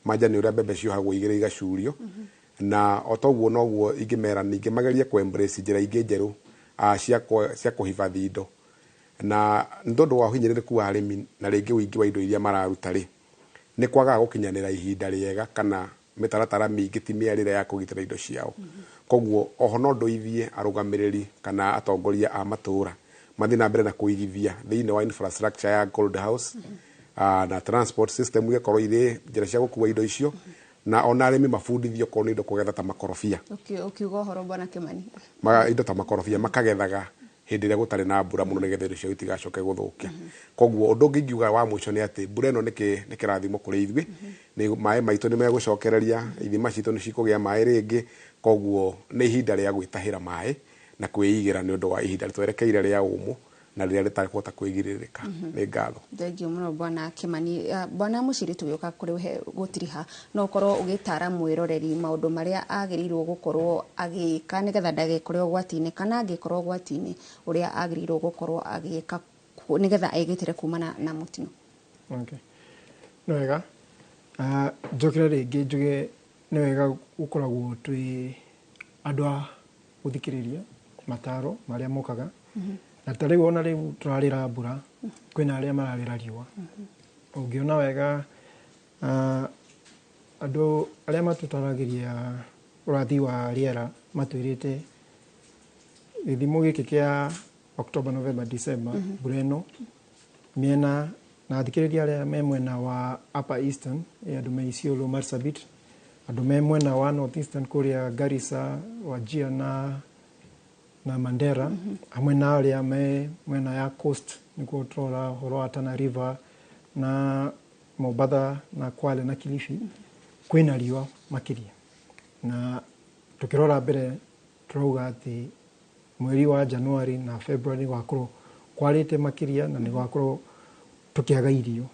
Manja nĩ ũrĩa mbembe ciohagwo igĩrĩ igacurio. Na o toguo noguo ingĩmera ningĩ magerie kũ embrace njĩra ingĩ njerũ cia kũhifadhi indo. Na nĩ tondũ wa ũhinyĩrĩrĩku wa arĩmi na rĩngĩ ũingĩ wa indo iria mararuta rĩ, nĩ kwagaga gũkinyanĩra ihinda rĩega kana mĩtaratara mĩingĩ ti mĩarĩre ya kũgitĩra indo ciao. Koguo oho no ndoithie arũgamĩrĩri kana atongoria a matũra mathiĩ na mbere na kũigithia thĩinĩ wa infrastructure ya cold house na transport system igakorwo irĩ njĩra cia gũkua indo icio, na ona arĩmi mabundithio korwo nĩ indo kũgetha ta makorobia. Ũkiuga ũhoro Bwana Kimani. Indo ta makorobia makagethaga hĩndĩ ĩrĩa gũtarĩ na mbura mũno nĩgetha indo ciao itigacoke gũthũkia. Koguo ũndũ ũngĩ ingiuga wa mũico nĩ atĩ mbura ĩno nĩ kĩrathimo kũrĩ ithuĩ, nĩ maĩ maitũ nĩ megũcokereria, ithima citũ nĩ cikũgĩa maĩ rĩngĩ, koguo nĩ ihinda rĩa gwĩtahĩra maĩ na kwĩigĩra nĩ ũndũ wa ihinda twerekeire rĩa ũmũ na rĩrĩa rĩtakũhota kwĩgirĩrĩka. Nĩ ngatho. Thengiũ mũno Bwana Kimani. Bwana Mũciri, tũgĩũka kũrĩ gũtiriha, no ũkorwo ũgĩtara mwĩroreri maũndũ marĩa agĩrĩirwo gũkorwo agĩka nĩgetha ndagekore ũgwati-inĩ, kana angĩkorwo ũgwati-inĩ ũrĩa agĩrĩirwo gũkorwo agĩka nĩgetha egitĩre kumana na mũtino. Okay. Nĩ wega. Njokere rĩngĩ njuge nĩ wega gũkoragwo twĩ andũ a gũthikĩrĩria mataro marĩa mokaga. Na ta rĩu ona rĩu tũrarĩra mbura, kwĩna arĩa mararĩra riũa. Ũngĩona wega andũ arĩa matũtaragĩria ũrathi wa rĩera matwĩrĩte gĩthimo gĩkĩ kĩa October, November, December, mbura ĩno mĩena na athikĩrĩria arĩa me mwena wa Upper Eastern, andũ me Isiolo, Marsabit, andũ me mwena wa North Eastern kũrĩa Garissa, Wajir na Mandera, hamwe na arĩa me mwena ya Coast nĩkuo tũrora ũhoro wa Tana River na Mombatha na Kwale na Kilifi, kwĩna riũa makĩria. Na tũkĩrora mbere tũrauga atĩ mweri wa January na February gwakorwo kwarĩte makĩria na nĩ gwakorwo tũkĩaga irio,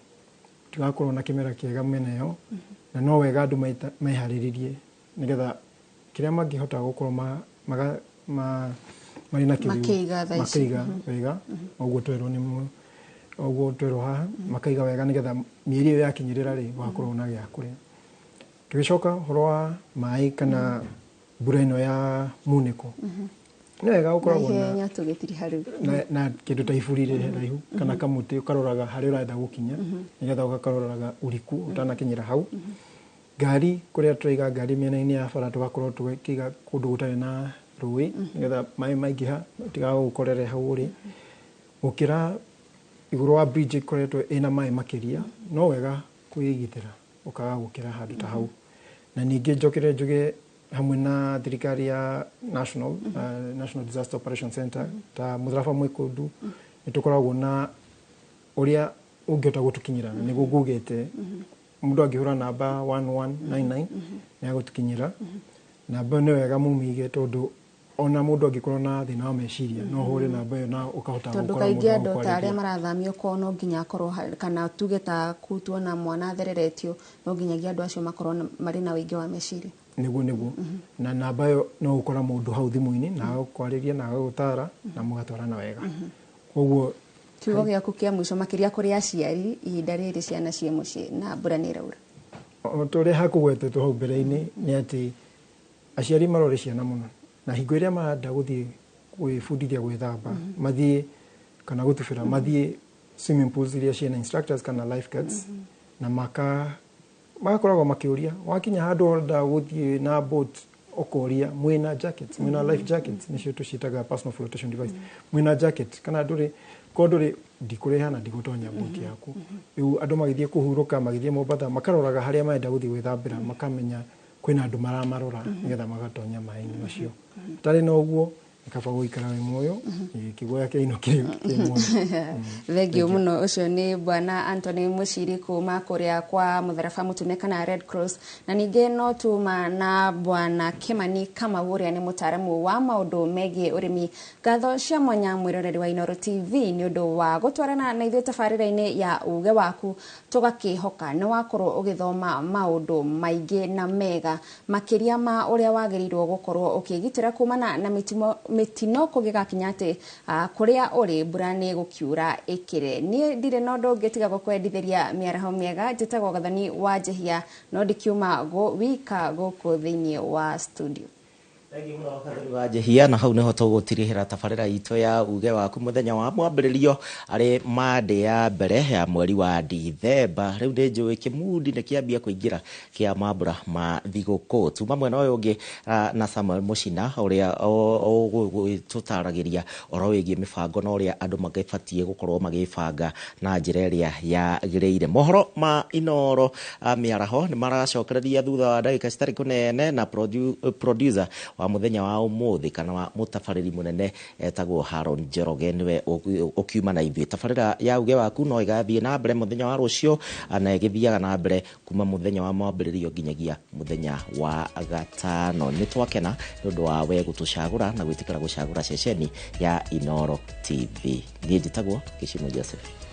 tigakorwo na kĩmera kĩega mĩena ĩyo, na no wega andũ meharĩrĩrie nĩgetha kĩrĩa mangĩhota gũkorwo marĩ nakĩo makĩiga wega, ũguo twerwo nĩ ũguo twerwo haha, makaiga wega nĩgetha mĩeri ĩyo yakinyĩrĩra rĩ gwakorwo na gĩa kũrĩa. Tũgĩcoka ũhoro wa maĩ kana mbura ĩno ya munĩko, nĩ wega gũkoragwo na kĩndũ ta iburi rĩ raihu kana kamũtĩ ũkaroraga harĩa ũrenda gũkinya nĩgetha ũgakaroraga ũriku ũtanakinyĩra hau. Ngari kũrĩa tũraiga ngari mĩena-inĩ ya bara tũgakorwo tũkĩiga kũndũ gũtarĩ na rũĩ nĩgetha maĩ maingĩha matigagũkorere hau ũrĩ. Gũkĩra igũrũ wa bridge ĩkoretwo ĩna maĩ makĩria, no wega kwĩgitĩra ũkaga gũkĩra handũ ta hau. Na ningĩ njokere njuge hamwe na thirikari ya National National Disaster Operation Center ta Mũtharaba Mwĩkũndu nĩ tũkoragwo na ũrĩa ũngĩhota gũtũkinyĩra, na nĩguo ngugĩte mũndũ angĩhũra namba 1199 nĩ agũtũkinyĩra. Namba ĩyo nĩ wega mũmĩige tondũ ona mũndũ angĩkorwo na thĩna wa meciria no ũhũre namba ĩyo na ũkahota tondũ gũkora kaingĩ mũndũ andũ ta arĩa wa marathamio kwao no nginya akorwo kana tuge ta kũu tuona mwana athereretio, no nginyagia andũ acio makorwo marĩ na ũingĩ wa meciria. Nĩguo na namba ĩyo no ũkora mũndũ hau thimũ-inĩ na agakwarĩria na agagũtara na mũgatwarana wega. Koguo kiugo gĩaku kĩa mũico makĩria kũrĩ aciari ihinda rĩrĩ ciana ciĩ mũciĩ na mbura nĩ ĩraura. O ta ũrĩa hakũgwetetwo hau mbere-inĩ nĩ atĩ aciari marore ciana mũno. Na hingo ĩrĩa marenda gũthiĩ gwĩbundithia gwĩthamba, mathiĩ kana gũtubĩra, mathiĩ swimming pools iria ciĩna instructors kana lifeguards, na magakoragwo makĩũria wakinya handũ ũrenda gũthiĩ na boat, ũkoria mwĩna jackets, mwĩna life jackets, nĩcio tũciĩtaga personal flotation device, mwĩna jacket kana ndũrĩ? Korwo ndũrĩ, ndikũrĩha na ndigũtonya boat yaku. Rĩu andũ magĩthiĩ kũhurũka, magĩthiĩ Mombatha, makaroraga harĩa marenda gũthiĩ gwĩthambĩra, makamenya kwĩna andũ maramarora nĩgetha magatonya maĩ-inĩ macio. Tarĩ na ũguo nĩ kaba gũikara wĩ muoyo, kĩguoya kĩa ino kĩ muoyo. Thengiũ mũno. Ũcio nĩ Bwana Anthony Mũciri kuma kũrĩa kwa Mũtharaba Mũtune kana Red Cross, na ningĩ no tuma na Bwana Kimani Kamau ũrĩa nĩ mũtaaramu wa maũndũ megiĩ ũrĩmi. Ngatho cia mwanya mwĩroreri wa Inooro TV nĩ ũndũ wa gũtwarana na ithuĩ tabarĩra-inĩ ya Uge Waku. Tũgakĩhoka nĩ wakorwo ũgĩthoma maũndũ maingĩ na mega makĩria ma ũrĩa wagĩrĩirwo gũkorwo ũkĩgitĩra kumana na mĩtino kũngĩgakinya atĩ kũrĩa ũrĩ mbura nĩ gũkiura ĩkĩre. Niĩ ndirĩ na ũndũ ũngĩ tiga gũkwendithĩria mĩaraho mĩega. Njĩtagwo Gathoni wa Njehia, no ndikiuma wika gũkũ thĩinĩ wa studio. Wa Njehia, na hau niho tũgũtirihĩra tabarĩra itũ ya Uge Waku mũthenya wa mwambĩrĩrio arĩ Mandĩ ya mbere ya mweri wa Dithemba. Rĩu nĩ njũĩ kĩmundi nĩ kĩambia kũingĩra kĩa mambura ma thigũkũ. Tuma mwena ũyũ ũngĩ na Samuel Mũcina ũrĩa ũgũtũtaragĩria ũhoro wĩgiĩ mĩbango na ũrĩa andũ magĩbatiĩ gũkorwo magĩbanga na njĩra ĩrĩa yagĩrĩire. Mohoro ma Inooro mĩaraho nĩ maracokereria thutha wa ndagĩka citarĩ kũnene, na producer wa mũthenya wa ũmũthĩ kana wa mũtabarĩri mũnene etagwo Haron Njoroge, nĩwe ũkiuma na ithuĩ. Tabarĩra ya Uge Waku no ĩgathiĩ na mbere mũthenya wa rũciũ, na ĩgĩthiaga na mbere kuma mũthenya wa mwambĩrĩrio nginyagia mũthenya wa gatano. Nĩ twakena nĩ ũndũ wa we gũtũcagũra na gwĩtĩkĩra gũcagũra ceceni ya Inooro TV. Niĩ njĩtagwo Kĩcimo Joseph.